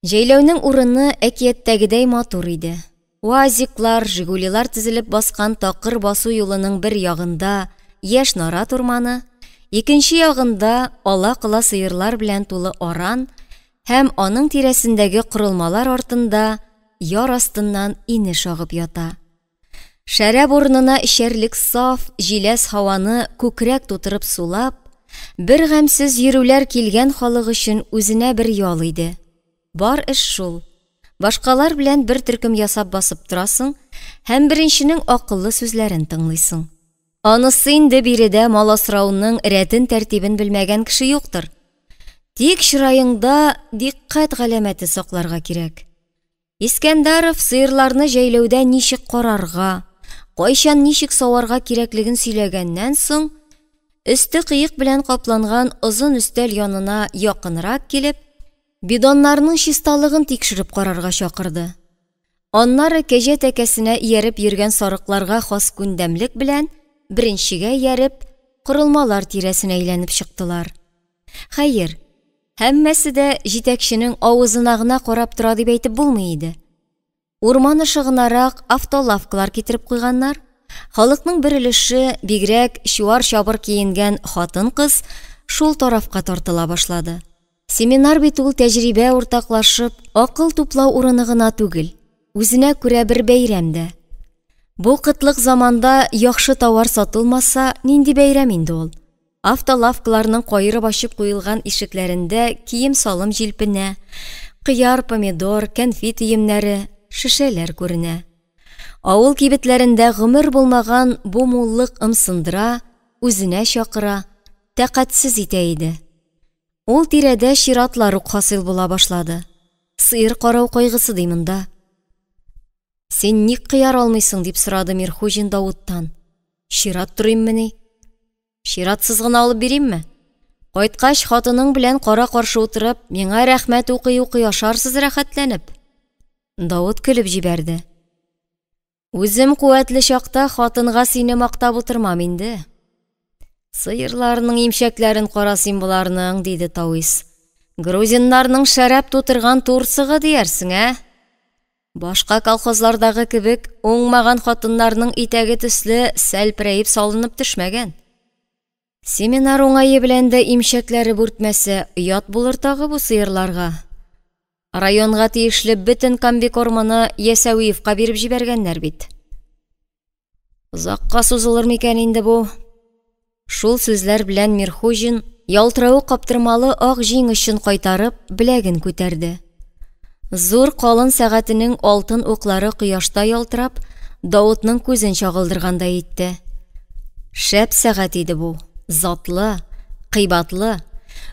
Җәйләүнең урыны әкияттәгедәй матур иде. УАЗиклар, Жигулилар тезелеп баскан такыр басу юлының бер ягында яшь нарат урманы, икенче ягында ала-кола сыерлар белән тулы аран һәм аның тирәсендәге корылмалар артында яр астыннан инеш агып ята. Шәраб урынына эчәрлек саф, җиләс һаваны күкрәк тутырып сулап, бер гамьсез йөрүләр килгән халык өчен үзенә бер ял иде. Бар эш шул. Башкалар белән бер төркем ясап басып торасың һәм беренченең акыллы сүзләрен тыңлыйсың. Анысы инде биредә мал асрауның рәтен-тәртибен белмәгән кеше юктыр. Тик чыраеңда дикъкать галәмәте сакларга кирәк. Искәндәров сыерларны җәйләүдә ничек карарга, кайчан ничек саварга кирәклеген сөйләгәннән соң, өсте кыек белән капланган озын өстәл янына якынрак килеп, бидоннарның чисталыгын тикшереп карарга чакырды. Аннары кәҗә тәкәсенә ияреп йөргән сарыкларга хас күндәмлек белән беренчегә ияреп, корылмалар тирәсен әйләнеп чыктылар. Хәер, һәммәсе дә җитәкченең авызына гына карап тора дип әйтеп булмый иде. Урман ышыгынарак автолавкалар китереп куйганнар. Халыкның бер өлеше, бигрәк чуар-чабыр киенгән хатын-кыз, шул тарафка тартыла башлады. Семинар бит ул тәҗрибә уртаклашып, акыл туплау урыны гына түгел, үзенә күрә бер бәйрәм дә. Бу кытлык заманда яхшы товар сатылмаса, нинди бәйрәм инде ул? Автолавкаларның каерып ачып куелган ишекләрендә кием-салым җилпенә, кыяр, помидор, кәнфит өемнәре, шешәләр күренә. Авыл кибетләрендә гомер булмаган бу муллык ымсындыра, үзенә чакыра, тәкатьсез итә иде. Ул тирәдә чиратлар ук хасил була башлады. Сыер карау кайгысы ди монда. Син ник кыяр алмыйсың, дип сорады Мирхуҗин Давыттан. Чират торыйммыни? Чиратсыз гына алып биримме? Кайткач, хатының белән кара-каршы утырып, миңа рәхмәт укый-укый ашарсыз рәхәтләнеп. Давыт көлеп җибәрде. Үзем куәтле чакта хатынга сине мактап утырмам инде. Сыерларның имчәкләрен кара син боларның, диде Тауис. Грузиннарның шәраб тутырган турсыгы диярсең, ә? Башка колхозлардагы кебек уңмаган хатыннарның итәге төсле сәлперәеп салынып төшмәгән. Семинар уңае белән дә имчәкләре бүртмәсә, оят булыр тагы бу сыерларга. Районга тиешле бөтен комбикорманы Ясәвиевка биреп җибәргәннәр бит. Озакка сузылыр микән инде бу? Шул сүзләр белән Мирхуҗин ялтыравык каптырмалы ак җиң очын кайтарып, беләген күтәрде. Зур калын сәгатенең алтын уклары кояшта ялтырап, Давытның күзен чагылдыргандай итте. Шәп сәгать иде бу, затлы, кыйбатлы,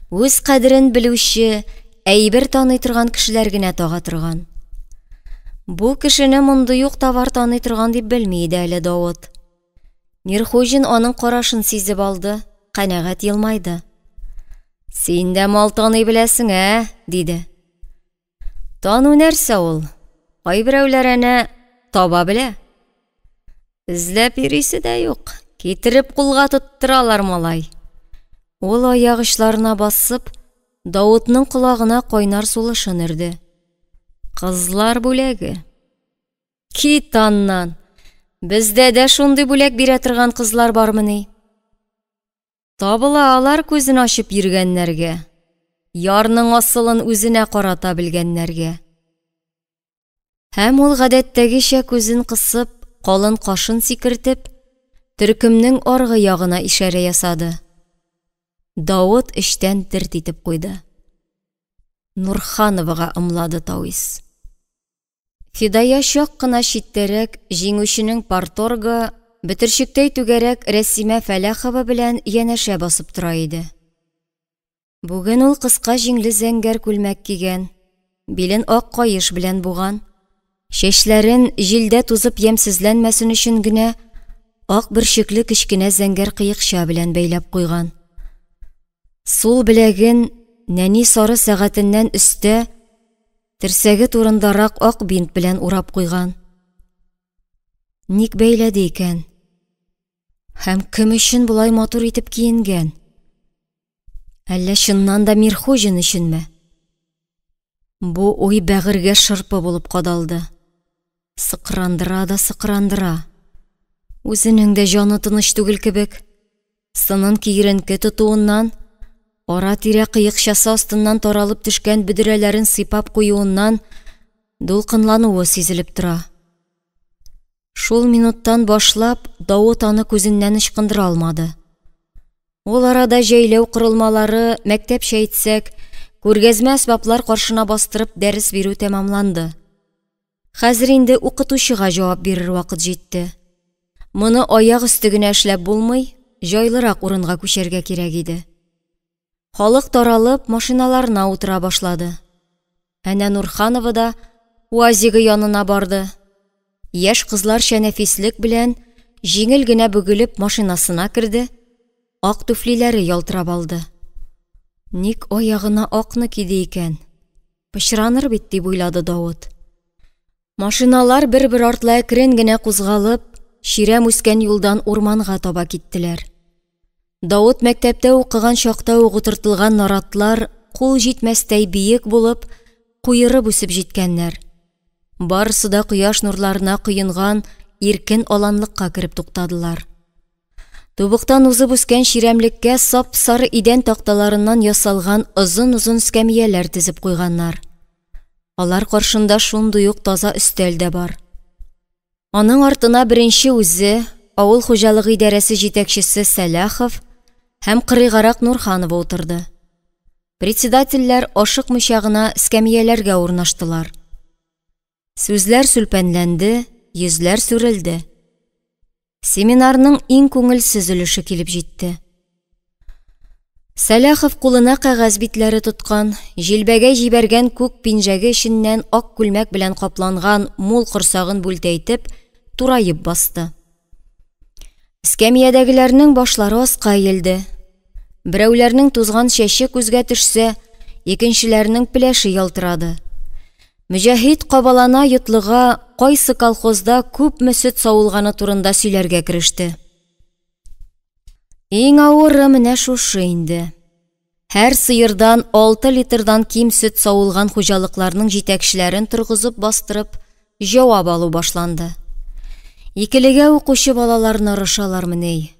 үз кадерен белүче, әйбер таный торган кешеләр генә тага торган. Бу кешене мондый ук товар таный торган дип белми иде әле Давыт. Мирхуҗин аның карашын сизеп алды, канәгать елмайды. Син дә мал таный беләсең, ә? диде. Тану нәрсә ул? Кайберәүләр әнә таба белә. Эзләп йөрисе дә юк, китереп кулга тоттыралар, малай. Ул аяк очларына басып, Давытның колагына кайнар сулышын өрде. Кызлар бүләге. Кит аннан. Бездә дә шундый бүләк бирә торган кызлар бармыни? Табыла алар күзен ачып йөргәннәргә. Ярның асылын үзенә карата белгәннәргә. Һәм ул гадәттәгечә күзен кысып, калын кашын сикертеп, төркемнең аргы ягына ишарә ясады. Давыт эчтән дерт итеп куйды. Нурхановага ымлады Тавис. Фидая чак кына читтәрәк җиңүченең парторгы, бөтерчектәй түгәрәк Рәсимә Фәләхова белән янәшә басып тора иде. Бүген ул кыска җиңле зәңгәр күлмәк кигән, билен ак каеш белән буган, чәчләрен җилдә тузып ямьсезләнмәсен өчен генә ак бөрчекле кечкенә зәңгәр кыекча белән бәйләп куйган. Сул беләген нәни сары сәгатеннән өстә, терсәге турындарак ак бинт белән урап куйган. Ник бәйләде икән? Һәм кем өчен болай матур итеп киенгән? Әллә чыннан да Мирхуҗин өченме? Бу уй бәгырьгә шырпы булып кадалды. Сыкрандыра да сыкрандыра. Үзенең дә җаны тыныч түгел кебек. Сынын киеренке тотуыннан, ара-тирә кыекчасы астыннан таралып төшкән бөдрәләрен сыйпап куюыннан дулкынлануы сизелеп тора. Шул минуттан башлап Давыт аны күзеннән ычкындыра алмады. Ул арада җәйләү корылмалары, мәктәпчә әйтсәк, күргәзмә әсбаплар каршына бастырып дәрес бирү тәмамланды. Хәзер инде укытучыга җавап бирер вакыт җитте. Моны аяк өсте генә эшләп булмый, җайлырак урынга күчәргә кирәк иде. Халык таралып, машиналарына утыра башлады. Әнә Нурханова да УАЗигы янына барды. Яшь кызларча нәфислек белән җиңел генә бөгелеп машинасына керде, ак туфлиләре ялтырап алды. Ник аягына акны киде икән? Пычраныр бит, дип уйлады Давыт. Машиналар бер-бер артлы әкрен генә кузгалып, чирәм үскән юлдан урманга таба киттеләр. Давыт мәктәптә укыган чакта ук утыртылган наратлар кул җитмәстәй биек булып, куерып үсеп җиткәннәр. Барысы да кояш нурларына коенган иркен аланлыкка кереп туктадылар. Тубыктан узып үскән чирәмлеккә сап-сары идән такталарыннан ясалган озын-озын эскәмияләр тезеп куйганнар. Алар каршында шундый ук таза өстәл дә бар. Аның артына беренче үзе, авыл хуҗалыгы идарәсе җитәкчесе Сәлахов һәм кырыйгарак Нурханова утырды. Председательләр ашыкмыйча гына эскәмияләргә урнаштылар. Сүзләр сүлпәнләнде, йөзләр сүрелде. Семинарның иң күңелсез өлеше килеп җитте. Сәлахов кулына кәгазь битләре тоткан, җилбәгәй җибәргән күк пинжәге эченнән ак күлмәк белән капланган мул корсагын бүлтәйтеп, тураеп басты. Эскәмиядәгеләрнең башлары аска иелде. Берәүләрнең тузган чәче күзгә төшсә, икенчеләрнең пеләше ялтырады. Мөҗәһит кабалана йотлыга кайсы колхозда күпме сөт савылганы турында сөйләргә кереште. Иң авыры менә шушы инде. Һәр сыердан 6 литрдан ким сөт савылган хуҗалыкларның җитәкчеләрен торгызып бастырып, җавап алу башланды. Икелегә укучы балаларны орышалармыни?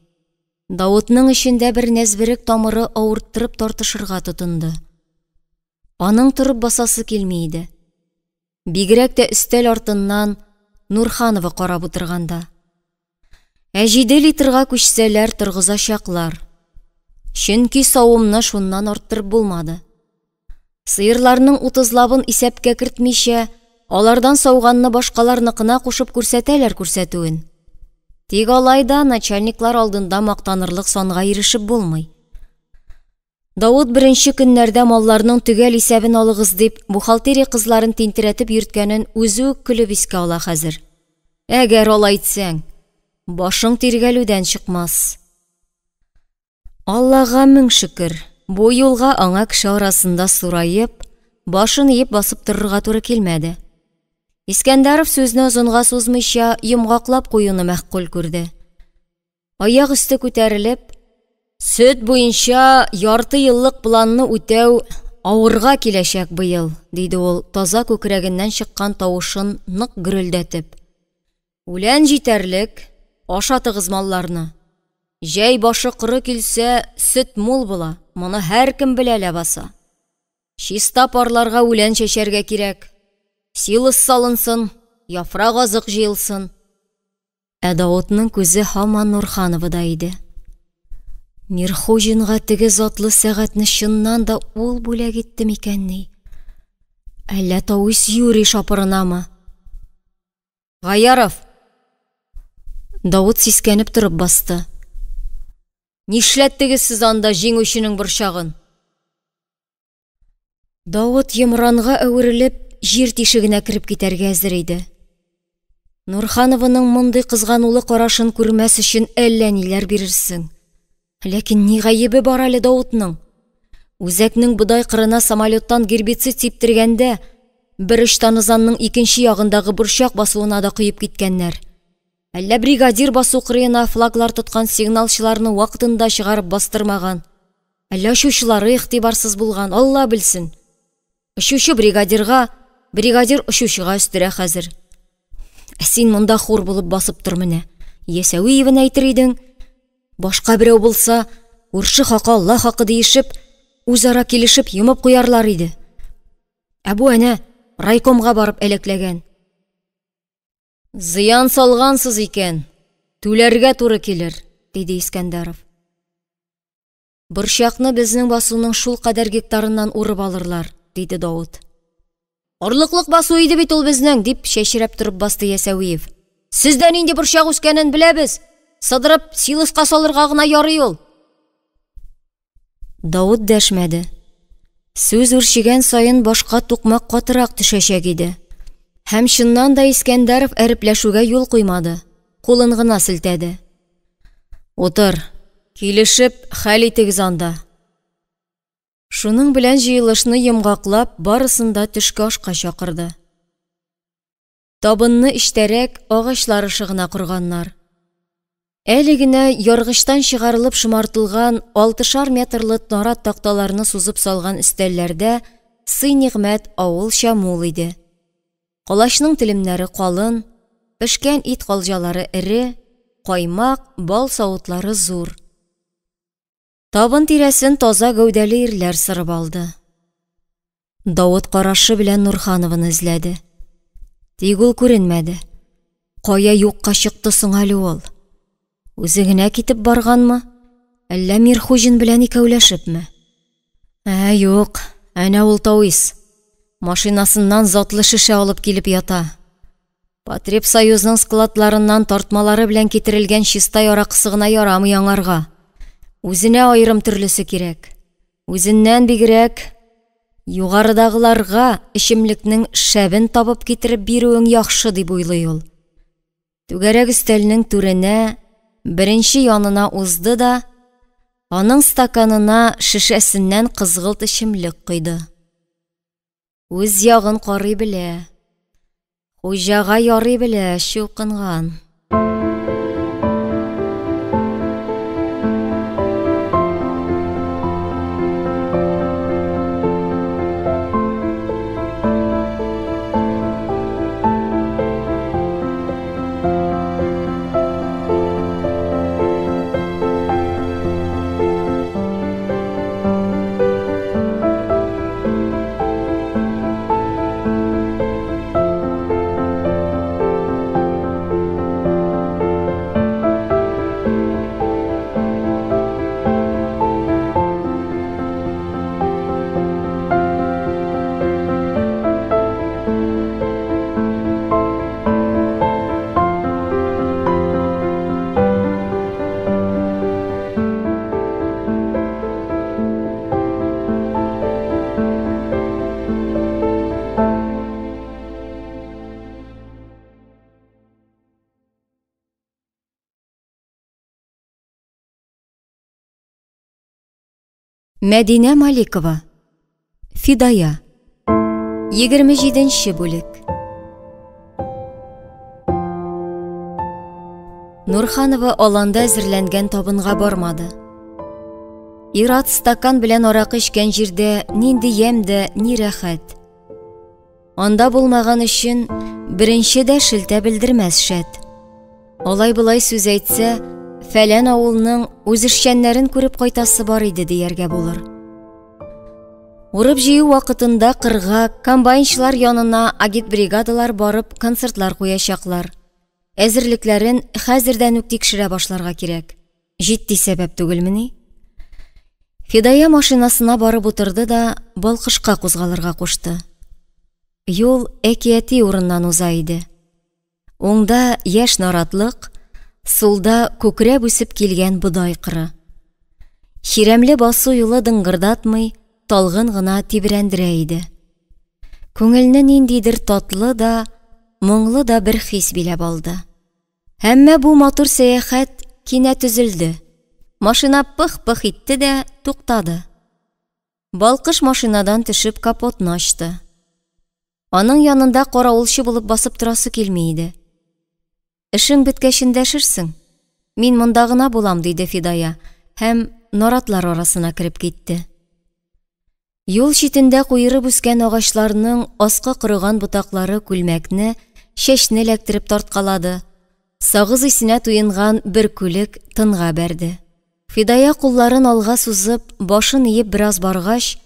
Давытның эчендә бер нәзберек тамыры авырттырып тартышырга тотынды. Аның торып басасы килми иде. Бигрәк тә өстәл артыннан Нурханова карап утырганда. Ә 7 литрга күчсәләр торгызачаклар. Чөнки савымны шуннан арттырып булмады. Сыерларның 30лабын исәпкә кертмичә, алардан сауганны башкаларныкына кушып күрсәтәләр күрсәтүен. Тик алай да начальниклар алдында мактанырлык санга ирешеп булмый. Давыт беренче көннәрдә малларның төгәл исәбен алыгыз дип, бухгалтерия кызларын тинтерәтеп йөрткәнен үзе үк көлеп искә ала хәзер. Әгәр алай итсәң, башың тиргәлүдән чыкмас. Аллага мең шөкер, бу юлга аңа кеше арасында сураеп, башын иеп басып торырга туры килмәде. Искәндәров сүзне озынга сузмыйча йомгаклап куюны мәгъкуль күрде. Аяк өсте күтәрелеп, сөт буенча ярты еллык планны үтәү авырга киләчәк быел, диде ул, таза күкрәгеннән чыккан тавышын нык гөрелдәтеп. Үлән җитәрлек, ашатыгыз малларны. Җәй башы коры килсә, сөт мул була, моны һәркем белә ләбаса. Чиста парларга үлән чәчәргә кирәк. Силос салынсын, яфрак азык җыелсын. Ә Давытның күзе һаман Нурхановада иде. Мирхуҗинга теге затлы сәгатьне чыннан да ул бүләк итте микәнни? Әллә Тавис Юрий шапырынамы? Гаяров! Давыт сискәнеп торып басты. Нишләттегез сез анда җиңүченең борчагын? Давыт йомранга әверелеп, җир тишегенә кереп китәргә әзер иде. Нурханованың мондый кызганулы карашын күрмәс өчен әллә ниләр бирерсең. Ләкин ни гаебе бар әле Давытның? Үзәкнең бодай кырына самолеттан гербицид сиптергәндә, бер очтан ызанның икенче ягындагы борчак басуына да коеп киткәннәр. Әллә бригадир басу кырыена флаглар тоткан сигналчыларны вакытында чыгарып бастырмаган. Әллә очучылары игътибарсыз булган, Алла белсен. Очучы бригадирга, бригадир очучыга өстерә хәзер. Ә син монда хур булып басып тор менә. Ясәвиевен әйтер идең. Башка берәү булса, күрше хакы Алла хакы диешеп, үзара килешеп йомып куярлар иде. Ә бу әнә райкомга барып әләкләгән. Зыян салгансыз икән, түләргә туры килер, диде Искәндәров. Борчакны безнең басуның шул кадәр гектарыннан урып алырлар, диде Давыт. Орлыклык басу иде бит ул безнең, дип чәчрәп торып басты Ясәвиев. Сездә нинди борчак үскәнен беләбез. Сыдырып силоска салырга гына ярый ул. Давыт дәшмәде. Сүз үрчегән саен башка тукмак катырак төшәчәк иде. Һәм чыннан да Искәндәров әрепләшүгә юл куймады, кулын гына селтәде. Утыр, килешеп хәл итегез анда. Шуның белән җыелышны йомгаклап, барысын да төшке ашка чакырды. Табынны эчтәрәк агачлар ышыгына корганнар. Әле генә яргычтан чыгарылып шомартылган алтышар метрлы нарат такталарны сузып салган өстәлләрдә сый-нигъмәт авылча мул иде. Калачның телемнәре калын, пешкән ит калҗалары эре, каймак, бал савытлары зур. Табын тирәсен таза гәүдәле ирләр сырып алды. Давыт карашы белән Нурхановны эзләде. Тик ул күренмәде. Кая юкка чыкты соң әле ул? Үзе генә китеп барганмы? Әллә Мирхуҗин белән икәүләшепме? Ә, юк, әнә ул Тауис. Машинасыннан затлы шешә алып килеп ята. Потребсоюзның складларыннан тартмалары белән китерелгән чиста аракысы гына ярамый аңарга. Үзенә аерым төрлесе кирәк. Үзеннән бигрәк югарыдагыларга эчемлекнең шәбен табып китереп бирүең яхшы дип уйлый ул. Түгәрәк өстәлнең түренә, беренче янына узды да, аның стаканына шешәсеннән кызгылт эчемлек койды. Үз ягын карый белә. Хуҗага ярый белә, чукынган. Мәдинә Маликова. Фидая. 27 бүлек. Нурханова аланда әзерләнгән табынга бармады. Ират стакан белән аракы эчкән җирдә нинди ямь дә, ни рәхәт. Анда булмаган өчен беренче дә шелтә белдермәс шәт. Алай-болай сүз әйтсә, фәлән авылның үзешчәннәрен күреп кайтасы бар иде дияргә булыр. Урып-җыю вакытында кырга, комбайнчылар янына агитбригадалар барып концертлар куячаклар. Әзерлекләрен хәзердән үк тикшерә башларга кирәк. Җитди сәбәп түгелмени? Фидая машинасына барып утырды да Балкышка кузгалырга кушты. Юл әкияти урыннан уза иде. Уңда яшь наратлык, сулда күкрәп үсеп килгән бодай кыры. Чирәмле басу юлы дыңгырдатмый, талгын гына тибрәндерә иде. Күңелне ниндидер татлы да, моңлы да бер хис биләп алды. Әмма бу матур сәяхәт кинәт өзелде. Машина пых-пых итте дә туктады. Балкыш машинадан төшеп капотны ачты. Аның янында каравылчы булып басып торасы килми иде. Эшең беткәч эндәшерсең. Мин монда гына булам, диде Фидая һәм наратлар арасына кереп китте. Юл читендә куерып үскән агачларның аска корыган ботаклары күлмәкне, чәчне эләктереп тарткалады. Сагыз исенә туенган бер күлек тынга бәрде. Фидая кулларын алга сузып, башын иеп бераз баргач,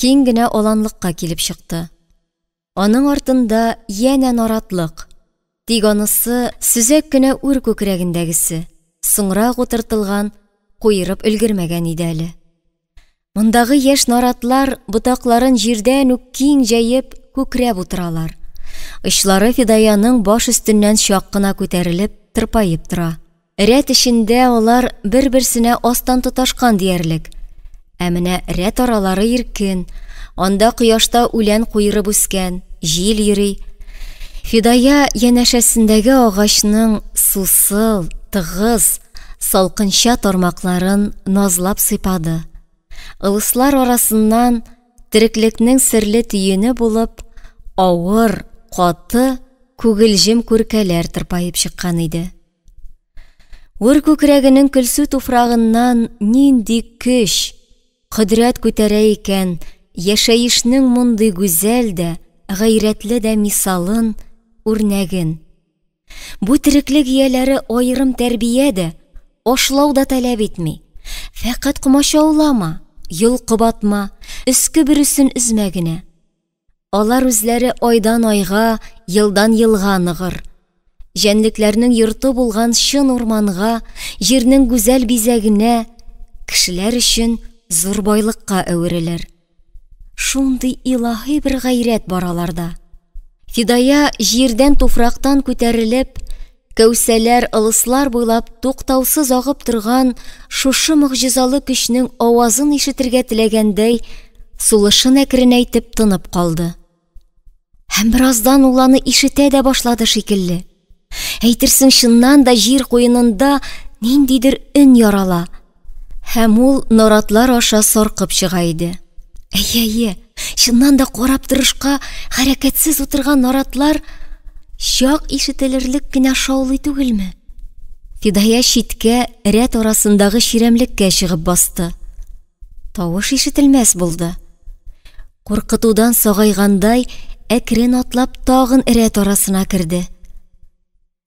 киң генә аланлыкка килеп чыкты. Аның артында янә наратлык. Тик анысы сөзәк кенә үр күкрәгендәгесе, соңрак утыртылган, куерып өлгермәгән иде әле. Мондагы яшь наратлар ботакларын җирдән үк киң җәеп, күкрәп утыралар. Очлары Фидаяның баш өстеннән чак кына күтәрелеп, тырпаеп тора. Рәт эчендә алар бер-берсенә астан тоташкан диярлек. Ә менә рәт аралары иркен, анда кояшта үлән куерып үскән, җил йөри. Фидая янәшәсендәге агачның сусыл, тыгыз, салкынча тармакларын назлап сыйпады. Ылыслар арасыннан тереклекнең серле төене булып, авыр, каты, күгелҗем күркәләр тырпаеп чыккан иде. Үр күкрәгенең көлсу туфрагыннан нинди көч, кодрәт күтәрә икән яшәешнең мондый гүзәл дә, гайрәтле дә мисалын, үрнәген. Бу тереклек ияләре аерым тәрбия дә, ашлау да таләп итми. Фәкать комачаулама, йолкып атма, өске бөресен өзмә генә. Алар үзләре айдан айга, елдан елга ныгыр. Җәнлекләрнең йорты булган чын урманга, җирнең гүзәл бизәгенә, кешеләр өчен зур байлыкка әверелер. Шундый илаһи бер гайрәт бар аларда. Фидая җирдән туфрактан күтәрелеп, кәүсәләр, ылыслар буйлап туктаусыз агып торган шушы могҗизалы көчнең авазын ишетергә теләгәндәй, сулышын әкренәйтеп тынып калды. Һәм бераздан ул аны ишетә дә башлады шикелле. Әйтерсең, чыннан да җир куенында ниндидер өн ярала. Һәм ул наратлар аша саркып чыга иде. Әйе, әйе, чыннан да карап торышка хәрәкәтсез утырган наратлар чак ишетелерлек кенә шаулый түгелме? Фидая читкә, рәт арасындагы чирәмлеккә чыгып басты. Тавыш ишетелмәс булды. Куркытудан сагайгандай, әкрен атлап тагын рәт арасына керде.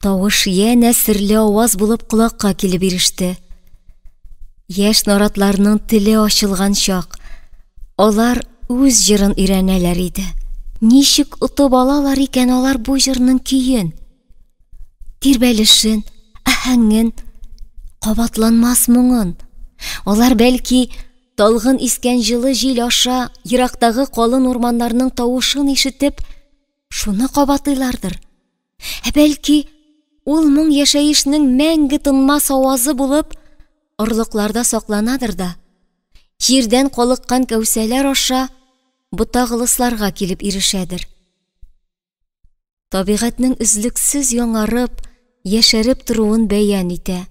Тавыш янә серле аваз булып колакка килеп иреште. Яшь наратларның теле ачылган чак. Алар үз җырын өйрәнәләр иде. Ничек отып алалар икән алар бу җырның көен? Тирбәлешен, аһәңен, кабатланмас моңын. Алар бәлки талгын искән җылы җил аша ерактагы калын урманнарның тавышын ишетеп, шуны кабатлыйлардыр. Ә бәлки ул моң яшәешнең мәңге тынмас авазы булып, орлыкларда сакланадыр да, җирдән калыккан кәүсәләр аша ботак-ылысларга килеп ирешәдер. Табигатьнең өзлексез яңарып, яшәреп торуын бәян итә.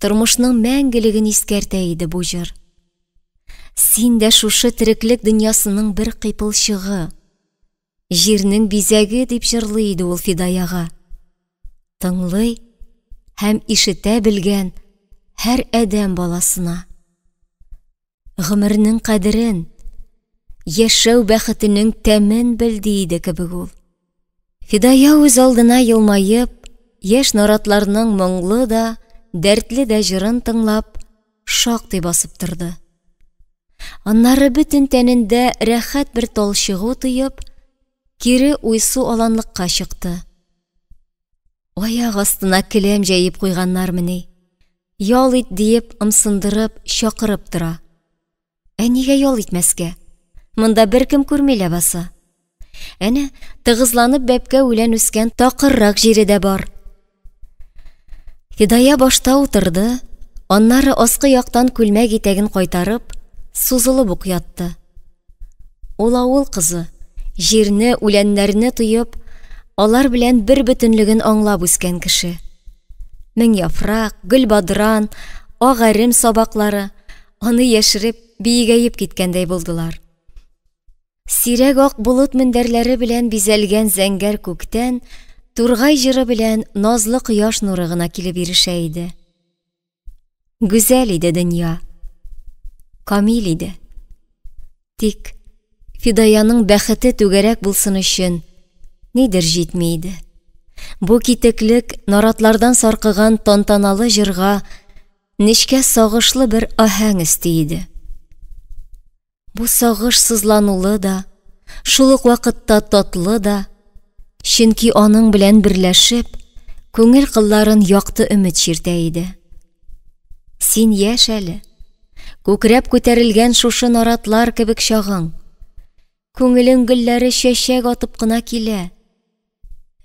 Тормышның мәңгелеген искәртә иде бу җыр. Син дә шушы тереклек дөньясының бер кыйпылчыгы, җирнең бизәге, дип җырлый иде ул Фидаяга. Тыңлый һәм ишетә белгән һәр адәм баласына. Гомернең кадерен, яшәү бәхетенең тәмен бел, ди иде кебек ул. Фидая үз алдына елмаеп, яшь наратларның моңлы да, дәртле дә җырын тыңлап, шактый басып торды. Аннары бөтен тәнендә рәхәт бер талчыгу тоеп, кире уйсу аланлыкка чыкты. Аяк астына келәм җәеп куйганнармыни? Ял ит диеп, ымсындырып, чакырып тора. Ә нигә ял итмәскә? Монда беркем күрми ләбаса. Әнә, тыгызланып бәбкә үлән үскән такыррак җире дә бар. Фидая башта утырды, аннары аскы яктан күлмәк итәген кайтарып, сузылып ук ятты. Ул авыл кызы, җирне, үләннәрне тоеп, алар белән бер бөтенлеген аңлап үскән кеше. Мең яфрак, гөлбадран, ак әрем сабаклары аны яшереп, биегәеп киткәндәй булдылар. Сирәк ак болыт мендәрләре белән бизәлгән зәңгәр күктән тургай җыры белән назлы кояш нуры гына килеп ирешә иде. Гүзәл иде дөнья. Камил иде. Тик Фидаяның бәхете түгәрәк булсын өчен нидер җитми иде. Бу китеклек наратлардан саркыган тантаналы җырга нечкә сагышлы бер аһәң өсти иде. Бу сагыш сызланулы да, шул ук вакытта татлы да, чөнки аның белән берләшеп, күңел кылларын якты өмет чиртә иде. Син яшь әле. Күкрәп күтәрелгән шушы наратлар кебек чагың. Күңелең гөлләре чәчәк атып кына килә.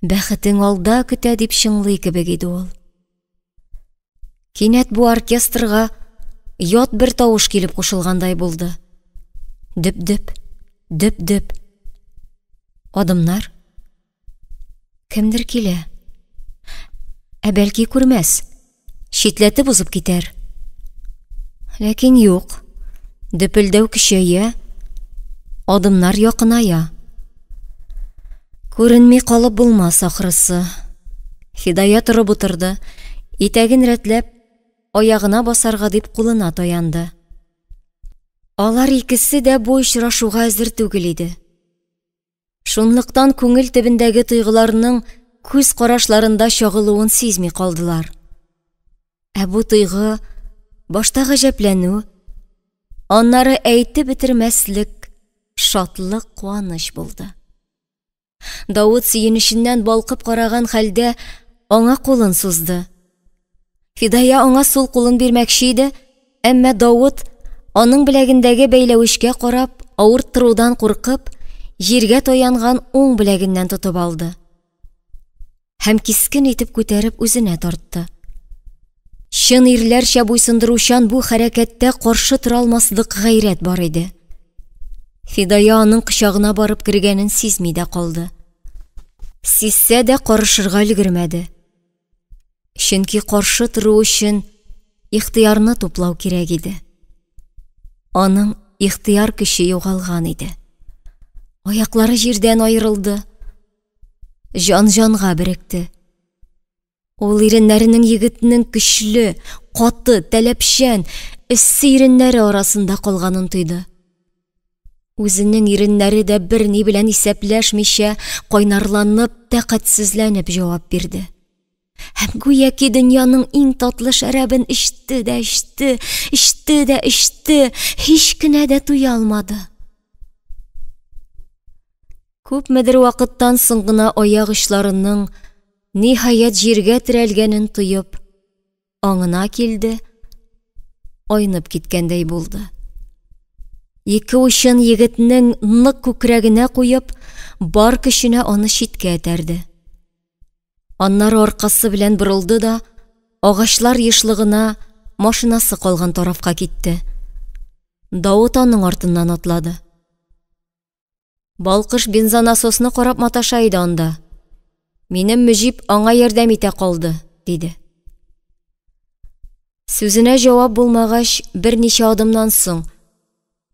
Бәхетең алда көтә дип чыңлый кебек иде ул. Кинәт бу оркестрга ят бер тавыш килеп кушылгандай булды. Дөп-дөп, дөп-дөп. Адымнар. Кемдер килә. Ә бәлки күрмәс. Читләтеп узып китәр. Ләкин юк. Дөпелдәү көчәя, адымнар якыная. Күренми калып булмас ахрысы. Фидая торып утырды, итәген рәтләп, аягына басарга дип кулына таянды. Алар икесе дә бу очрашуга әзер түгел иде. Шунлыктан күңел төбендәге тойгыларның күз карашларында чагылуын сизми калдылар. Ә бу тойгы башта гаҗәпләнү, аннары әйтеп бетермәслек шатлык, куаныч булды. Давыт сөенеченнән балкып караган хәлдә аңа кулын сузды. Фидая аңа сул кулын бирмәкче иде, әмма Давыт аның беләгендәге бәйләвечкә карап, авырттырудан куркып, җиргә таянган уң беләгеннән тотып алды. Һәм кискен итеп күтәреп үзенә тартты. Чын ирләрчә буйсындыручан бу хәрәкәттә каршы тора алмаслык гайрәт бар иде. Фидая аның кочагына барып кергәнен сизми дә калды. Сизсә дә карышырга өлгермәде. Чөнки каршы тору өчен ихтыярны туплау кирәк иде. Аның ихтыяр көче югалган иде. Аяклары җирдән аерылды. Җан җанга беректе. Ул иреннәренең егетнең көчле, каты, таләпчән, эссе иреннәре арасында калганын тойды. Үзенең иреннәре дә берни белән исәпләшмичә, кайнарланып, тәкатьсезләнеп җавап бирде. Һәм гүяки дөньяның иң татлы шәрабен эчте дә эчте, эчте дә эчте, һич кенә дә туя алмады. Күпмедер вакыттан соң гына аяк очларының ниһаять җиргә терәлгәнен тоеп, аңына килде, айнып киткәндәй булды. Ике учын егетнең нык күкрәгенә куеп, бар көченә аны читкә этәрде. Аннары аркасы белән борылды да, агачлар ешлыгына машинасы калган тарафка китте. Давыт аның артыннан атлады. Балкыш бензонасосны карап маташа иде анда. Минем Мөҗип аңа ярдәм итә калды, диде. Сүзенә җавап булмагач, берничә адымнан соң,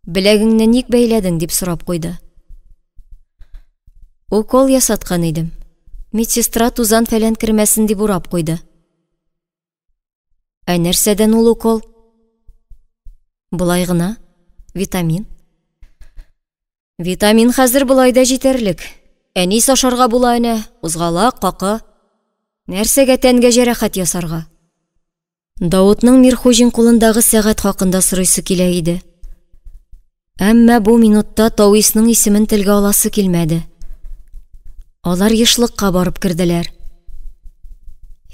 беләгеңне ник бәйләдең, дип сорап куйды. Укол ясаткан идем. Медсестра тузан фәлән кермәсен дип урап куйды. Ә нәрсәдән ул укол? Болай гына, витамин. Витамин хәзер болай да җитәрлек. Әнис ашарга була әнә, кузгалак, какы. Нәрсәгә тәнгә җәрәхәт ясарга? Давытның Мирхуҗин кулындагы сәгать хакында сорыйсы килә иде. Әмма бу минутта Тависның исемен телгә аласы килмәде. Алар ешлыкка барып керделәр.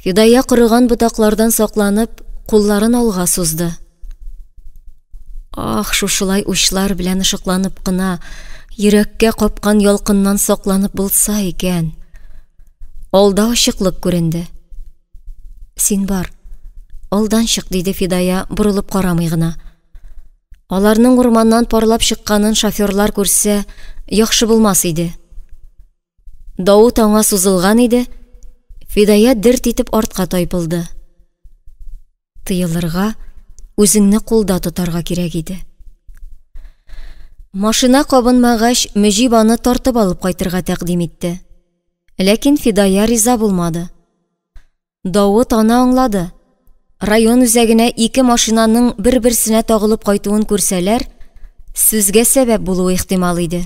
Фидая корыган ботаклардан сакланып, кулларын алга сузды. Ах, шушылай учлар белән ышыкланып кына, йөрәккә капкан ялкыннан сакланып булса икән. Алда ачыклык күренде. Син бар, алдан чык, диде Фидая, борылып карамый гына. Аларның урманнан парлап чыкканын шоферлар күрсә, яхшы булмас иде. Давыт аңа сузылган иде, Фидая дерт итеп артка тайпылды. Тыелырга, үзеңне кулда тотарга кирәк иде. Машина кабынмагач, Мөҗип аны тартып алып кайтырга тәкъдим итте. Ләкин Фидая риза булмады. Давыт аны аңлады. Район үзәгенә ике машинаның бер-берсенә тагылып кайтуын күрсәләр, сүзгә сәбәп булуы ихтимал иде.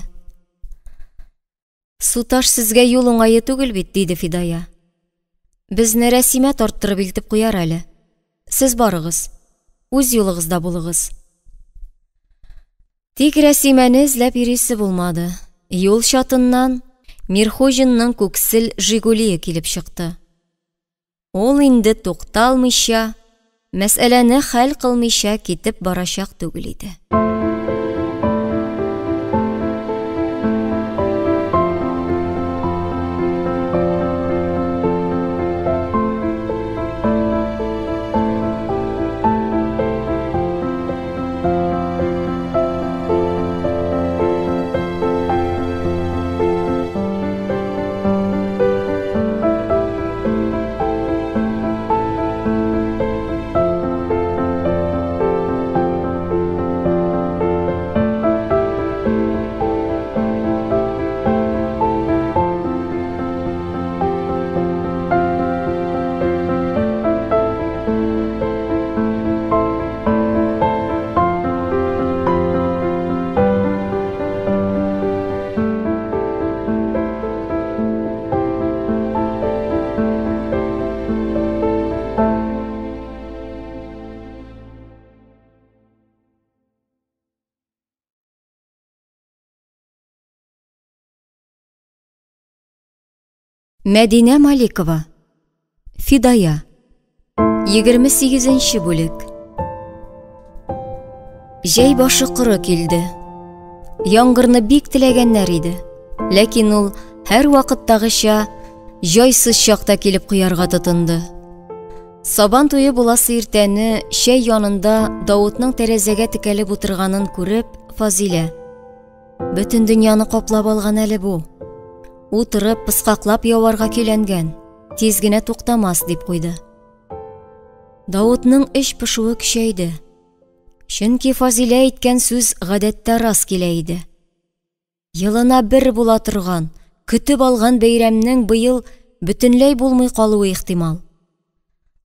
Суташ сезгә юл уңае түгел бит, диде Фидая. Безне Рәсимә тарттырып илтеп куяр әле. Сез барыгыз, үз юлыгызда булыгыз. Тик Рәсимәне эзләп йөрисе булмады. Юл чатыннан Мирхуҗинның күксел «Жигулие» килеп чыкты. Ул инде тукталмыйча, мәсьәләне хәл кылмыйча китеп барачак түгел иде. Мәдинә Маликова. Фидая. 28 бүлек. Җәй башы коры килде. Яңгырны бик теләгәннәр иде. Ләкин ул һәр вакыттагыча җайсыз чакта килеп коярга тотынды. Сабан туе буласы иртәне чәй янында Давытның тәрәзәгә текәлеп утырганын күреп, Фазилә: Бөтен дөньяны каплап алган әле бу. Утырып, пыскаклап яварга көйләнгән. Тиз генә туктамас, дип куйды. Давытның эч пошуы көчәйде. Чөнки Фазилә әйткән сүз гадәттә рас килә иде. Елына бер була торган, көтеп алган бәйрәмнең быел бөтенләй булмый калуы ихтимал.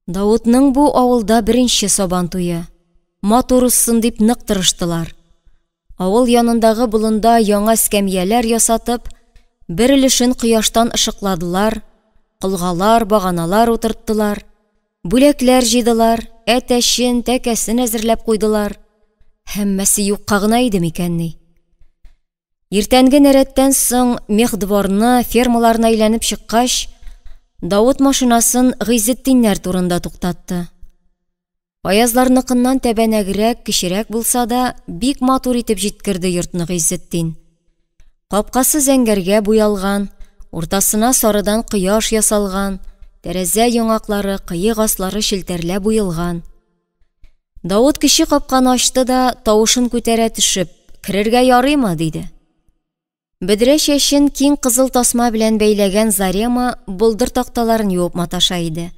Давытның бу авылда беренче сабан туе. Матур узсын дип нык тырыштылар. Авыл янындагы болында яңа эскәмияләр ясатып, бер өлешен кояштан ышыкладылар, колгалар, баганалар утырттылар, бүләкләр җыйдылар, әтәчен, тәкәсен әзерләп куйдылар. Һәммәсе юкка гына иде микәнни? Иртәнге нәрәттән соң мехдворны, фермаларны әйләнеп чыккач, Давыт машинасын Гыйзетдиннәр турында туктатты. Аязларныкыннан тәбәнәгрәк, кечерәк булса да, бик матур итеп җиткерде йортны Гыйзетдин. Капкасы зәңгәргә буялган, уртасына сарыдан кояш ясалган, тәрәзә яңаклары, кыек аслары челтәрләп буелган. Давыт кече капканы ачты да, тавышын күтәрә төшеп, «Керергә ярыймы?» диде. Бөдрә чәчен киң кызыл тасма белән бәйләгән Зарема болдыр такталарын юып маташа иде.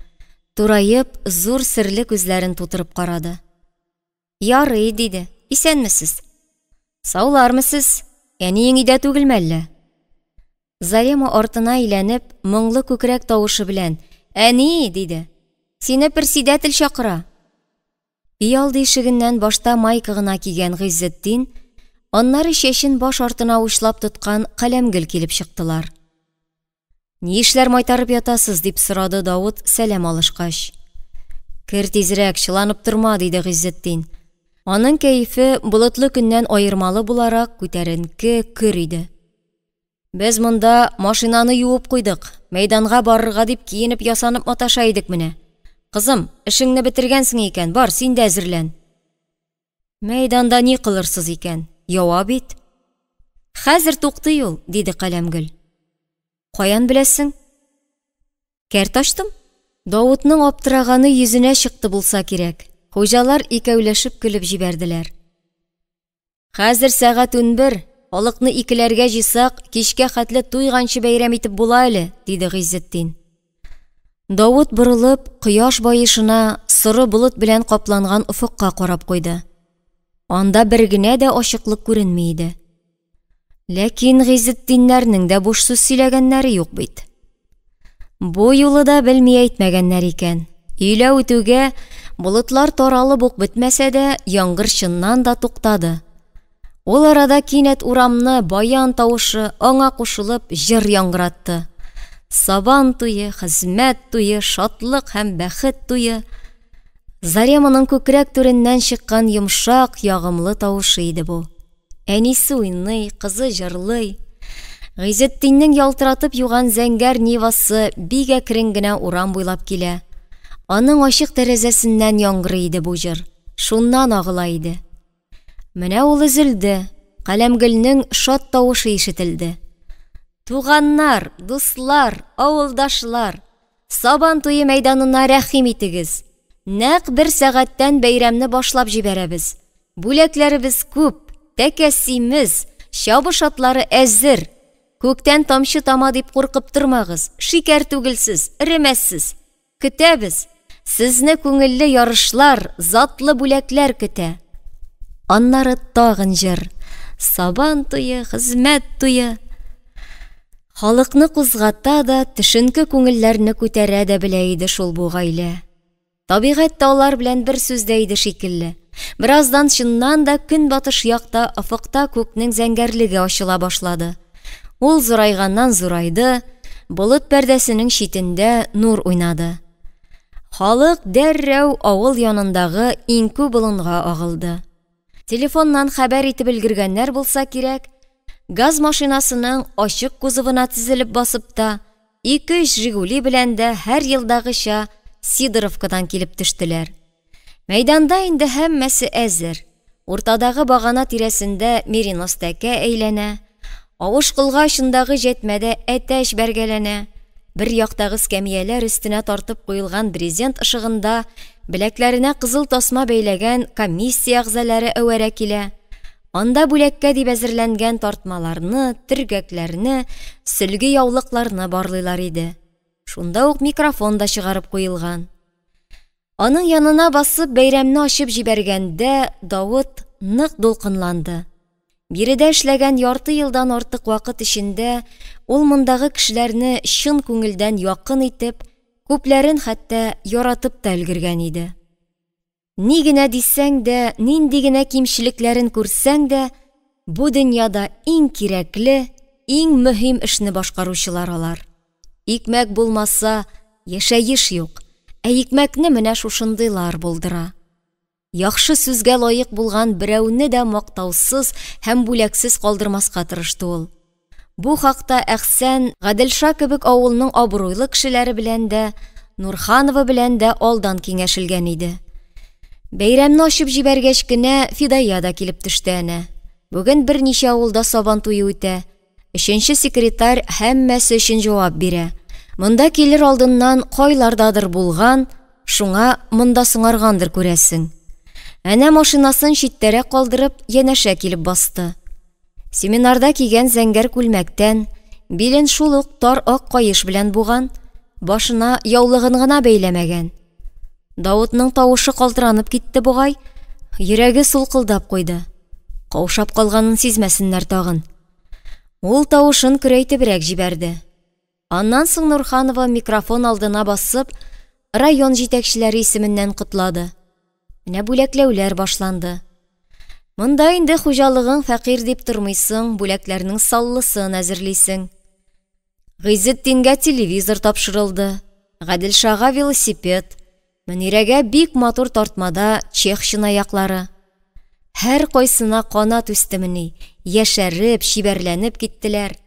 Тураеп, зур серле күзләрен тутырып карады. Ярый, диде. Исәнмесез? Саулармысыз? Әниең өйдә түгелме әллә? Зарема артына әйләнеп, моңлы күкрәк тавышы белән: "Әни!" диде. "Сине председатель чакыра." Өйалды ишегеннән башта майка гына кигән Гыйззетдин, аннары чәчен баш артына учлап тоткан Каләмгөл килеп чыктылар. Ни эшләр майтарып ятасыз? дип сорады Давыт сәлам алышкач. Кер тизрәк, чыланып торма, диде Гыйззетдин. Аның кәефе, болытлы көннән аермалы буларак, күтәренке, көр иде. Без монда машинаны юып куйдык, мәйданга барырга дип киенеп-ясанып маташа идек менә. Кызым, эшеңне бетергәнсең икән, бар, син дә әзерлән. Мәйданда ни кылырсыз икән? Ява бит. Хәзер туктый ул, диде Каләмгөл. Каян беләсең? Кәрт ачтым. Давытның аптыраганы йөзенә чыкты булса кирәк. Хуҗалар икәүләшеп көлеп җибәрделәр. Хәзер сәгать 11, халыкны икеләргә җыйсак, кичкә хәтле туйганчы бәйрәм итеп була әле, диде Гыйззетдин. Давыт борылып, кояш баешына соры болыт белән капланган офыкка карап куйды. Анда бер генә дә ачыклык күренми иде. Ләкин Гыйзетдиннәрнең дә буш сүз сөйләгәннәре юк бит. Бу юлы да белми әйтмәгәннәр икән. Өйлә үтүгә, болытлар таралып ук бетмәсә дә, яңгыр чыннан да туктады. Ул арада кинәт урамны баян тавышы, аңа кушылып, җыр яңгыратты. Сабан туе, хезмәт туе, шатлык һәм бәхет туе. Зареманың күкрәк түреннән чыккан йомшак, ягымлы тавышы иде бу. Әнисе уйный, кызы җырлый. Гыйзетдиннең ялтыратып юган зәңгәр Нивасы бик әкрен генә урам буйлап килә. Аның ачык тәрәзәсеннән яңгырый иде бу җыр, шуннан агыла иде. Менә ул өзелде, Каләмгөлнең шат тавышы ишетелде. Туганнар, дуслар, авылдашлар, Сабан туе мәйданына рәхим итегез. Нәкъ бер сәгатьтән бәйрәмне башлап җибәрәбез. Бүләкләребез күп, тәкә симез, чабыш атлары әзер. Күктән тамчы тама дип куркып тормагыз, шикәр түгелсез, эремәссез. Көтәбез! Сезне күңелле ярышлар, затлы бүләкләр көтә. Аннары тагын җыр. Сабан туе, хезмәт туе. Халыкны кузгата да, төшенке күңелләрне күтәрә дә белә иде шул бу гаилә. Табигать тә алар белән бер сүздә иде шикелле. Бераздан чыннан да көнбатыш якта офыкта күкнең зәңгәрлеге ачыла башлады. Ул зурайганнан зурайды, болыт пәрдәсенең читендә нур уйнады. Халык дәррәү авыл янындагы иңкү болынга агылды. Телефоннан хәбәр итеп өлгергәннәр булса кирәк, газ машинасының ачык кузовына тезелеп басып та, ике-өч Жигули белән дә һәр елдагыча Сидоровкадан килеп төштеләр. Мәйданда инде һәммәсе әзер. Уртадагы багана тирәсендә меринос тәкә әйләнә, авыш колга очындагы җәтмәдә әтәч бәргәләнә, бер яктагы эскәмияләр өстенә тартып куелган брезент ышыгында беләкләренә кызыл тасма бәйләгән комиссия әгъзалары әвәрә килә. Анда бүләккә дип әзерләнгән тартмаларны, төргәкләрне, сөлге-яулыкларны барлыйлар иде. Шунда ук микрофон да чыгарып куелган. Аның янына басып бәйрәмне ачып җибәргәндә Давыт нык дулкынланды. Биредә эшләгән ярты елдан артык вакыт эчендә ул мондагы кешеләрне чын күңелдән якын итеп, күпләрен хәтта яратып та өлгергән иде. Ни генә дисәң дә, нинди генә кимчелекләрен күрсәң дә, бу дөньяда иң кирәкле, иң мөһим эшне башкаручылар алар. Икмәк булмаса, яшәеш юк, ә икмәкне менә шушындыйлар булдыра. Яхшы сүзгә лаек булган берәүне дә мактаусыз һәм бүләксез калдырмаска тырышты ул. Бу хакта Әхсән, Гаделша кебек авылның абруйлы кешеләре белән дә, Нурханова белән дә алдан киңәшелгән иде. Бәйрәмне ачып җибәргәч кенә Фидая да килеп төште әнә. Бүген берничә авылда Сабан туе үтә. Өченче секретарь һәммәсе өчен җавап бирә. Монда килер алдыннан кайлардадыр булган, шуңа монда соңаргандыр күрәсең. Әнә машинасын читтәрәк калдырып, янәшә килеп басты. Семинарда кигән зәңгәр күлмәктән, билен шул ук тар ак каеш белән буган, башына яулыгын гына бәйләмәгән. Давытның тавышы калтыранып китте бугай, йөрәге сулкылдап куйды. Каушап калганын сизмәсеннәр тагын. Ул тавышын көрәйтебрәк җибәрде. Аннан соң Нурханова микрофон алдына басып, район җитәкчеләре исеменнән котлады. Менә бүләкләүләр башланды. Монда инде хуҗалыгың фәкыйрь дип тормыйсың, бүләкләрнең саллысын әзерлисең. Гыйзетдингә телевизор тапшырылды, Гаделшага велосипед, Мөнирәгә бик матур тартмада чех чынаяклары. Һәркайсына канат үстемени, яшәреп, чибәрләнеп киттеләр.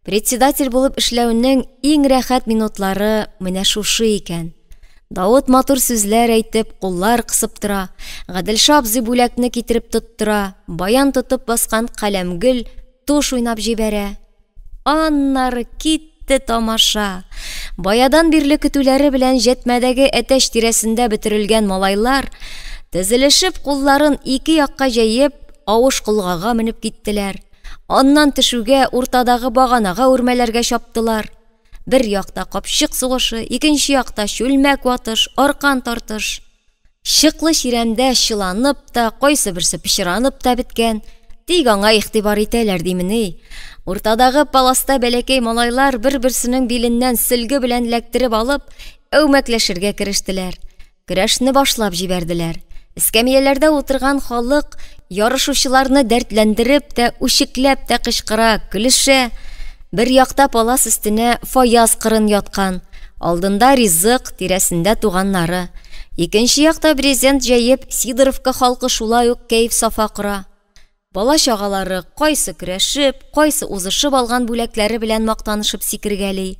Председатель булып эшләүнең иң рәхәт минутлары менә шушы икән. Давыт матур сүзләр әйтеп, куллар кысып тора, Гаделша абзый бүләкне китереп тоттыра, баян тотып баскан Каләмгөл туш уйнап җибәрә. Аннары китте тамаша. Баядан бирле көтүләре белән җәтмәдәге әтәч тирәсендә бөтерелгән малайлар, тезелешеп кулларын ике якка җәеп, авыш колгага менеп киттеләр. Аннан төшүгә уртадагы баганага үрмәләргә чаптылар. Бер якта капчык сугышы, икенче якта чүлмәк ватыш, аркан тартыш. Чыклы чирәмдә чыланып та, кайсы берсе пычранып та беткән. Тик аңа игътибар итәләр димени. Уртадагы паласта бәләкәй малайлар бер-берсенең биленнән сөлге белән эләктереп алып, әүмәкләшергә керештеләр. Көрәшне башлап җибәрделәр. Эскәмияләрдә утырган халык ярышучыларны дәртләндереп тә, үчекләп тә кычкыра, көлешә. Бер якта палас өстенә Фаяз кырын яткан, алдында ризык, тирәсендә туганнары. Икенче якта брезент җәеп, Сидоровка халкы шулай ук кәеф-сафа кора. Бала-чагалары кайсы көрәшеп, кайсы узышып алган бүләкләре белән мактанышып сикергәли.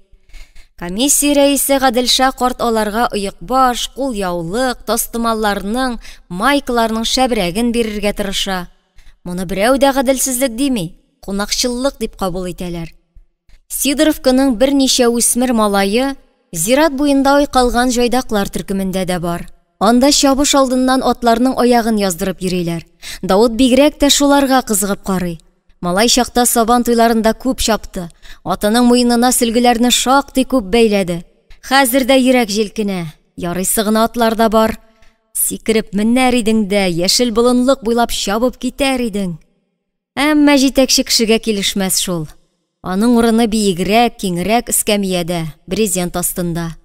Комиссия рәисе Гаделша карт аларга оекбаш, кулъяулык, тастымалларның, майкаларның шәбрәген бирергә тырыша. Моны берәү дә гаделсезлек дими, кунакчыллык дип кабул итәләр. Сидоровканың берничә үсмер малае зират буенда айкалган җайдаклар төркемендә дә бар. Анда чабыш алдыннан атларның аягын яздырып йөриләр. Давыт бигрәк тә шуларга кызыгып карый. Малай чакта сабан туйларында күп чапты. Атының муенына сөлгеләрне шактый күп бәйләде. Хәзер дә йөрәк җилкенә. Ярыйсы гына атлар да бар. Сикереп менәр идең дә, яшел болынлык буйлап чабып китәр идең. Әмма җитәкче кешегә килешмәс шул. Аның урыны биегрәк, киңрәк эскәмиядә, брезент астында.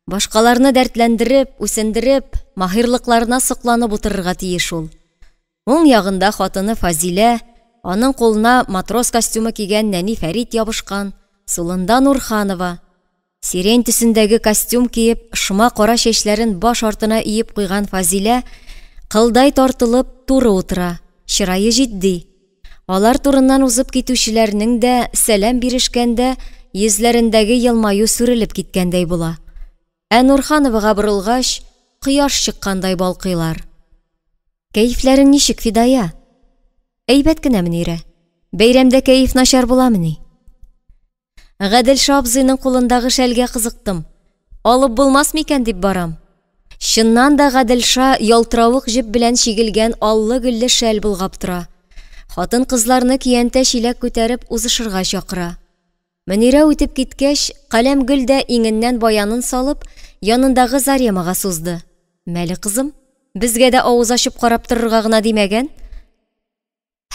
Башкаларны дәртләндереп, үсендереп, маһирлыкларына сокланып утырырга тиеш ул. Уң ягында хатыны Фазилә, аның кулына матрос костюмы кигән нәни Фәрит ябышкан, сулында Нурханова. Сирень төсендәге костюм киеп, шома кара чәчләрен баш артына иеп куйган Фазилә кылдай тартылып туры утыра, чырае җитди. Алар турыннан узып китүчеләрнең дә сәлам бирешкәндә йөзләрендәге елмаю сүрелеп киткәндәй була. Ә Нурхановага борылгач, кояш чыккандай балкыйлар. Кәефләрең ничек, Фидая? Әйбәт кенә, Мөнирә. Бәйрәмдә кәеф начар буламыни? Гаделша абзыйның кулындагы шәлгә кызыктым. Алып булмас микән дип барам. Чыннан да Гаделша ялтыравык җеп белән чигелгән аллы-гөлле шәл болгап тора. Хатын-кызларны көянтә-чиләк күтәреп узышырга чакыра. Мөнирә үтеп киткәч, Каләмгөл дә иңеннән баянын салып, янындагы Заремага сузды. Мәле, кызым, безгә дә авыз ачып карап торырга гына димәгән.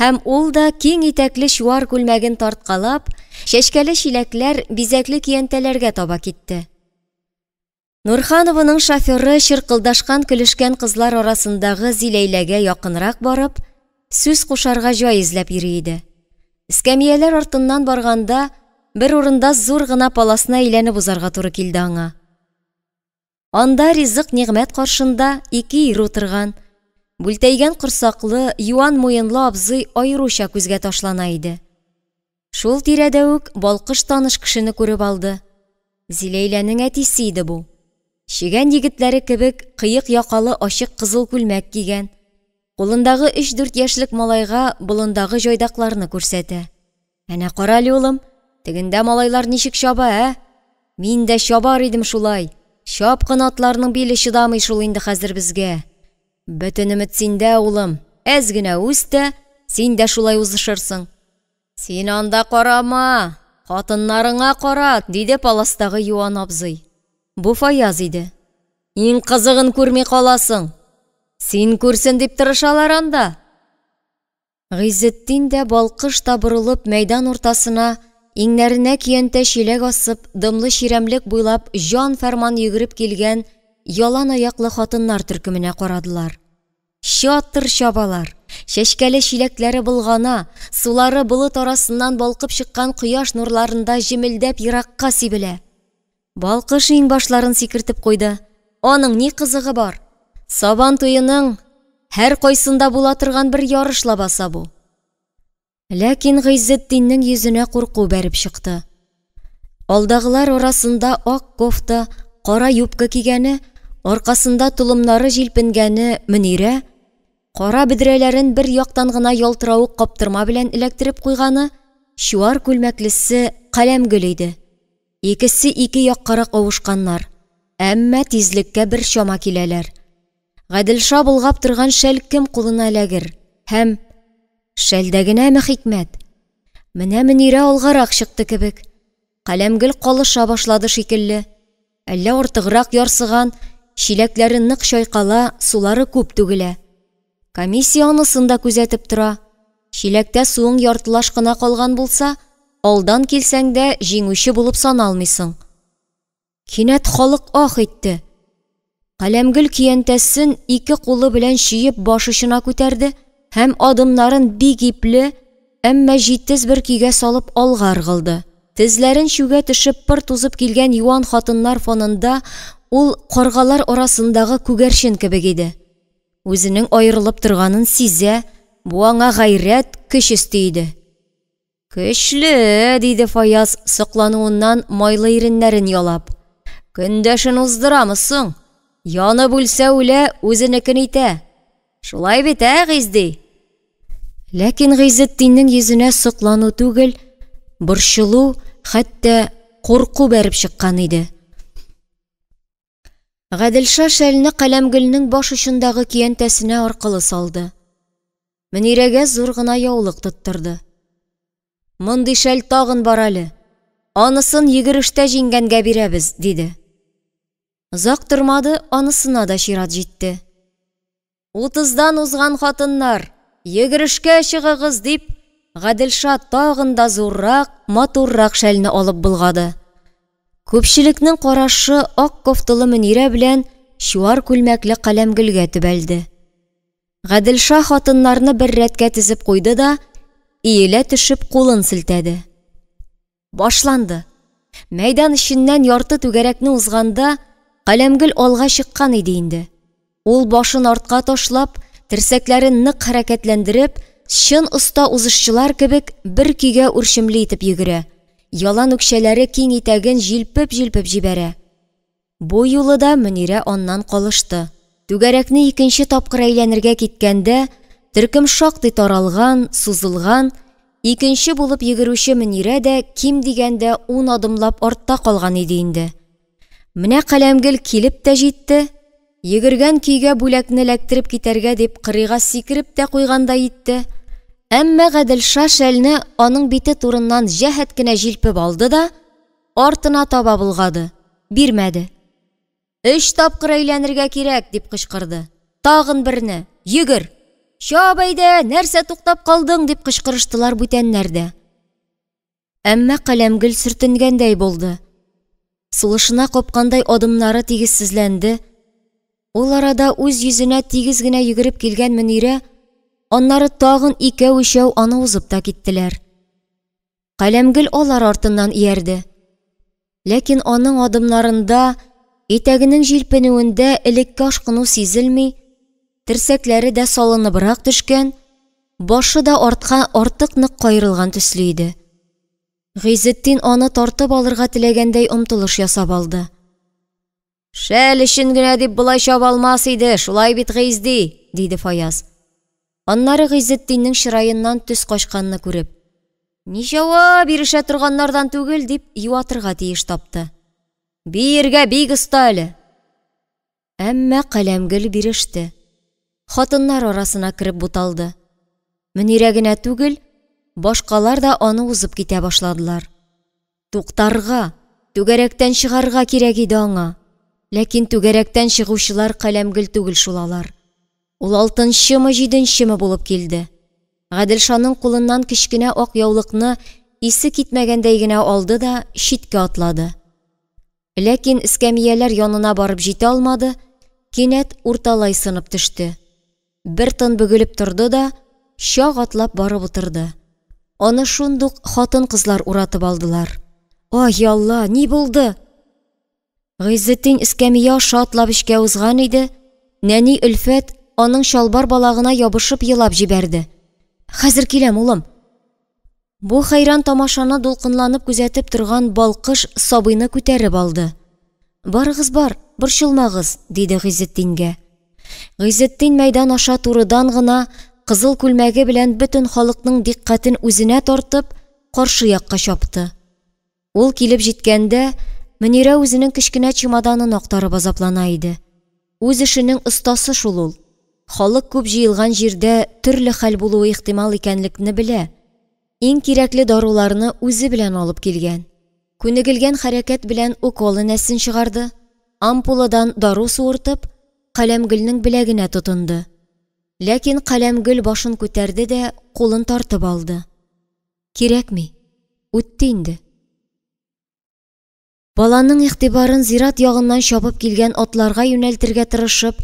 Һәм ул да киң итәкле чуар күлмәген тарткалап, чәчкәле чиләкләр, бизәкле көянтәләргә таба китте. Нурханованың шоферы чыркылдашкан көлешкән кызлар арасындагы Зиләйләгә якынрак барып, сүз кушарга җай эзләп йөри иде. Эскәмияләр артыннан барганда, бер урында зур гына паласны әйләнеп узарга туры килде аңа. Анда ризык-нигъмәт каршында ике ир утырган. Бүлтәйгән корсаклы, юан муенлы абзый аеруча күзгә ташлана иде. Шул тирәдә үк балкыш таныш кешене күреп алды. Зиләйләнең әтисе иде бу. Чегән егетләре кебек кыек якалы ачык кызыл күлмәк кигән. Кулындагы өч-дүрт яшьлек малайга болындагы җайдакларны күрсәтә. Әнә карале, улым, тегендә малайлар ничек чаба, ә? Мин дә чабар идем шулай. Чапкын атларның биле чыдамый шул инде хәзер безгә. Бөтен өмет синдә, улым. Әз генә үс тә, син дә шулай узышырсың. Син анда карама, хатыннарыңа кара, диде паластагы юан абзый. Бу Фаяз иде. Иң кызыгын күрми каласың. Син күрсен дип тырышалар анда. Гыйзетдин дә балкыш та борылып мәйдан уртасына, иңнәренә көянтә чиләк асып, дымлы чирәмлек буйлап җан фәрман йөгереп килгән ялан аяклы хатыннар төркеменә карадылар. Чатыр чабалар, чәчкәле чиләкләре болгана, сулары болыт арасыннан балкып чыккан кояш нурларында җемелдәп еракка сибелә. Балкыш иңбашларын сикертеп куйды. Аның ни кызыгы бар? Сабан туеның Һәркайсында була торган бер ярыш лабаса бу. Ләкин Гыйззетдиннең йөзенә курку бәреп чыкты. Алдагылар арасында ак кофта, кара юбка кигәне, аркасында толымнары җилпенгәне Мөнирә, кара бөдрәләрен бер яктан гына ялтыравык каптырма белән эләктереп куйганы, чуар күлмәклесе Каләмгөл иде. Икесе ике яккарак авышканнар, әмма тизлеккә бер чама киләләр. Гаделша болгап торган шәл кем кулына эләгер һәм шәлдә генәме хикмәт? Менә Мөнирә алгарак чыкты кебек. Каләмгөл калыша башлады шикелле. Әллә артыграк ярсыган, чиләкләре нык чайкала, сулары күп түгелә. Комиссия анысын да күзәтеп тора. Чиләктә суың яртылаш кына калган булса, алдан килсәң дә җиңүче булып саналмыйсың. Кинәт халык ах итте. Каләмгөл көянтәсен ике кулы белән чөеп баш очына күтәрде һәм адымнарын бик ипле, әмма җитез бер көйгә салып алга ыргылды. Тезләрен чүгә төшеп пыр тузып килгән юан хатыннар фонында ул каргалар арасындагы күгәрчен кебек иде. Үзенең аерылып торганын сизә, бу аңа гайрәт, көч өсти иде. Көчле, диде Фаяз, соклануыннан майлы иреннәрен ялап. Көндәшен уздырамы соң? Янып үлсә үлә, үзенекен итә. Шулай бит, ә, Гыйзди? Ләкин Гыйзетдиннең йөзенә соклану түгел, борчылу, хәтта курку бәреп чыккан иде. Гаделша шәлне Каләмгөлнең баш очындагы көянтәсенә аркылы салды. Мөнирәгә зур гына яулык тоттырды. Мондый шәл тагын бар әле. Анысын йөгерештә җиңгәнгә бирәбез, диде. Озак тормады, анысына да чират җитте. Утыздан узган хатыннар, йөгерешкә чыгыгыз, дип, Гаделша тагын да зуррак, матуррак шәлне алып болгады. Күпчелекнең карашы ак кофталы Мөнирә белән чуар күлмәкле Каләмгөлгә төбәлде. Гаделша хатыннарны бер рәткә тезеп куйды да, иелә төшеп кулын селтәде. Башланды. Мәйдан эченнән ярты түгәрәкне узганда, Каләмгөл алга чыккан иде инде. Ул башын артка ташлап, терсәкләрен нык хәрәкәтләндереп, чын оста узышчылар кебек бер көйгә үрчемле итеп йөгерә. Ялан үкчәләре киң итәген җилпеп-җилпеп җибәрә. Бу юлы да Мөнирә аннан калышты. Түгәрәкне икенче тапкыр әйләнергә киткәндә, төркем шактый таралган, сузылган, икенче булып йөгерүче Мөнирә дә ким дигәндә ун адымлап артта калган иде инде. Менә Каләмгөл килеп тә җитте, йөгергән көйгә бүләкне эләктереп китәргә дип кырыйга сикереп тә куйгандай итте, әмма Гаделша шәлне аның бите турыннан җәһәт кенә җилпеп алды да, артына таба болгады, бирмәде. Өч тапкыр әйләнергә кирәк, дип кычкырды. Тагын берне, йөгер! Чап әйдә, нәрсә туктап калдың, дип кычкырыштылар бүтәннәр дә. Әмма Каләмгөл сөртенгәндәй булды. Сулышына капкандай адымнары тигезсезләнде. Ул арада үз йөзенә тигез генә йөгереп килгән Мөнирә, аннары тагын икәү-өчәү аны узып та киттеләр. Каләмгөл алар артыннан иярде. Ләкин аның адымнарында, итәгенең җилпенүендә элекке ашкыну сизелми, терсәкләре дә салыныбрак төшкән, башы да артка артык нык каерылган төсле иде. Гыйзетдин аны тартып алырга теләгәндәй омтылыш ясап алды. Шәл өчен генә дип болай чаба алмас иде, шулай бит, Гыйзди, диде Фаяз. Аннары Гыйзетдиннең чыраеннан төс качканны күреп, ничава, бирешә торганнардан түгел, дип юатырга тиеш тапты. Биергә бик оста әле. Әмма Каләмгөл биреште. Хатыннар арасына кереп буталды. Мөнирә генә түгел, башкалар да аны узып китә башладылар. Туктарга, түгәрәктән чыгарга кирәк иде аңа. Ләкин түгәрәктән чыгучылар Каләмгөл түгел шул алар. Ул алтынчымы, җиденчеме булып килде. Гаделшаның кулыннан кечкенә ак яулыкны исе китмәгәндәй генә алды да читкә атлады. Ләкин эскәмияләр янына барып җитә алмады, кинәт урталай сынып төште. Бер тын бөгелеп торды да, чак атлап барып утырды. Аны шундук хатын-кызлар уратып алдылар. Ай, Алла, ни булды? Гыйззетдин эскәмия аша атлап эчкә узган иде, нәни Өлфәт аның чалбар балагына ябышып елап җибәрде. Хәзер киләм, улым. Бу хәйран тамашаны дулкынланып күзәтеп торган Балкыш сабыйны күтәреп алды. Барыгыз бар, борчылмагыз, диде Гыйзетдингә. Гыйзетдин мәйдан аша турыдан гына кызыл күлмәге белән бөтен халыкның дикъкатен үзенә тартып, каршы якка чапты. Ул килеп җиткәндә, Мөнирә үзенең кечкенә чемоданын актарып азаплана иде. Үз эшенең остасы шул ул. Халык күп җыелган җирдә төрле хәл булуы ихтимал икәнлекне белә. Иң кирәкле даруларны үзе белән алып килгән. Күнегелгән хәрәкәт белән укол энәсен чыгарды, ампуладан дару суыртып, Каләмгөлнең беләгенә тотынды. Ләкин Каләмгөл башын күтәрде дә кулын тартып алды. Кирәкми, үтте инде. Баланың игътибарын зират ягыннан чабып килгән атларга юнәлтергә тырышып,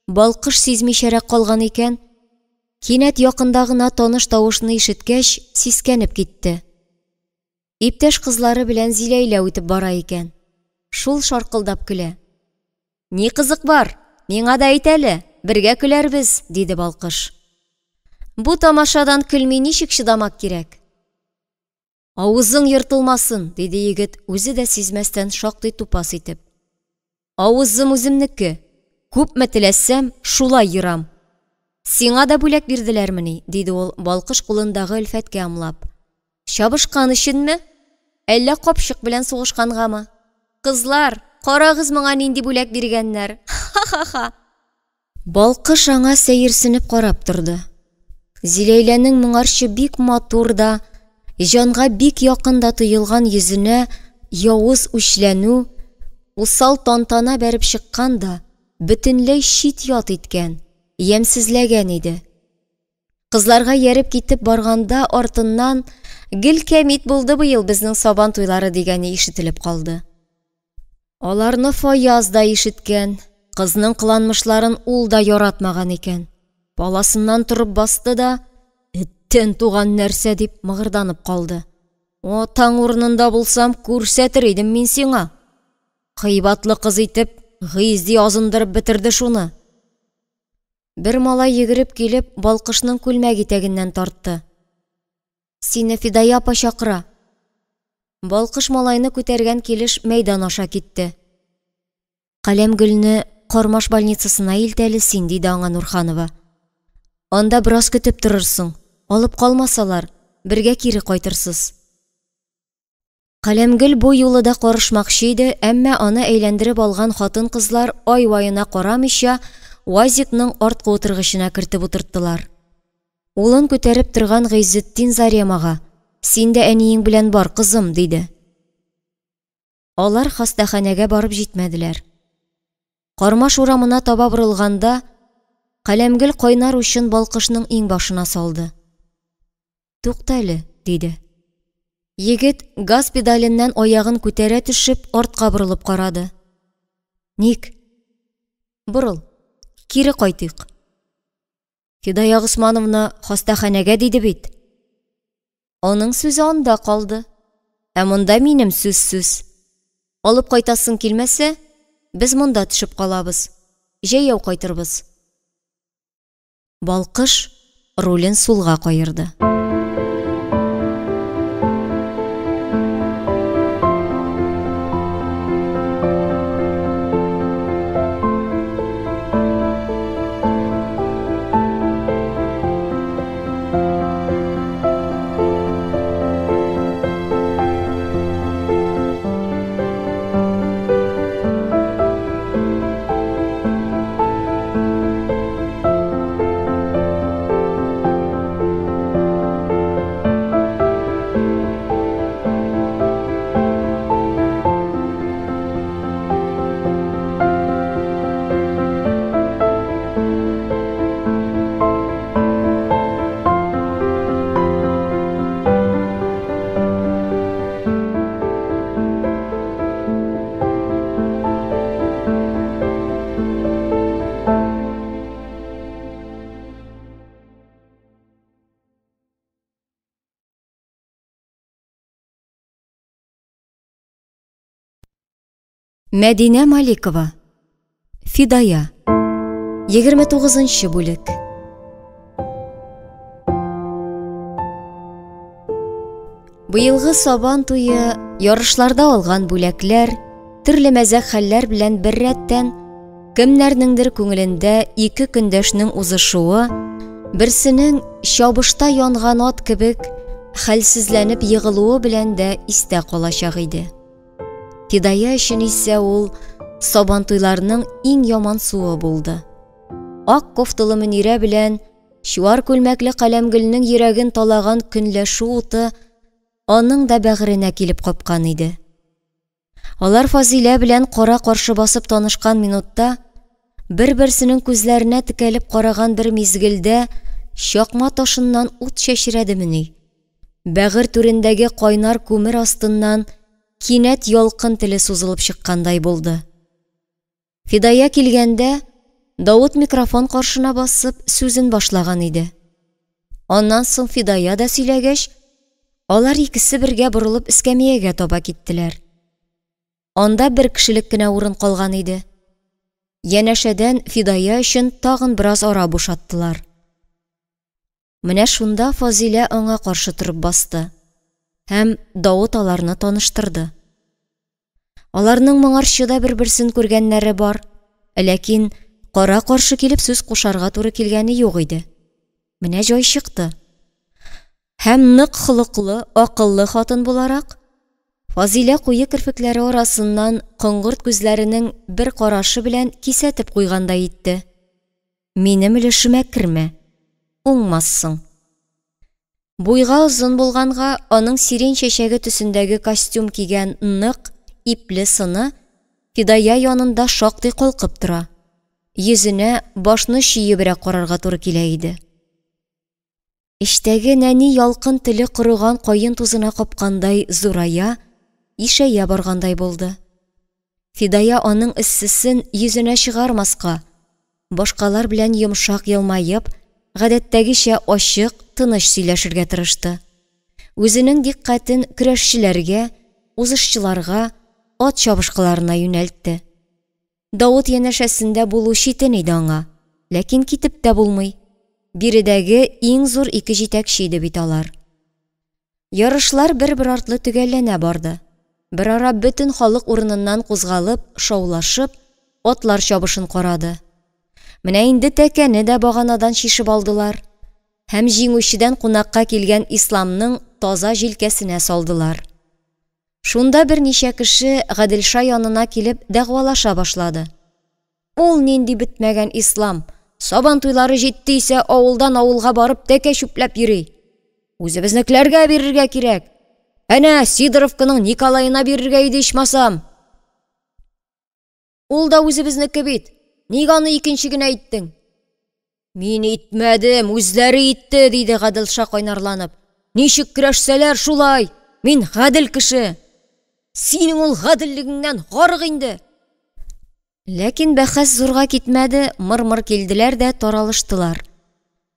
Балкыш сизмичәрәк калган икән, кинәт якында гына таныш тавышны ишеткәч, сискәнеп китте. Иптәш кызлары белән Зиләйлә үтеп бара икән. Шул шаркылдап көлә. Ни кызык бар? Миңа да әйт әле, бергә көләрбез, диде Балкыш. Бу тамашадан көлми ничек чыдамак кирәк? Авызың ертылмасын, диде егет, үзе дә сизмәстән шактый тупас итеп. Авызым үземнеке, күпме теләсәм, шулай ерам. Сиңа да бүләк бирделәрмени? Диде ул, Балкыш кулындагы Өлфәткә ымлап. Чабышкан өченме? Әллә капчык белән сугышкангамы? Кызлар, карагыз моңа нинди бүләк биргәннәр. Ха-ха-ха! Балкыш аңа сәерсенеп карап торды. Зиләйләнең моңарчы бик матур да, җанга бик якын да тоелган йөзенә явыз үчләнү, усал тантана бәреп чыккан да, бөтенләй чит-ят иткән, ямьсезләгән иде. Кызларга ияреп китеп барганда артыннан гел кәмит булды быел безнең сабан туйлары дигәне ишетелеп калды. Аларны Фаяз да ишеткән, кызның кыланмышларын ул да яратмаган икән. Баласыннан торып басты да, эттән туган нәрсә дип мыгырданып калды. Атаң урынында булсам, күрсәтер идем мин сиңа. Кыйбатлы кыз итеп, Гыйзди азындырып бетерде шуны. Бер малай йөгереп килеп, Балкышның күлмәк итәгеннән тартты. Сине Фидая апа чакыра. Балкыш малайны күтәргән килеш мәйдан аша китте. Каләмгөлне Кармаш больницасына илт әле син, диде аңа Нурханова. Анда бераз көтеп торырсың, алып калмасалар, бергә кире кайтырсыз. Каләмгөл бу юлы да карышмакчы иде, әмма аны әйләндереп алган хатын-кызлар ай-ваена карамыйча УАЗикның арткы утыргычына кертеп утырттылар. Улын күтәреп торган Гыйзетдин Заремага: "Син дә әниең белән бар, кызым", диде. Алар хастаханәгә барып җитмәделәр. Кармаш урамына таба борылганда, Каләмгөл кайнар учын Балкышның иңбашына салды. Тукта әле, диде. Егет газ педаленнән аягын күтәрә төшеп, артка борылып карады. Ник? Борыл. Кире кайтыйк. Фидая Госмановна хастаханәгә диде бит. Аның сүзе анда калды. Ә монда минем сүз сүз. Алып кайтасың килмәсә, без монда төшеп калабыз. Җәяү кайтырбыз. Балкыш рулен сулга каерды. Мәдинә Маликова. Фидая. 29 бүлек. Быелгы Сабан туе, ярышларда алган бүләкләр, төрле мәзәк хәлләр белән беррәттән, кемнәрнеңдер күңелендә ике көндәшнең узышуы, берсенең чабышта янган ат кебек хәлсезләнеп егылуы белән дә истә калачак иде. Фидая өчен исә ул Сабантуйларның иң яман суы булды. Ак кофталы Мөнирә белән Чуар күлмәкле Каләмгөлнең йөрәген талаган көнләшү уты аның да бәгыренә килеп капкан иде. Алар Фазилә белән кара-каршы басып танышкан минутта, бер-берсенең күзләренә текәлеп караган бер мизгелдә чакма ташыннан ут чәчрәдемени? Бәгырь түрендәге кайнар күмер астыннан кинәт ялкын теле сузылып чыккандай булды. Фидая килгәндә, Давыт микрофон каршына басып, сүзен башлаган иде. Аннан соң Фидая да сөйләгәч, алар икесе бергә борылып эскәмиягә таба киттеләр. Анда бер кешелек кенә урын калган иде. Янәшәдән Фидая өчен тагын бераз ара бушаттылар. Менә шунда Фазилә аңа каршы торып басты һәм Давыт аларны таныштырды. Аларның моңарчы да бер-берсен күргәннәре бар, ләкин кара-каршы килеп сүз кушарга туры килгәне юк иде. Менә җай чыкты. Һәм нык холыклы, акыллы хатын буларак, Фазилә куе керфекләре арасыннан коңгырт күзләренең бер карашы белән кисәтеп куйгандай итте. Минем өлешемә кермә, уңмассың. Буйга озын булганга, аның сирень чәчәге төсендәге костюм кигән нык, ипле сыны Фидая янында шактый калкып тора. Йөзенә башны чөебрәк карарга туры килә иде. Эчтәге нәни ялкын теле корыган каен тузына капкандай зурая, ишәя баргандай булды. Фидая аның эссесен йөзенә чыгармаска, башкалар белән йомшак елмаеп, гадәттәгечә ачык, тыныч сөйләшергә тырышты. Үзенең дикъкатен көрәшчеләргә, узышчыларга, ат чабышкыларына юнәлтте. Давыт янәшәсендә булу читен иде аңа, ләкин китеп тә булмый. Биредәге иң зур ике җитәкче иде бит алар. Ярышлар бер-бер артлы төгәлләнә барды. Берара бөтен халык урыныннан кузгалып, шаулашып, атлар чабышын карады. Менә инде тәкәне дә баганадан чишеп алдылар һәм җиңүчедән кунакка килгән Исламның таза җилкәсенә салдылар. Шунда берничә кеше Гаделша янына килеп дәгъвалаша башлады. Ул нинди бетмәгән Ислам, Сабан туйлары җитте исә авылдан авылга барып тәкә чүпләп йөри. Үзебезнекеләргә бирергә кирәк. Әнә Сидоровканың Николаена бирергә иде ичмасам. Ул да үзебезнеке бит. Ник аны икенче генә иттең? Мин итмәдем, үзләре итте, диде Гаделша кайнарланып. Ничек көрәшсәләр, шулай. Мин гадел кеше. Синең ул гаделлегеңнән гарык инде. Ләкин бәхәс зурга китмәде, мыр-мыр килделәр дә таралыштылар.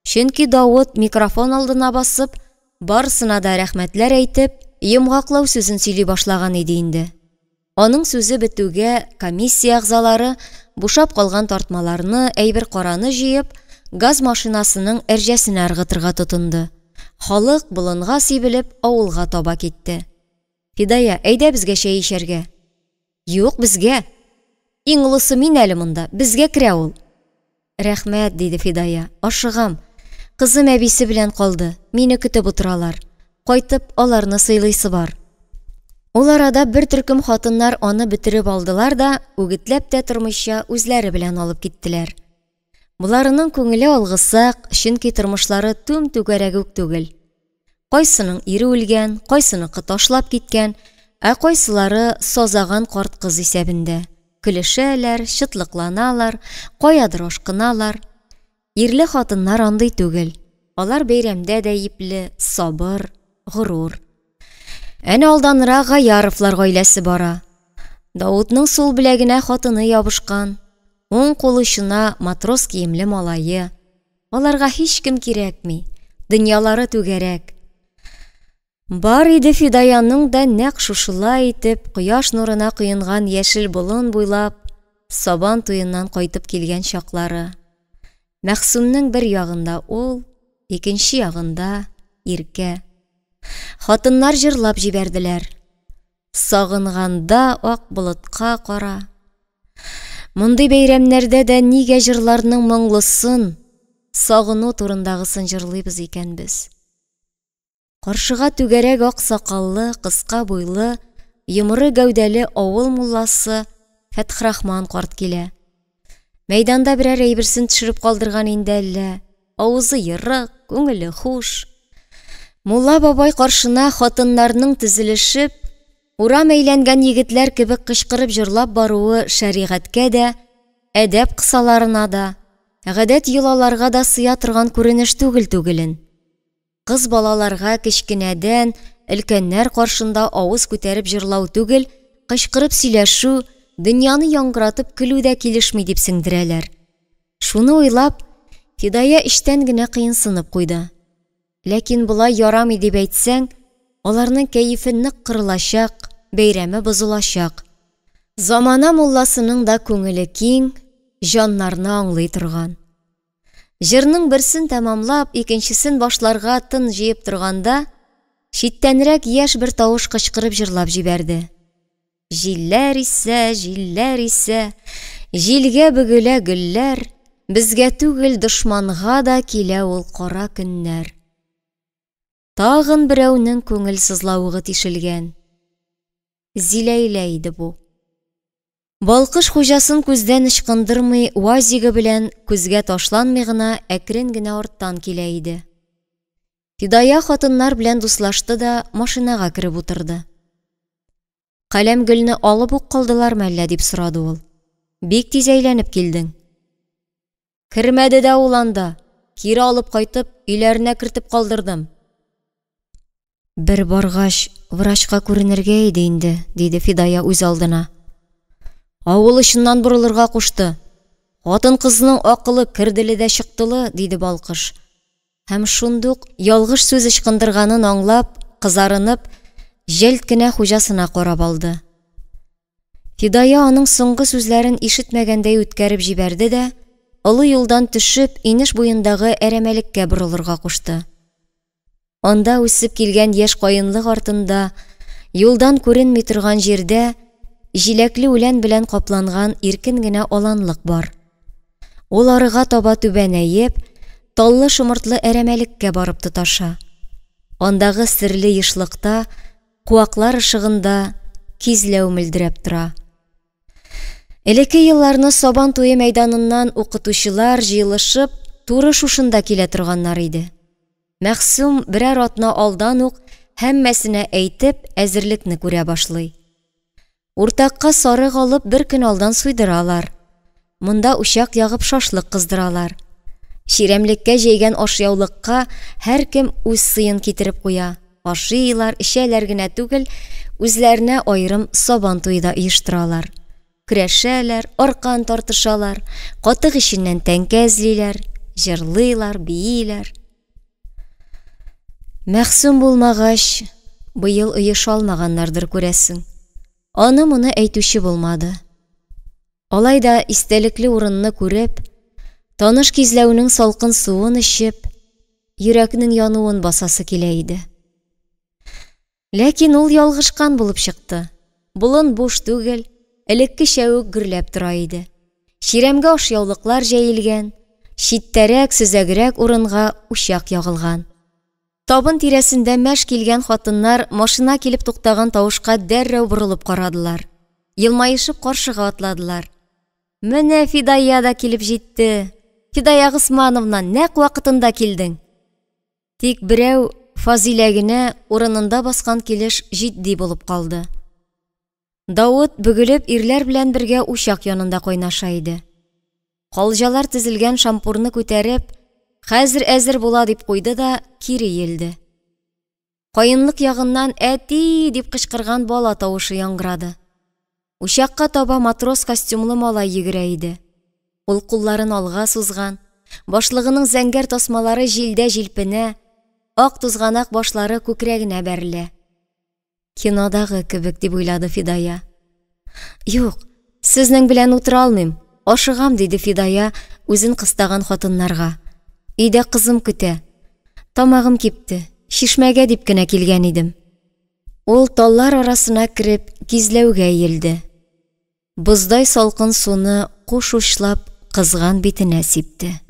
Чөнки Давыт микрофон алдына басып, барысына да рәхмәтләр әйтеп, йомгаклау сүзен сөйли башлаган иде инде. Аның сүзе бетүгә, комиссия әгъзалары, бушап калган тартмаларны, әйбер-караны җыеп, газ машинасының әрҗәсенә ыргытырга тотынды. Халык, болынга сибелеп, авылга таба китте. Фидая, әйдә безгә чәй эчәргә. Юк, безгә. Иң олысы мин әле монда, безгә керә ул. Рәхмәт, диде Фидая, ашыгам. Кызым әбисе белән калды, мине көтеп утыралар. Кайтып, аларны сыйлыйсы бар. Ул арада бер төркем хатыннар аны бөтереп алдылар да, үгетләп тә тормыйча, үзләре белән алып киттеләр. Боларының күңеле алгысак, чөнки тормышлары түм-түгәрәк үк түгел. Кайсының ире үлгән, кайсыныкы ташлап киткән, ә кайсылары сазаган карт кыз исәбендә. Көлешәләр, чытлыкланалар, каядыр ашкыналар. Ирле хатыннар андый түгел. Алар бәйрәмдә дә ипле, сабыр, горур. Әнә алданрак Гаяровлар гаиләсе бара. Давытның сул беләгенә хатыны ябышкан, уң кул очына матрос киемле малае. Аларга һичкем кирәкми, дөньялары түгәрәк. Бар иде Фидаяның да нәкъ шушылай итеп кояш нурына коенган яшел болын буйлап Сабан туеннан кайтып килгән чаклары. Мәгъсумның бер ягында ул, икенче ягында Иркә. Хатыннар җырлап җибәрделәр. Сагынганда ак болытка кара. Мондый бәйрәмнәрдә дә нигә җырларның моңлысын, сагыну турындагысын җырлыйбыз икән без? Каршыга түгәрәк ак сакаллы, кыска буйлы, йомры гәүдәле авыл мулласы Фәтхрахман карт килә. Мәйданда берәр әйберсен төшереп калдырган инде әллә, авызы ерык, күңеле хуш. Мулла бабай каршына хатыннарның тезелешеп, урам әйләнгән егетләр кебек кычкырып җырлап баруы шәригатькә дә, әдәп кысаларына да, гадәт-йолаларга да сыя торган күренеш түгел түгелен. Кыз балаларга кечкенәдән өлкәннәр каршында авыз күтәреп җырлау түгел, кычкырып сөйләшү, дөньяны яңгыратып көлү дә килешми дип сеңдерәләр. Шуны уйлап, Фидая эчтән генә кыенсынып куйды. Ләкин болай ярамый дип әйтсәң, аларның кәефе нык кырылачак, бәйрәме бозылачак. Замана мулласының да күңеле киң, җаннарны аңлый торган. Җырның берсен тәмамлап, икенчесен башларга тын җыеп торганда, читтәнрәк яшь бер тавыш кычкырып җырлап җибәрде. Җилләр исә, җилләр исә, җилгә бөгелә гөлләр, безгә түгел, дошманга да килә ул кара көннәр. Тагын берәүнең күңел сызлавыгы тишелгән. Зиләйлә иде бу. Балкыш хуҗасын күздән ычкындырмый, УАЗигы белән күзгә ташланмый гына әкрен генә арттан килә иде. Фидая хатыннар белән дуслашты да машинага кереп утырды. Каләмгөлне алып ук калдылармы әллә дип сорады ул. Бик тиз әйләнеп килдең. Кермәде дә ул анда, кире алып кайтып, өйләренә кертеп калдырдым. Бер баргач, врачка күренергә иде инде, диде Фидая үз алдына. Авыл очыннан борылырга кушты. Хатын-кызның акылы керделе дә чыктылы, диде Балкыш. Һәм шундук ялгыш сүз ычкындырганын аңлап, кызарынып, җәлт кенә хуҗасына карап алды. Фидая аның соңгы сүзләрен ишетмәгәндәй үткәреп җибәрде дә, олы юлдан төшеп, инеш буендагы әрәмәлеккә борылырга кушты. Анда үсеп килгән яшь каенлык артында, юлдан күренми торган җирдә, җиләкле үлән белән капланган иркен генә аланлык бар. Ул арыга таба түбәнәеп, таллы-шомыртлы әрәмәлеккә барып тоташа. Андагы серле ешлыкта Куаклар ышыгында кизләү мөлдерәп тора. Элекке елларны Сабан туе мәйданыннан укытучылар җыелышып, туры шушында килә торганнар иде. Мәгъсум берәр атна алдан ук һәммәсенә әйтеп, әзерлекне күрә башлый. Уртакка сарык алып, бер көн алдан суйдыралар. Монда учак ягып шашлык кыздыралар. Чирәмлеккә җәйгән ашъяулыкка һәркем үз сыен китереп куя. Ашыйлар, эчәләр генә түгел, үзләренә аерым сабан туе да оештыралар. Көрәшәләр, аркан тартышалар, катык эченнән тәңкә эзлиләр, җырлыйлар, бииләр. Мәгъсум булмагач, быел оеша алмаганнардыр, күрәсең. Аны-моны әйтүче булмады. Алай да истәлекле урынны күреп, таныш кизләүнең салкын суын эчеп, йөрәкнең януын басасы килә иде. Ләкин ул ялгышкан булып чыкты. Болын буш түгел, элеккечә үк гөрләп тора иде. Чирәмгә ашъяулыклар җәелгән, читтәрәк, сөзәгрәк урынга учак ягылган. Табын тирәсендә мәш килгән хатыннар машина килеп туктаган тавышка дәррәү борылып карадылар. Елмаешып каршыга атладылар. Менә Фидая да килеп җитте. Фидая Госмановна, нәкъ вакытында килдең. Тик берәү, Фазилә генә, урынында баскан килеш җитди булып калды. Давыт, бөгелеп, ирләр белән бергә учак янында кайнаша иде. Калҗалар тезелгән шампурны күтәреп, хәзер әзер була дип куйды да кире иелде. Каенлык ягыннан әти дип кычкырган бала тавышы яңгырады. Учакка таба матрос костюмлы малай йөгерә иде. Ул кулларын алга сузган, башлыгының зәңгәр тасмалары җилдә җилпенә, ак тузганак башлары күкрәгенә бәрелә. Кинодагы кебек дип уйлады Фидая. Юк, сезнең белән утыра алмыйм. Ашыгам, диде Фидая үзен кыстаган хатыннарга. Өйдә кызым көтә. Тамагым кипте, чишмәгә дип кенә килгән идем. Ул таллар арасына кереп, кизләүгә иелде. Боздай салкын суны куш учлап кызган битенә сипте.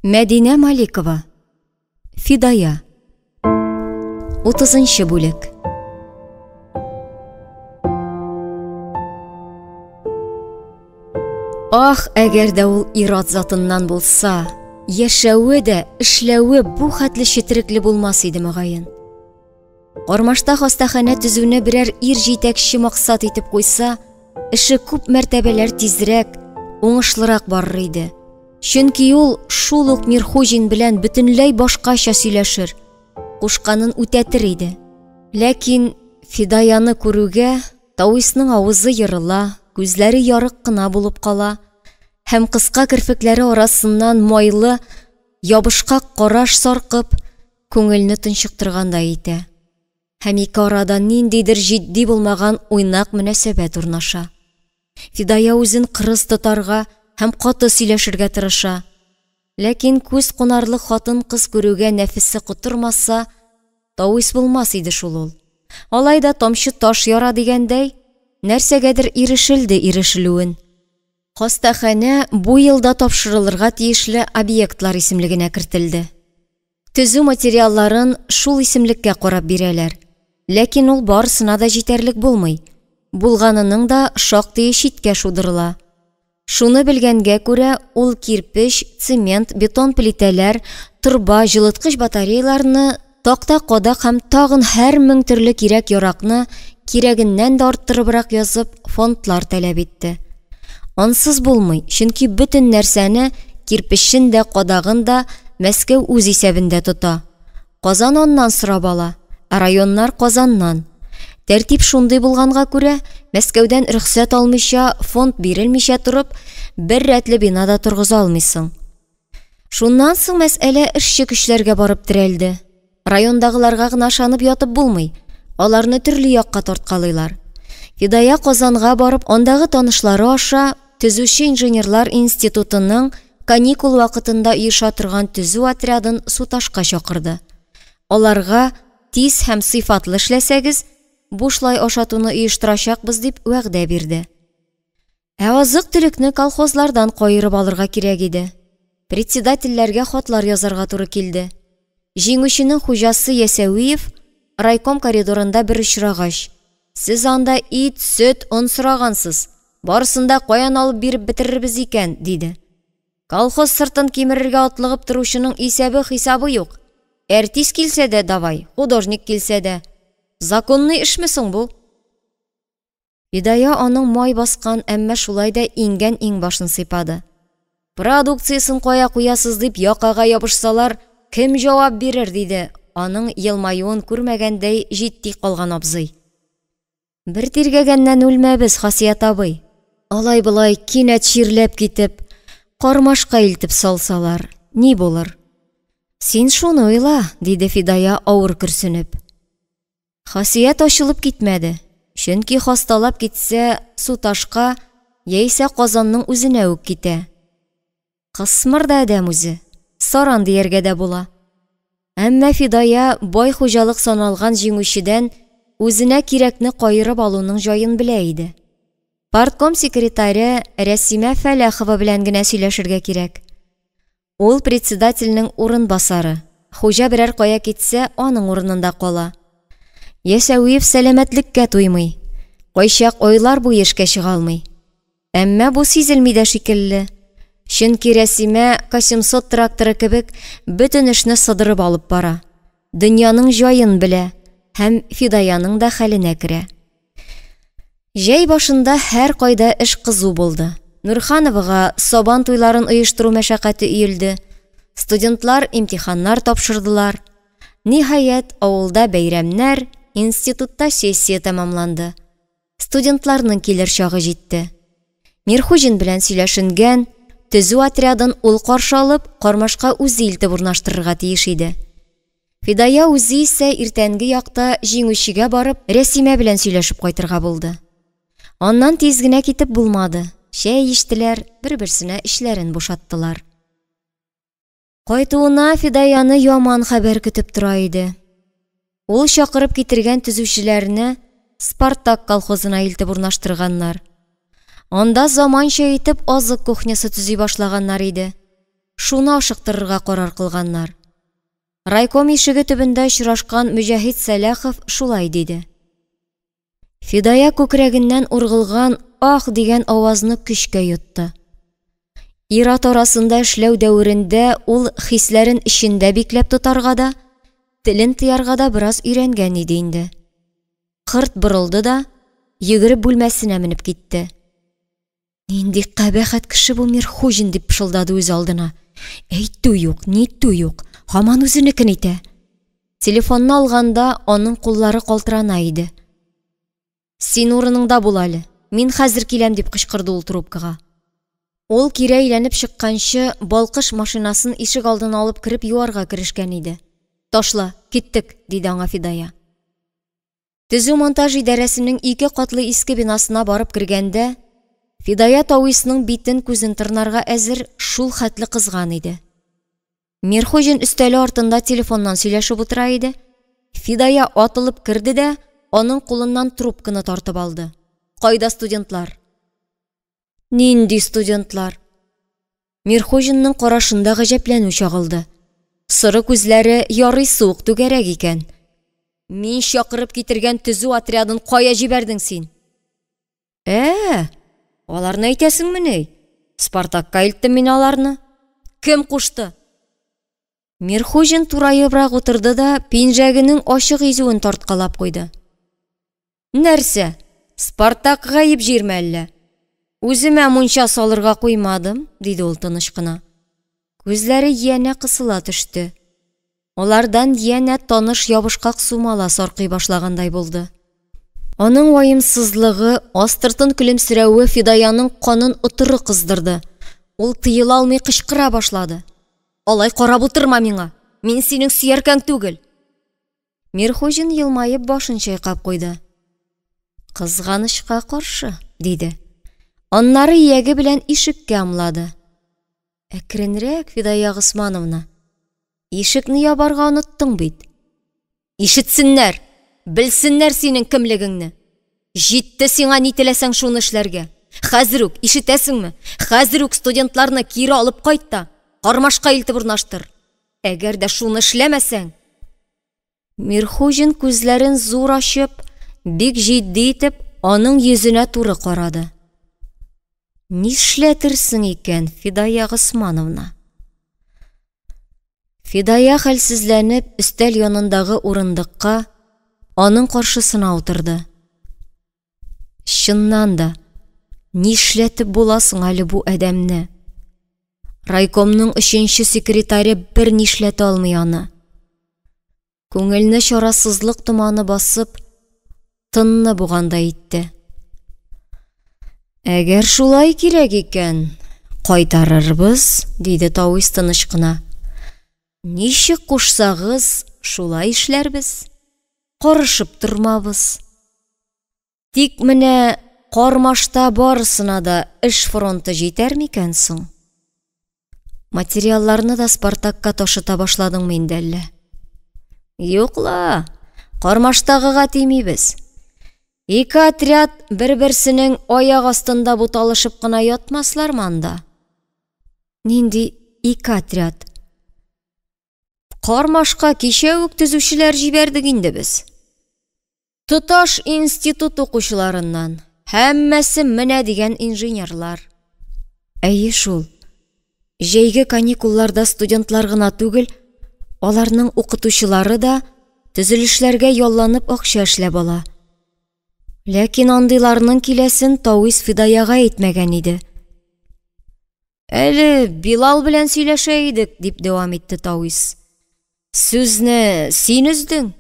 Мәдинә Маликова. Фидая. 30 бүлек. Ах, әгәр дә ул ир-ат затыннан булса, яшәве дә, эшләве бу хәтле четерекле булмас иде мөгаен. Кармашта хастаханә төзүне берәр ир җитәкче максат итеп куйса, эше күп мәртәбәләр тизрәк, уңышлырак барыр иде. Чөнки ул шул ук Мирхуҗин белән бөтенләй башкача сөйләшер, кушканын үтәтер иде. Ләкин Фидаяны күрүгә Тауисның авызы ерыла, күзләре ярык кына булып кала һәм кыска керфекләре арасыннан майлы, ябышкак караш саркып, күңелне тончыктыргандай итә. Һәм ике арада ниндидер җитди булмаган уйнак мөнәсәбәт урнаша. Фидая үзен кырыс тотарга һәм каты сөйләшергә тырыша. Ләкин күз кунарлык хатын-кыз күрүгә нәфесе котырмаса, тавис булмас иде шул ул. Алай да тамчы таш яра дигәндәй, нәрсәгәдер ирешелде ирешелүен. Хастаханә бу елда тапшырылырга тиешле объектлар исемлегенә кертелде. Төзү материалларын шул исемлеккә карап бирәләр. Ләкин ул барысына да җитәрлек булмый. Булганының да шактые читкә шудырыла. Шуны белгәнгә күрә, ул кирпеч, цемент, бетон плитәләр, торба, җылыткыч батареяларны, такта-кадак һәм тагын һәр мең төрле кирәк-яракны кирәгеннән дә арттырыбрак язып, фондлар таләп итте. Ансыз булмый, чөнки бөтен нәрсәне, кирпечен дә, кадагын да Мәскәү үз исәбендә тота. Казан аннан сорап ала, ә районнар Казаннан. Тәртип шундый булганга күрә, Мәскәүдән рөхсәт алмыйча, фонд бирелмичә торып, бер рәтле бина да торгыза алмыйсың. Шуннан соң мәсьәлә эшче көчләргә барып терәлде. Райондагыларга гына ышанып ятып булмый, аларны төрле якка тарткалыйлар. Фидая Казанга барып, андагы танышлары аша Төзүче инженерлар институтының каникул вакытында оеша торган төзү отрядын Суташка чакырды. Аларга тиз һәм сыйфатлы эшләсәгез, бушлай ашатуны оештырачакбыз дип вәгъдә бирде. Ә азык-төлекне колхозлардан каерып алырга кирәк иде. Председательләргә хатлар язарга туры килде. Җиңүченең хуҗасы Ясәвиев райком коридорында бер очрагач, Сез анда ит, сөт, он сорагансыз. Барысын да каян алып биреп бетерербез икән? диде. Колхоз сыртын кимерергә атлыгып торучының исәбе-хисабы юк. Әртис килсә дә давай, художник килсә дә. Законный эшме соң бу? Фидая аның май баскан, әмма шулай да иңгән иңбашын сыйпады. Продукциясен кая куясыз дип якага ябышсалар, кем җавап бирер, диде аның елмаюын күрмәгәндәй җитди калган абзый. Бер тиргәгәннән үлмәбез, Хасият абый. Алай-болай кинәт чирләп китеп, кармашка илтеп салсалар, ни булыр? Син шуны уйла, диде Фидая авыр көрсенеп. Хасият ачылып китмәде, чөнки хасталап китсә, Суташка яисә Казанның үзенә үк китә. Кысмыр да адәм үзе, саран дияргә дә була. Әмма Фидая бай хуҗалык саналган җиңүчедән үзенә кирәкне каерып алуның җаен белә иде. Партком секретаре Рәсимә Фәләхова белән генә сөйләшергә кирәк. Ул председательнең урынбасары, хуҗа берәр кая китсә, аның урынында кала. Ясәвиев сәламәтлеккә туймый, кайчак айлар буе эшкә чыга алмый. Әмма бу сизелми дә шикелле. Чөнки Рәсимә К-700 тракторы кебек бөтен эшне сыдырып алып бара. Дөньяның җаен белә һәм Фидаяның да хәленә керә. Җәй башында һәркайда эш кызу булды. Нурхановага Сабан туйларын оештыру мәшәкате өелде. Студентлар имтиханнар тапшырдылар. Ниһаять, авылда бәйрәмнәр, институтта сессия тәмамланды. Студентларның килер чагы җитте. Мирхуҗин белән сөйләшенгән, төзү отрядын ул каршы алып, Кармашка үзе илтеп урнаштырырга тиеш иде. Фидая үзе исә иртәнге якта Җиңүчегә барып, Рәсимә белән сөйләшеп кайтырга булды. Аннан тиз генә китеп булмады, чәй эчтеләр, бер-берсенә эчләрен бушаттылар. Кайтуына Фидаяны яман хәбәр көтеп тора иде. Ул чакырып китергән төзүчеләрне Спартак колхозына илтеп урнаштырганнар. Анда заманча итеп азык кухнясы төзи башлаганнар иде. Шуны ашыктырырга карар кылганнар. Райком ишеге төбендә очрашкан Мөҗәһит Сәләхов шулай диде. Фидая күкрәгеннән ургылган ах дигән авазны көчкә йотты. Ир-ат арасында эшләү дәверендә ул хисләрен эчендә бикләп тотарга да, телен тыярга да бераз өйрәнгән иде инде. Кырт борылды да, йөгереп бүлмәсенә менеп китте. Нинди кабахәт кеше бу Мирхуҗин, дип пышылдады үз алдына. Әйтү юк, нитү юк, һаман үзенекен итә. Телефонны алганда аның куллары калтырана иде. Син урыныңда бул әле, мин хәзер киләм, дип кычкырды ул трубкага. Ул кире әйләнеп чыкканчы, Балкыш машинасын ишек алдына алып кереп юарга керешкән иде. Ташла, киттек, диде аңа Фидая. Төзү-монтаж идарәсенең ике катлы иске бинасына барып кергәндә, Фидая Тауисның битен-күзен тырнарга әзер, шул хәтле кызган иде. Мирхуҗин өстәле артында телефоннан сөйләшеп утыра иде. Фидая атылып керде дә, аның кулыннан трубканы тартып алды. Кайда студентлар? Нинди студентлар? Мирхуҗинның карашында гаҗәпләнү чагылды. Соры күзләре ярый суык түгәрәк икән. Мин чакырып китергән төзү отрядын кая җибәрдең син? Ә, аларны әйтәсеңмени? Спартакка илттем мин аларны. Кем кушты? Мирхуҗин тураебрак утырды да, пинжәгенең ачык изүен тарткалап куйды. Нәрсә, Спартак гаеп җирме әллә? Үземә мунча салырга куймадым, диде ул тыныч кына. Күзләре янә кысыла төште. Алардан янә таныш ябышкак сумала саркый башлагандай булды. Аның ваемсызлыгы, астыртын көлемсерәве Фидаяның канын отыры кыздырды. Ул тыела алмый кычкыра башлады. Алай карап утырма миңа, мин синең сөяркәң түгел. Мирхуҗин елмаеп башын чайкап куйды. Кызганычка каршы, диде. Аннары ияге белән ишеккә ымлады. Әкренрәк, Фидая Госмановна. Ишекне ябарга оныттың бит. Ишетсеннәр, белсеннәр синең кемлегеңне. Җитте сиңа ни теләсәң шуны эшләргә. Хәзер үк, ишетәсеңме? Хәзер үк студентларны кире алып кайт та, Кармашка илтеп урнаштыр. Әгәр дә шуны эшләмәсәң, Мирхуҗин күзләрен зур ачып, бик җитди итеп, аның йөзенә туры карады. Нишләтерсең икән, Фидая Госмановна? Фидая хәлсезләнеп, өстәл янындагы урындыкка, аның каршысына утырды. Чыннан да, нишләтеп була соң әле бу адәмне? Райкомның өченче секретаре бер нишләтә алмый аны. Күңелне чарасызлык томаны басып, тынны бугандай итте. Әгәр шулай кирәк икән, кайтарырбыз, диде Тауис тыныч кына. Ничек кушсагыз, шулай эшләрбез. Карышып тормабыз. Тик менә Кармашта барысына да эш фронты җитәр микән соң? Материалларны да Спартакка ташыта башладыңмы инде әллә? Юк ла, Кармаштагыга тимибез. Ике отряд бер-берсенең аяк астында буталышып кына ятмаслармы анда? Нинди ике отряд? Кармашка кичә үк төзүчеләр җибәрдек инде без. Тоташ институт укучыларыннан, һәммәсе менә дигән инженерлар. Әйе шул. Җәйге каникулларда студентлар гына түгел, аларның укытучылары да төзелешләргә ялланып акча эшләп ала. Ләкин андыйларның киләсен Тавис Фидаяга әйтмәгән иде. Әле Билал белән сөйләшә идек, дип дәвам итте Тавис. Сүзне син өздең.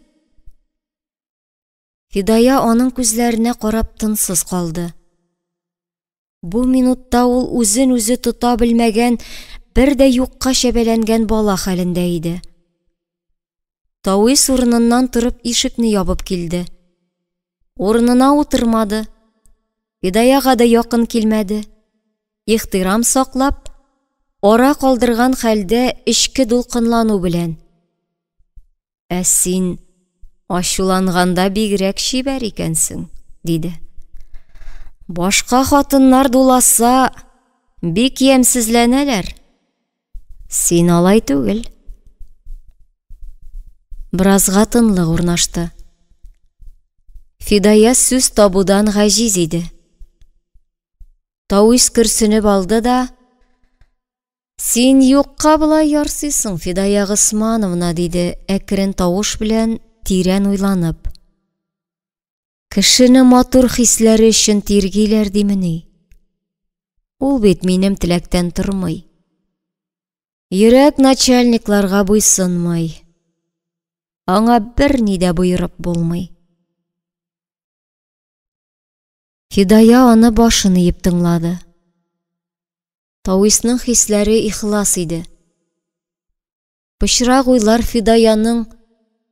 Фидая аның күзләренә карап тынсыз калды. Бу минутта ул үзен-үзе тота белмәгән, бер дә юкка чәбәләнгән бала хәлендә иде. Тавис урыныннан торып ишекне ябып килде. Урынына утырмады, Фидаяга да якын килмәде. Ихтирам саклап, ара калдырган хәлдә эчке дулкынлану белән: Ә син ачуланганда бигрәк чибәр икәнсең, диде. Башка хатыннар дуласа, бик ямьсезләнәләр. Син алай түгел. Беразга тынлык урнашты. Фидая сүз табудан гаҗиз иде. Тавис көрсенеп алды да: Син юкка болай ярсыйсың, Фидая Госмановна, диде әкрен тавыш белән, тирән уйланып. Кешене матур хисләре өчен тиргиләр димени? Ул бит минем теләктән тормый. Йөрәк начальникларга буйсынмый. Аңа берни дә боерып булмый. Фидая аны башын иеп тыңлады. Тависның хисләре ихлас иде. Пычрак уйлар Фидаяның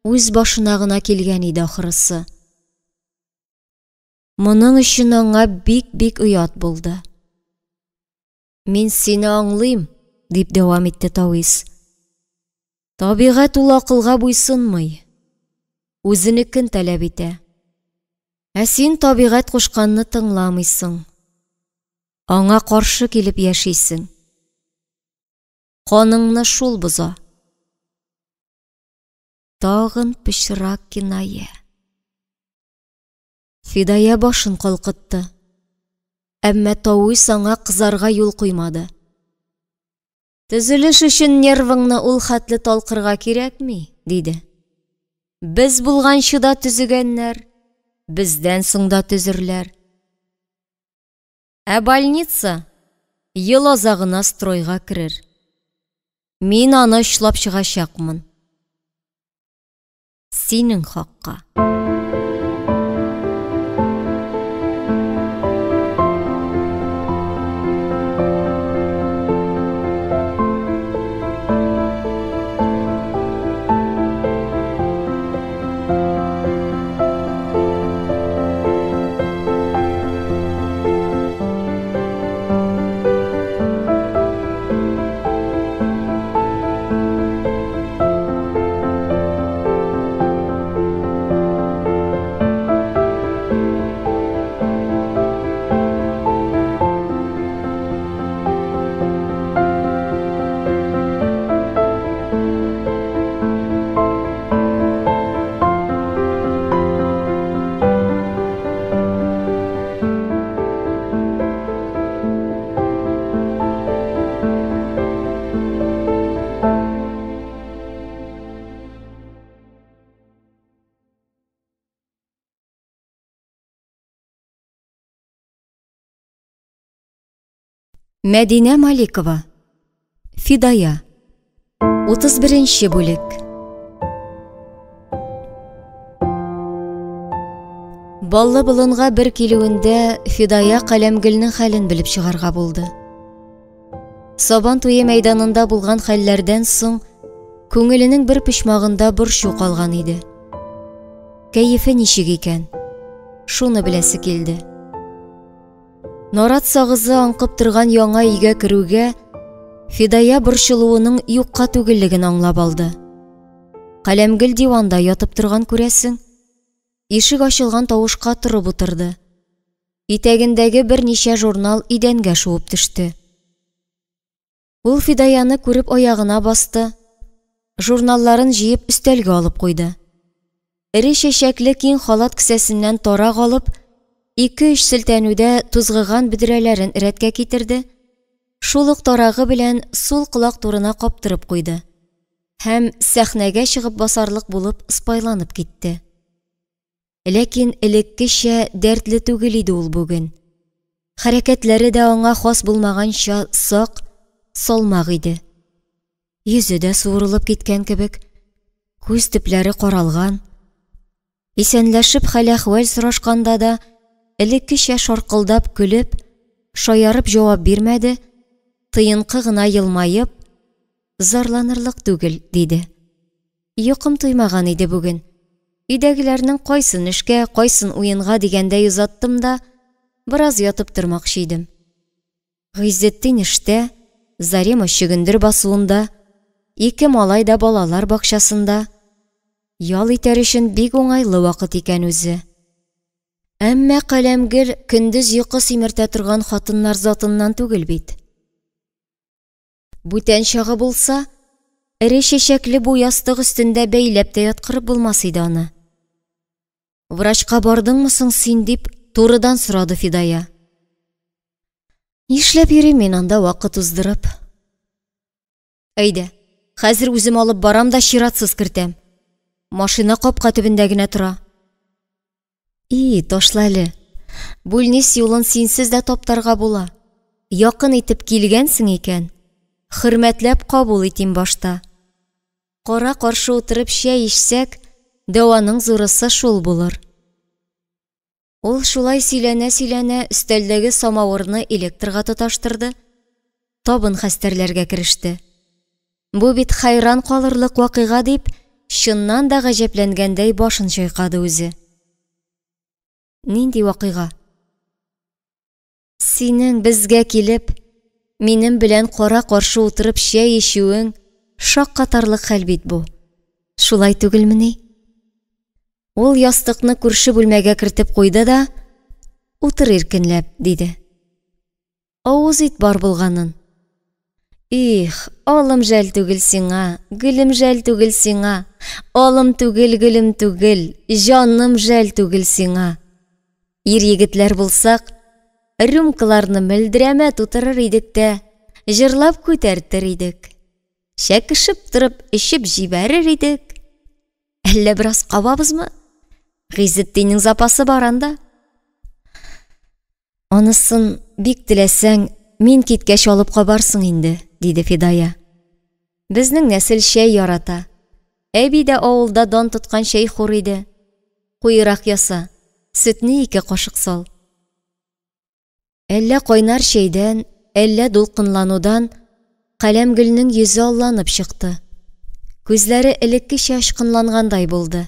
үз башына гына килгән иде ахрысы. Моның өчен аңа бик-бик оят булды. Мин сине аңлыйм, дип дәвам итте Тавис. Табигать ул акылга буйсынмый, үзенекен таләп итә. Ә син табигать кушканны тыңламыйсың. Аңа каршы килеп яшисең. Каныңны шул боза. Тагын пычрак киная. Фидая башын калкытты. Әмма Тавис аңа кызарга юл куймады. Төзелеш өчен нервыңны ул хәтле талкырга кирәкми, диде. Без булганчы да төзегәннәр, бездән соң да төзерләр. Ә больница ел азагына стройга керер. Мин аны очлап чыгачакмын. Синең хакка. Мәдинә Маликова. Фидая. 31 бүлек. Баллы болынга бер килүендә Фидая Каләмгөлнең хәлен белеп чыгарга булды. Сабан туе мәйданында булган хәлләрдән соң күңеленең бер почмагында борчу калган иде. Кәефе ничек икән? Шуны беләсе килде. Нарат сагызы аңкып торган яңа өйгә керүгә, Фидая борчылуының юкка түгеллеген аңлап алды. Каләмгөл диванда ятып торган күрәсең. Ишек ачылган тавышка торып утырды. Итәгендәге берничә журнал идәнгә шуып төште. Ул Фидаяны күреп аягына басты, журналларын җыеп өстәлгә алып куйды. Эре чәчәкле киң халат кесәсеннән тарак алып, ике-өч селтәнүдә тузгыган бөдрәләрен рәткә китерде, шул ук тарагы белән сул колак турына каптырып куйды һәм сәхнәгә чыгып басарлык булып ыспайланып китте. Ләкин элеккечә дәртле түгел иде ул бүген. Хәрәкәтләре дә аңа хас булмаганча сак, салмак иде. Йөзе дә суырылып киткән кебек, күз төпләре каралган. Исәнләшеп хәл-әхвәл сорашканда да элеккечә шаркылдап көлеп, шаярып җавап бирмәде, тыенкы гына елмаеп, зарланырлык түгел, диде. Йокым туймаган иде бүген. Өйдәгеләрнең кайсын эшкә, кайсын уенга дигәндәй озаттым да, бераз ятып тормакчы идем. Гыйззетдин эштә, Зарема чөгендер басуында, ике малай да балалар бакчасында. Ял итәр өчен бик уңайлы вакыт икән үзе. Әмма Каләмгөл көндез йокы симертә торган хатыннар затыннан түгел бит. Бүтән чагы булса, эре чәчәкле бу ястык өстендә бәйләп тә яткырып булмас иде аны. Врачка бардыңмы соң син, дип турыдан сорады Фидая. Нишләп йөрим мин анда вакыт уздырып? Әйдә, хәзер үзем алып барам да чиратсыз кертәм. Машина капка төбендә генә тора. И, ташла әле. Бүлнис юлын синсез дә таптарга була. Якын итеп килгәнсең икән, хөрмәтләп кабул итим башта. Кара каршы утырып чәй эчсәк, дәваның зурысы шул булыр. Ул шулай сөйләнә-сөйләнә өстәлдәге самавырны электрга тоташтырды, табын хәстәрләргә кереште. Бу бит хайран калырлык вакыйга дип, чыннан да гаҗәпләнгәндәй башын чайкады үзе. Нинди вакыйга? Синең безгә килеп, минем белән кара-каршы утырып чәй эчүең шаккатарлык хәл бит бу. Шулай түгелмени? Ул ястыкны күрше бүлмәгә кертеп куйды да, утыр иркенләп, диде. Авыз ит бар булганын. Их, алым жәл түгел сиңа, гөлем жәл түгел сиңа, алым түгел, гөлем түгел, җаным жәл түгел сиңа. Ир егетләр булсак, рюмкаларны мөлдерәмә тутырыр идек тә, җырлап күтәртер идек. Чәкешеп торып эчеп җибәрер идек. Әллә бераз кабабызмы? Гыйззетдиннең запасы бар анда. Анысын бик теләсәң, мин киткәч алып кабарсың инде, диде Фидая. Безнең нәсел чәй ярата. Әби дә авылда дан тоткан чәйхур иде. Куерак яса, сөтне 2 кашык сал. Әллә кайнар чәйдән, әллә дулкынланудан Каләмгөлнең йөзе алланып чыкты. Күзләре элеккечә очкынлангандай булды.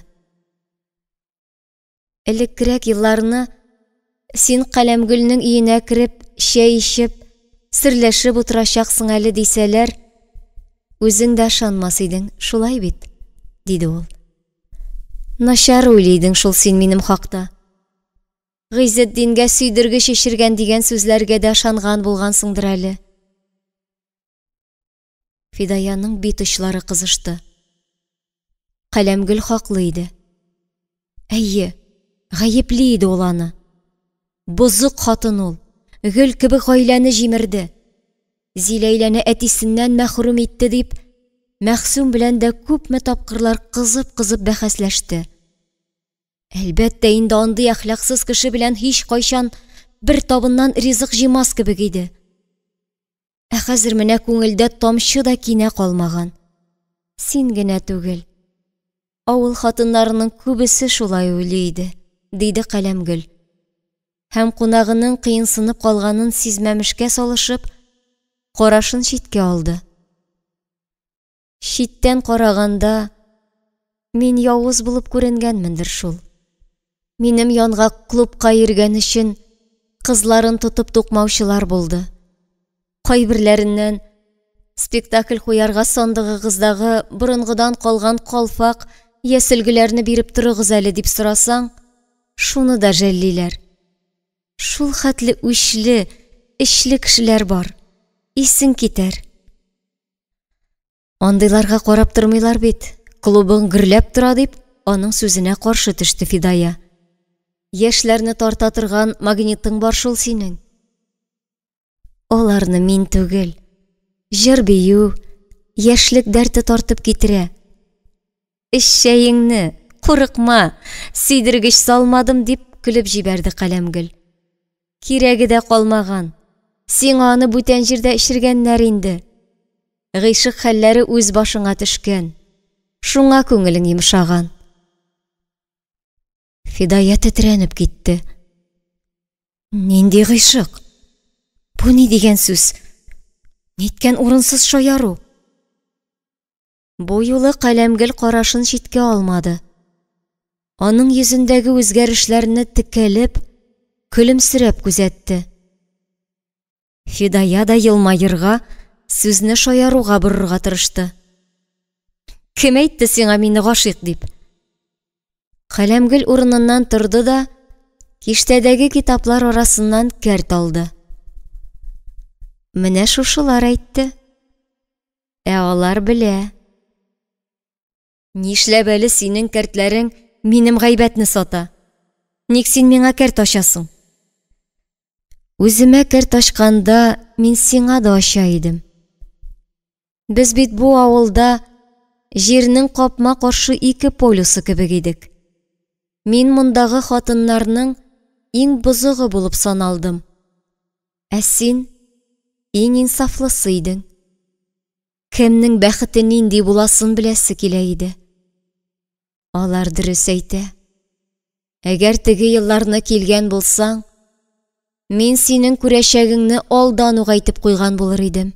Элеккерәк елларны син Каләмгөлнең өенә кереп, чәй эчеп, серләшеп утырачаксың әле дисәләр, үзең дә ышанмас идең, шулай бит, диде ул. Начар уйлый идең шул син минем хакта. Гыйззетдингә сөйдергеч эчергән дигән сүзләргә дә ышанган булгансыңдыр әле. Фидаяның бит очлары кызышты. Каләмгөл хаклы иде. Әйе, гаепли иде ул аны. Бозык хатын ул, гөл кебек гаиләне җимерде. Зиләйләне әтисеннән мәхрүм итте дип, Мәхсүм белән дә күпме тапкырлар кызып-кызып бәхәсләште. Әлбәттә, инде андый әхлаксыз кеше белән һич кайчан бер табыннан ризык җыймас кебек иде. Ә хәзер менә күңелдә тамчы да кинә калмаган. Син генә түгел. Авыл хатыннарының күбесе шулай уйлый иде, диде Каләмгөл. Һәм кунагының кыенсынып калганын сизмәмешкә салышып, карашын читкә алды. Читтән караганда, мин явыз булып күренгәнмендер шул. Минем янга клубка йөргән өчен кызларын тотып тукмаучылар булды. Кайберләреннән спектакль куярга сандыгыгыздагы борынгыдан калган калфак я сөлгеләрне биреп торыгыз әле дип сорасаң, шуны да жәллиләр. Шул хәтле үчле, эчле кешеләр бар, исең китәр. Андыйларга карап тормыйлар бит, клубың гөрләп тора, дип, аның сүзенә каршы төште Фидая. Яшьләрне тарта торган магнитың бар шул синең. Аларны мин түгел, җыр-бию, яшьлек дәрте тартып китерә. Эч чәеңне, курыкма, сөйдергеч салмадым, дип көлеп җибәрде Каләмгөл. Кирәге дә калмаган. Сиңа аны бүтән җирдә эчергәннәр инде. Гыйшык хәлләре үз башыңа төшкән. Шуңа күңелең йомшаган. Фидая тетрәнеп китте. Нинди гыйшык? Бу ни дигән сүз? Ниткән урынсыз шаяру? Бу юлы Каләмгөл карашын читкә алмады. Аның йөзендәге үзгәрешләрне текәлеп, көлемсерәп күзәтте. Фидая да елмаерга, сүзне шаяруга борырга тырышты. Кем әйтте сиңа мине гашыйк дип? Каләмгөл урыныннан торды да, киштәдәге китаплар арасыннан кәрт алды. Менә шушылар әйтте. Ә алар белә. Нишләп әле синең кәртләрең минем гайбәтне сата? Ник син миңа кәрт ачасың? Үземә кәрт ачканда мин сиңа да ача идем. Без бит бу авылда җирнең капма-каршы ике полюсы кебек идек. Мин мондагы хатыннарның иң бозыгы булып саналдым. Ә син иң инсафлысы идең. Кемнең бәхете нинди буласын беләсе килә иде. Алар дөрес әйтә. Әгәр теге елларны килгән булсаң, мин синең күрәчәгеңне алдан ук әйтеп куйган булыр идем.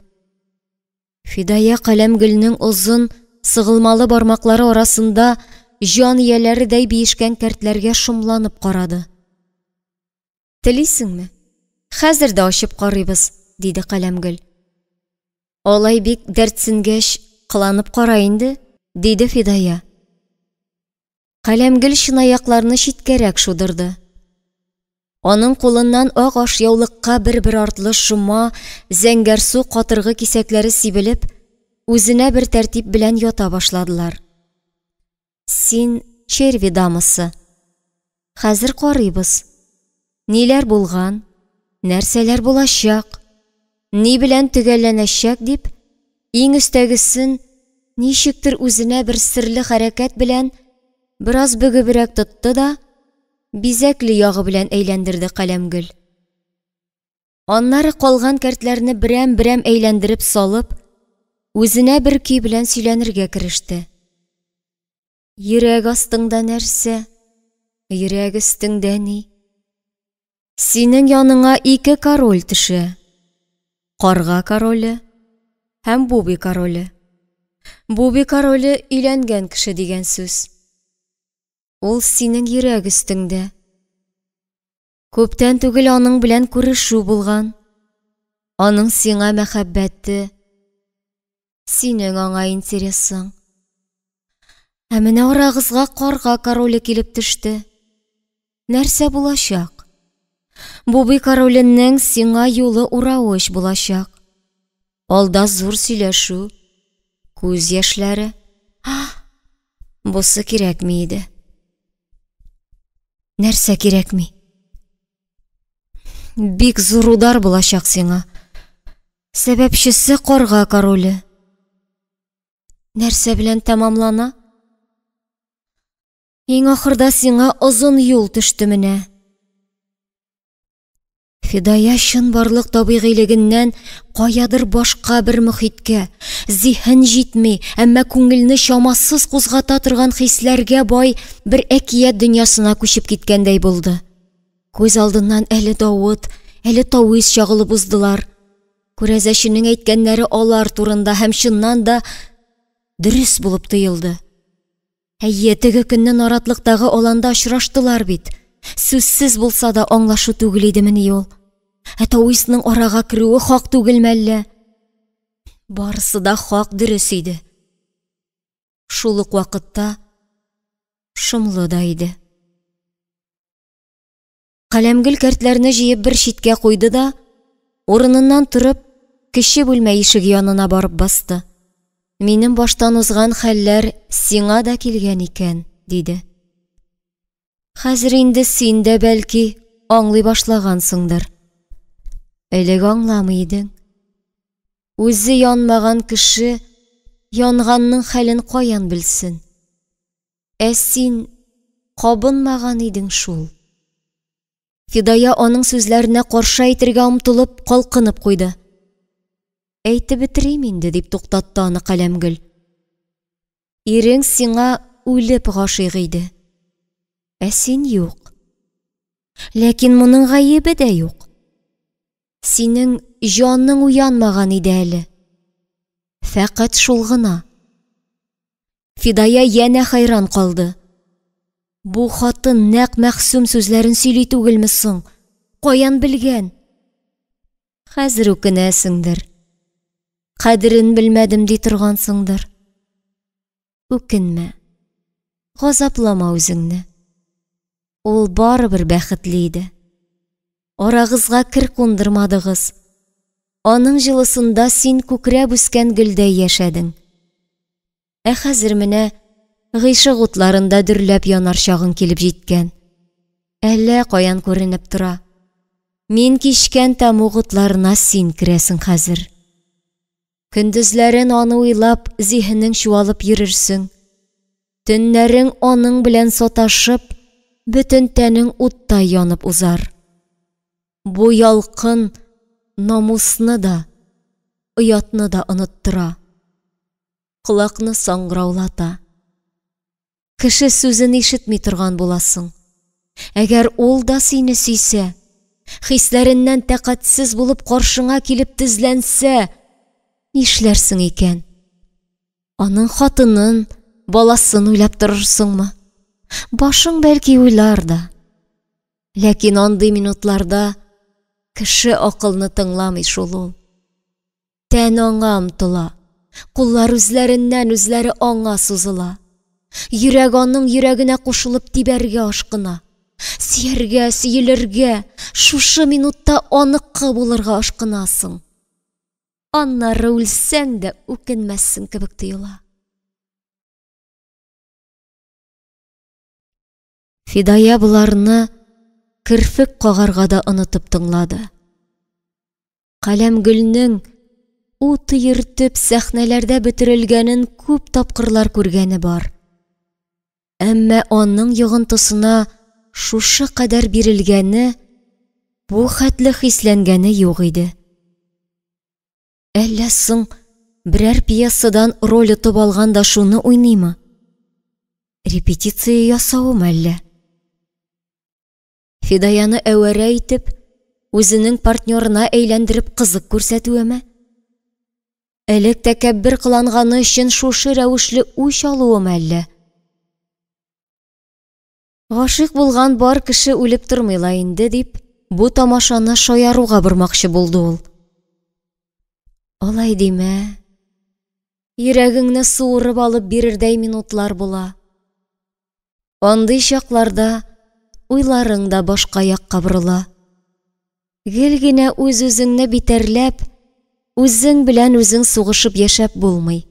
Фидая Каләмгөлнең озын, сыгылмалы бармаклары арасында җан ияләредәй биешкән кәртләргә шомланып карады. Телисеңме? Хәзер дә ачып карыйбыз, диде Каләмгөл. Алай бик дәртсенгәч, кыланып кара инде, диде Фидая. Каләмгөл чынаякларны читкәрәк шудырды. Аның кулыннан ак ашъяулыкка бер-бер артлы шома, зәңгәрсу катыргы кисәкләре сибелеп, үзенә бер тәртип белән ята башладылар. Син черви дамасы. Хәзер карыйбыз. Ниләр булган, нәрсәләр булачак, ни белән төгәлләнәчәк дип, иң өстәгесен ничектер үзенә бер серле хәрәкәт белән бераз бөгебрәк тотты да, бизәкле ягы белән әйләндерде Каләмгөл. Аннары калган кәртләрне берәм-берәм әйләндереп салып, үзенә бер көй белән сөйләнергә кереште. Йөрәк астыңда нәрсә? Йөрәк өстеңдә ни? Синең яныңа ике король төшә. Карга короле һәм Буби короле. Буби короле өйләнгән кеше дигән сүз. Ул синең йөрәк өстеңдә. Күптән түгел аның белән күрешү булган. Аның сиңа мәхәббәте, синең аңа интересың. Ә менә арагызга карга короле килеп төште. Нәрсә булачак? Буби короленең сиңа юлы уравыч булачак. Алда зур сөйләшү, күз яшьләре. Бусы кирәкми иде. Нәрсә кирәкми? Бик зур удар булачак сиңа. Сәбәпчесе карга короле. Нәрсә белән тәмамлана? Иң ахырда сиңа озын юл төште менә. Фидая чынбарлык табигыйлегеннән каядыр башка бер мохиткә, зиһен җитми, әмма күңелне чамасыз кузгата торган хисләргә бай бер әкият дөньясына күчеп киткәндәй булды. Күз алдыннан әле Давыт, әле Тавис чагылып уздылар. Күрәзәченең әйткәннәре алар турында һәм чыннан да дөрес булып тоелды. Әйе, теге көнне наратлыктагы аланда очраштылар бит. Сүзсез булса да аңлашу түгел идемени ул? Ә Тависның арага керүе хак түгелме әллә? Барысы да хак, дөрес иде. Шул ук вакытта шомлы да иде. Каләмгөл кәртләрне җыеп бер читкә куйды да, урыныннан торып, кече бүлмә ишеге янына барып басты. Минем баштан узган хәлләр сиңа да килгән икән, диде. Хәзер инде син дә, бәлки, аңлый башлагансыңдыр. Элек аңламый идең. Үзе янмаган кеше янганның хәлен каян белсен? Ә син кабынмаган идең шул. Фидая аның сүзләренә каршы әйтергә омтылып, калкынып куйды. Әйтеп бетерим инде, дип туктатты аны Каләмгөл. Ирең сиңа үлеп гашыйк иде. Ә син юк. Ләкин моның гаебе дә юк. Синең җаның уянмаган иде әле. Фәкать шул гына. Фидая янә хәйран калды. Бу хатын нәкъ Мәхсүм сүзләрен сөйли түгелме соң? Каян белгән? Хәзер үкенәсеңдер. Кадерен белмәдем ди торгансыңдыр. Үкенмә. Газаплама үзеңне. Ул барыбер бәхетле иде. Арагызга кер кундырмадыгыз. Аның җылысында син күкрәп үскән гөлдәй яшәдең. Ә хәзер менә гыйшык утларында дөрләп янар чагың килеп җиткән. Әллә каян күренеп тора. Мин кичкән тәмуг утларына син керәсең хәзер. Көндезләрен аны уйлап, зиһенең чуалып йөрерсең. Төннәрең аның белән саташып, бөтен тәнең уттай янып узар. Бу ялкын намусны да, оятны да оныттыра. Колакны саңгыраулата. Кеше сүзен ишетми торган буласың. Әгәр ул да сине сөйсә, хисләреннән тәкатьсез булып каршыңа килеп тезләнсә, нишләрсең икән? Аның хатынын, баласын уйлап торырсыңмы? Башың бәлки уйлар да. Ләкин андый минутларда кеше акылны тыңламый шул ул. Тән аңа омтыла, куллар үзләреннән үзләре аңа сузыла. Йөрәк аның йөрәгенә кушылып тибәргә ашкына. Сөяргә, сөелергә, шушы минутта аныкы булырга ашкынасың. Аннары үлсәң дә үкенмәссең кебек тоела. Фидая боларны керфек кагарга да онытып тыңлады. Каләмгөлнең ут йөртеп сәхнәләрдә бөтерелгәнен күп тапкырлар күргәне бар. Әмма аның йогынтысына шушы кадәр бирелгәне, бу хәтле хисләнгәне юк иде. Әллә соң берәр пьесадан роль отып алган да шуны уйныймы? Репетиция ясавымы әллә? Фидаяны әвәрә итеп, үзенең партнерына әйләндереп кызык күрсәтүеме? Элек тәкәббер кыланганы өчен шушы рәвешле үч алуымы әллә? Гашыйк булган бар кеше үлеп тормый ла инде, дип, бу тамашаны шаяруга бормакчы булды ул. Алай димә. Йөрәгеңне суырып алып бирердәй минутлар була. Андый чакларда уйларың да башка якка борыла. Гел генә үз-үзеңне битәрләп, үзең белән үзең сугышып яшәп булмый.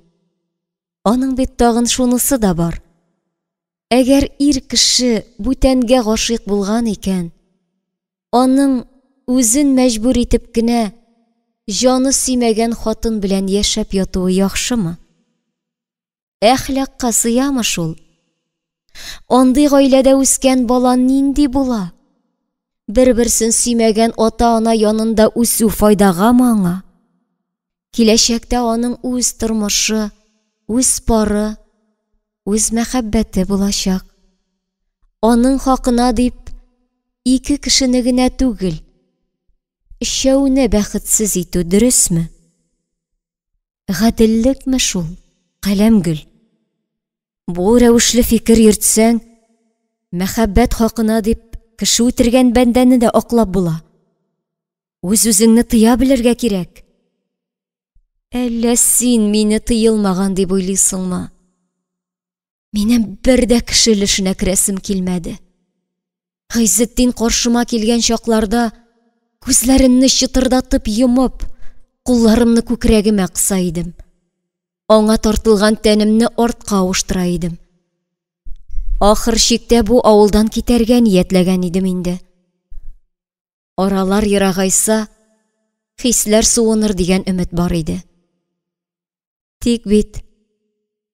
Аның бит тагын шунысы да бар. Әгәр ир кеше бүтәнгә гашыйк булган икән, аның үзен мәҗбүр итеп кенә җаны сөймәгән хатын белән яшәп ятуы яхшымы? Әхлакка сыямы шул? Андый гаиләдә үскән бала нинди була? Бер-берсен сөймәгән ата-ана янында үсү файдагамы аңа? Киләчәктә аның үз тормышы, үз пары, үз мәхәббәте булачак. Аның хакына дип ике кешене генә түгел, өчәүне бәхетсез итү дөресме? Гаделлекме шул, Каләмгөл? Бу рәвешле фикер йөртсәң, мәхәббәт хакына дип кеше үтергән бәндәне дә аклап була. Үз-үзеңне тыя белергә кирәк. Әллә син мине тыелмаган дип уйлыйсыңмы? Минем бер дә кеше өлешенә керәсем килмәде. Гыйззетдин каршыма килгән чакларда күзләремне чытырдатып йомып, кулларымны күкрәгемә кыса идем. Аңа тартылган тәнемне артка авыштыра идем. Ахыр чиктә бу авылдан китәргә ниятләгән идем инде. Аралар ерагайса, хисләр суыныр дигән өмет бар иде. Тик бит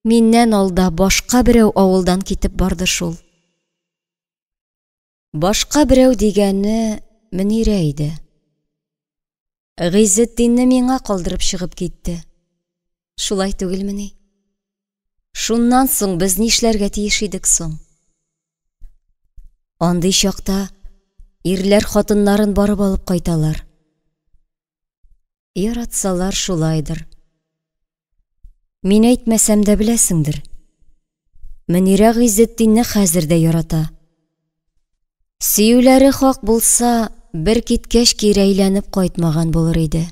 миннән алда башка берәү авылдан китеп барды шул. Башка берәү дигәне Мөнирә иде. Гыйззетдинне миңа калдырып чыгып китте. Шулай түгелмени? Шуннан соң без нишләргә тиеш идек соң? Андый чакта ирләр хатыннарын барып алып кайталар. Яратсалар шулайдыр. Мин әйтмәсәм дә беләсеңдер. Мөнирә Гыйззетдинне хәзер дә ярата. Сөюләре хак булса, бер киткәч кире әйләнеп кайтмаган булыр иде.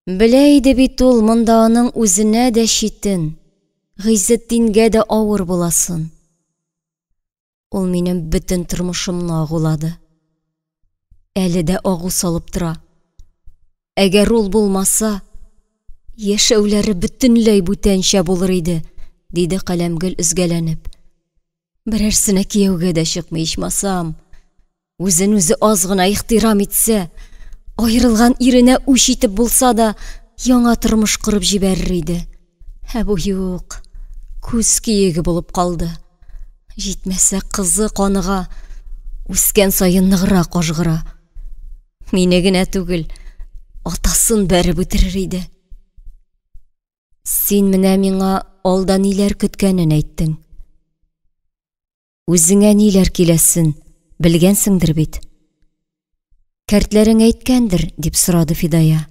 Белә иде бит ул монда аның үзенә дә читен, Гыйззетдингә дә авыр буласын. Ул минем бөтен тормышымны агулады. Әле дә агу салып тора. Әгәр ул булмаса, яшәүләре бөтенләй бүтәнчә булыр иде, диде Каләмгөл өзгәләнеп. Берәрсенә кияүгә дә чыкмый ичмасам. Үзен үзе аз гына ихтирам итсә, аерылган иренә үч итеп булса да, яңа тормыш корып җибәрер иде. Ә бу юк, күз көеге булып калды. Җитмәсә, кызы каныга, үскән саен ныграк ажгыра. Мине генә түгел, атасын бәреп үтерер иде. Син менә миңа алда ниләр көткәнен әйттең. Үзеңә ниләр киләсен белгәнсеңдер бит. Кәртләрең әйткәндер, дип сорады Фидая.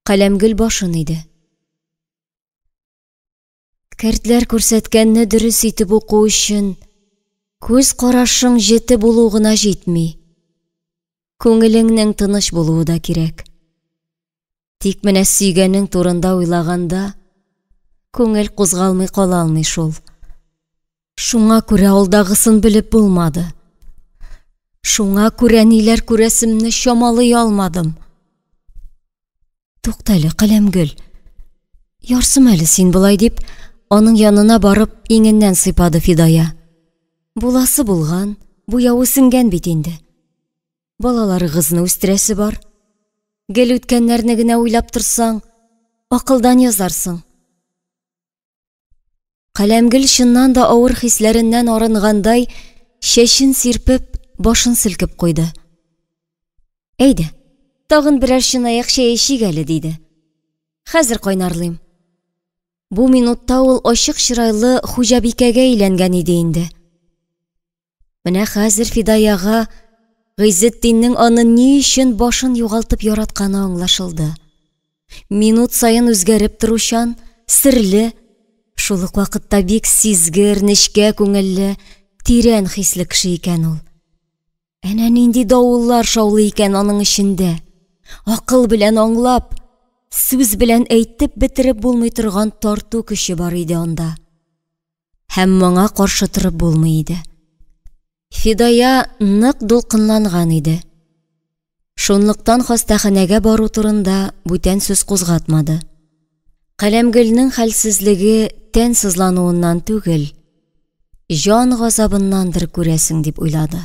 Каләмгөл башын иде. Кәртләр күрсәткәнне дөрес итеп уку өчен күз карашың җете булу гына җитми. Күңелеңнең тыныч булуы да кирәк. Тик менә сөйгәнең турында уйлаганда, күңел кузгалмый кала алмый шул. Шуңа күрә алдагысын белеп булмады. Шуңа күрә ниләр күрәсемне чамалый алмадым. Туктале, Каләмгөл. Ярсым әле син болай дип, аның янына барып, иңеннән сыйпады Фидая. Буласы булган, буявы сеңгән бит инде. Балаларыгызны үстерәсе бар. Гел үткәннәрне генә уйлап торсаң, акылдан язарсың. Каләмгөл чыннан да авыр хисләреннән арынгандай, чәчен сирпеп, башын селкеп куйды. Әйдә, тагын берәр чынаяк чәй эчик әле, диде. Хәзер кайнарлыйм. Бу минутта ул ачык чырайлы хуҗабикәгә әйләнгән иде инде. Менә хәзер Фидаяга Гыйзетдиннең аны ни өчен башын югалтып яратканы аңлашылды. Минут саен үзгәреп торучан, серле, шул ук вакытта бик сизгер, нечкә күңелле, тирән хисле кеше икән ул. Әнә нинди давыллар шаулый икән аның эчендә. Акыл белән аңлап, сүз белән әйтеп бетереп булмый торган тарту көче бар иде анда. Һәм моңа каршы торып булмый иде. Фидая нык дулкынланган иде. Шунлыктан хастаханәгә бару турында бүтән сүз кузгатмады. Каләмгөлнең хәлсезлеге тән сызлануыннан түгел, җан газабыннандыр күрәсең дип уйлады.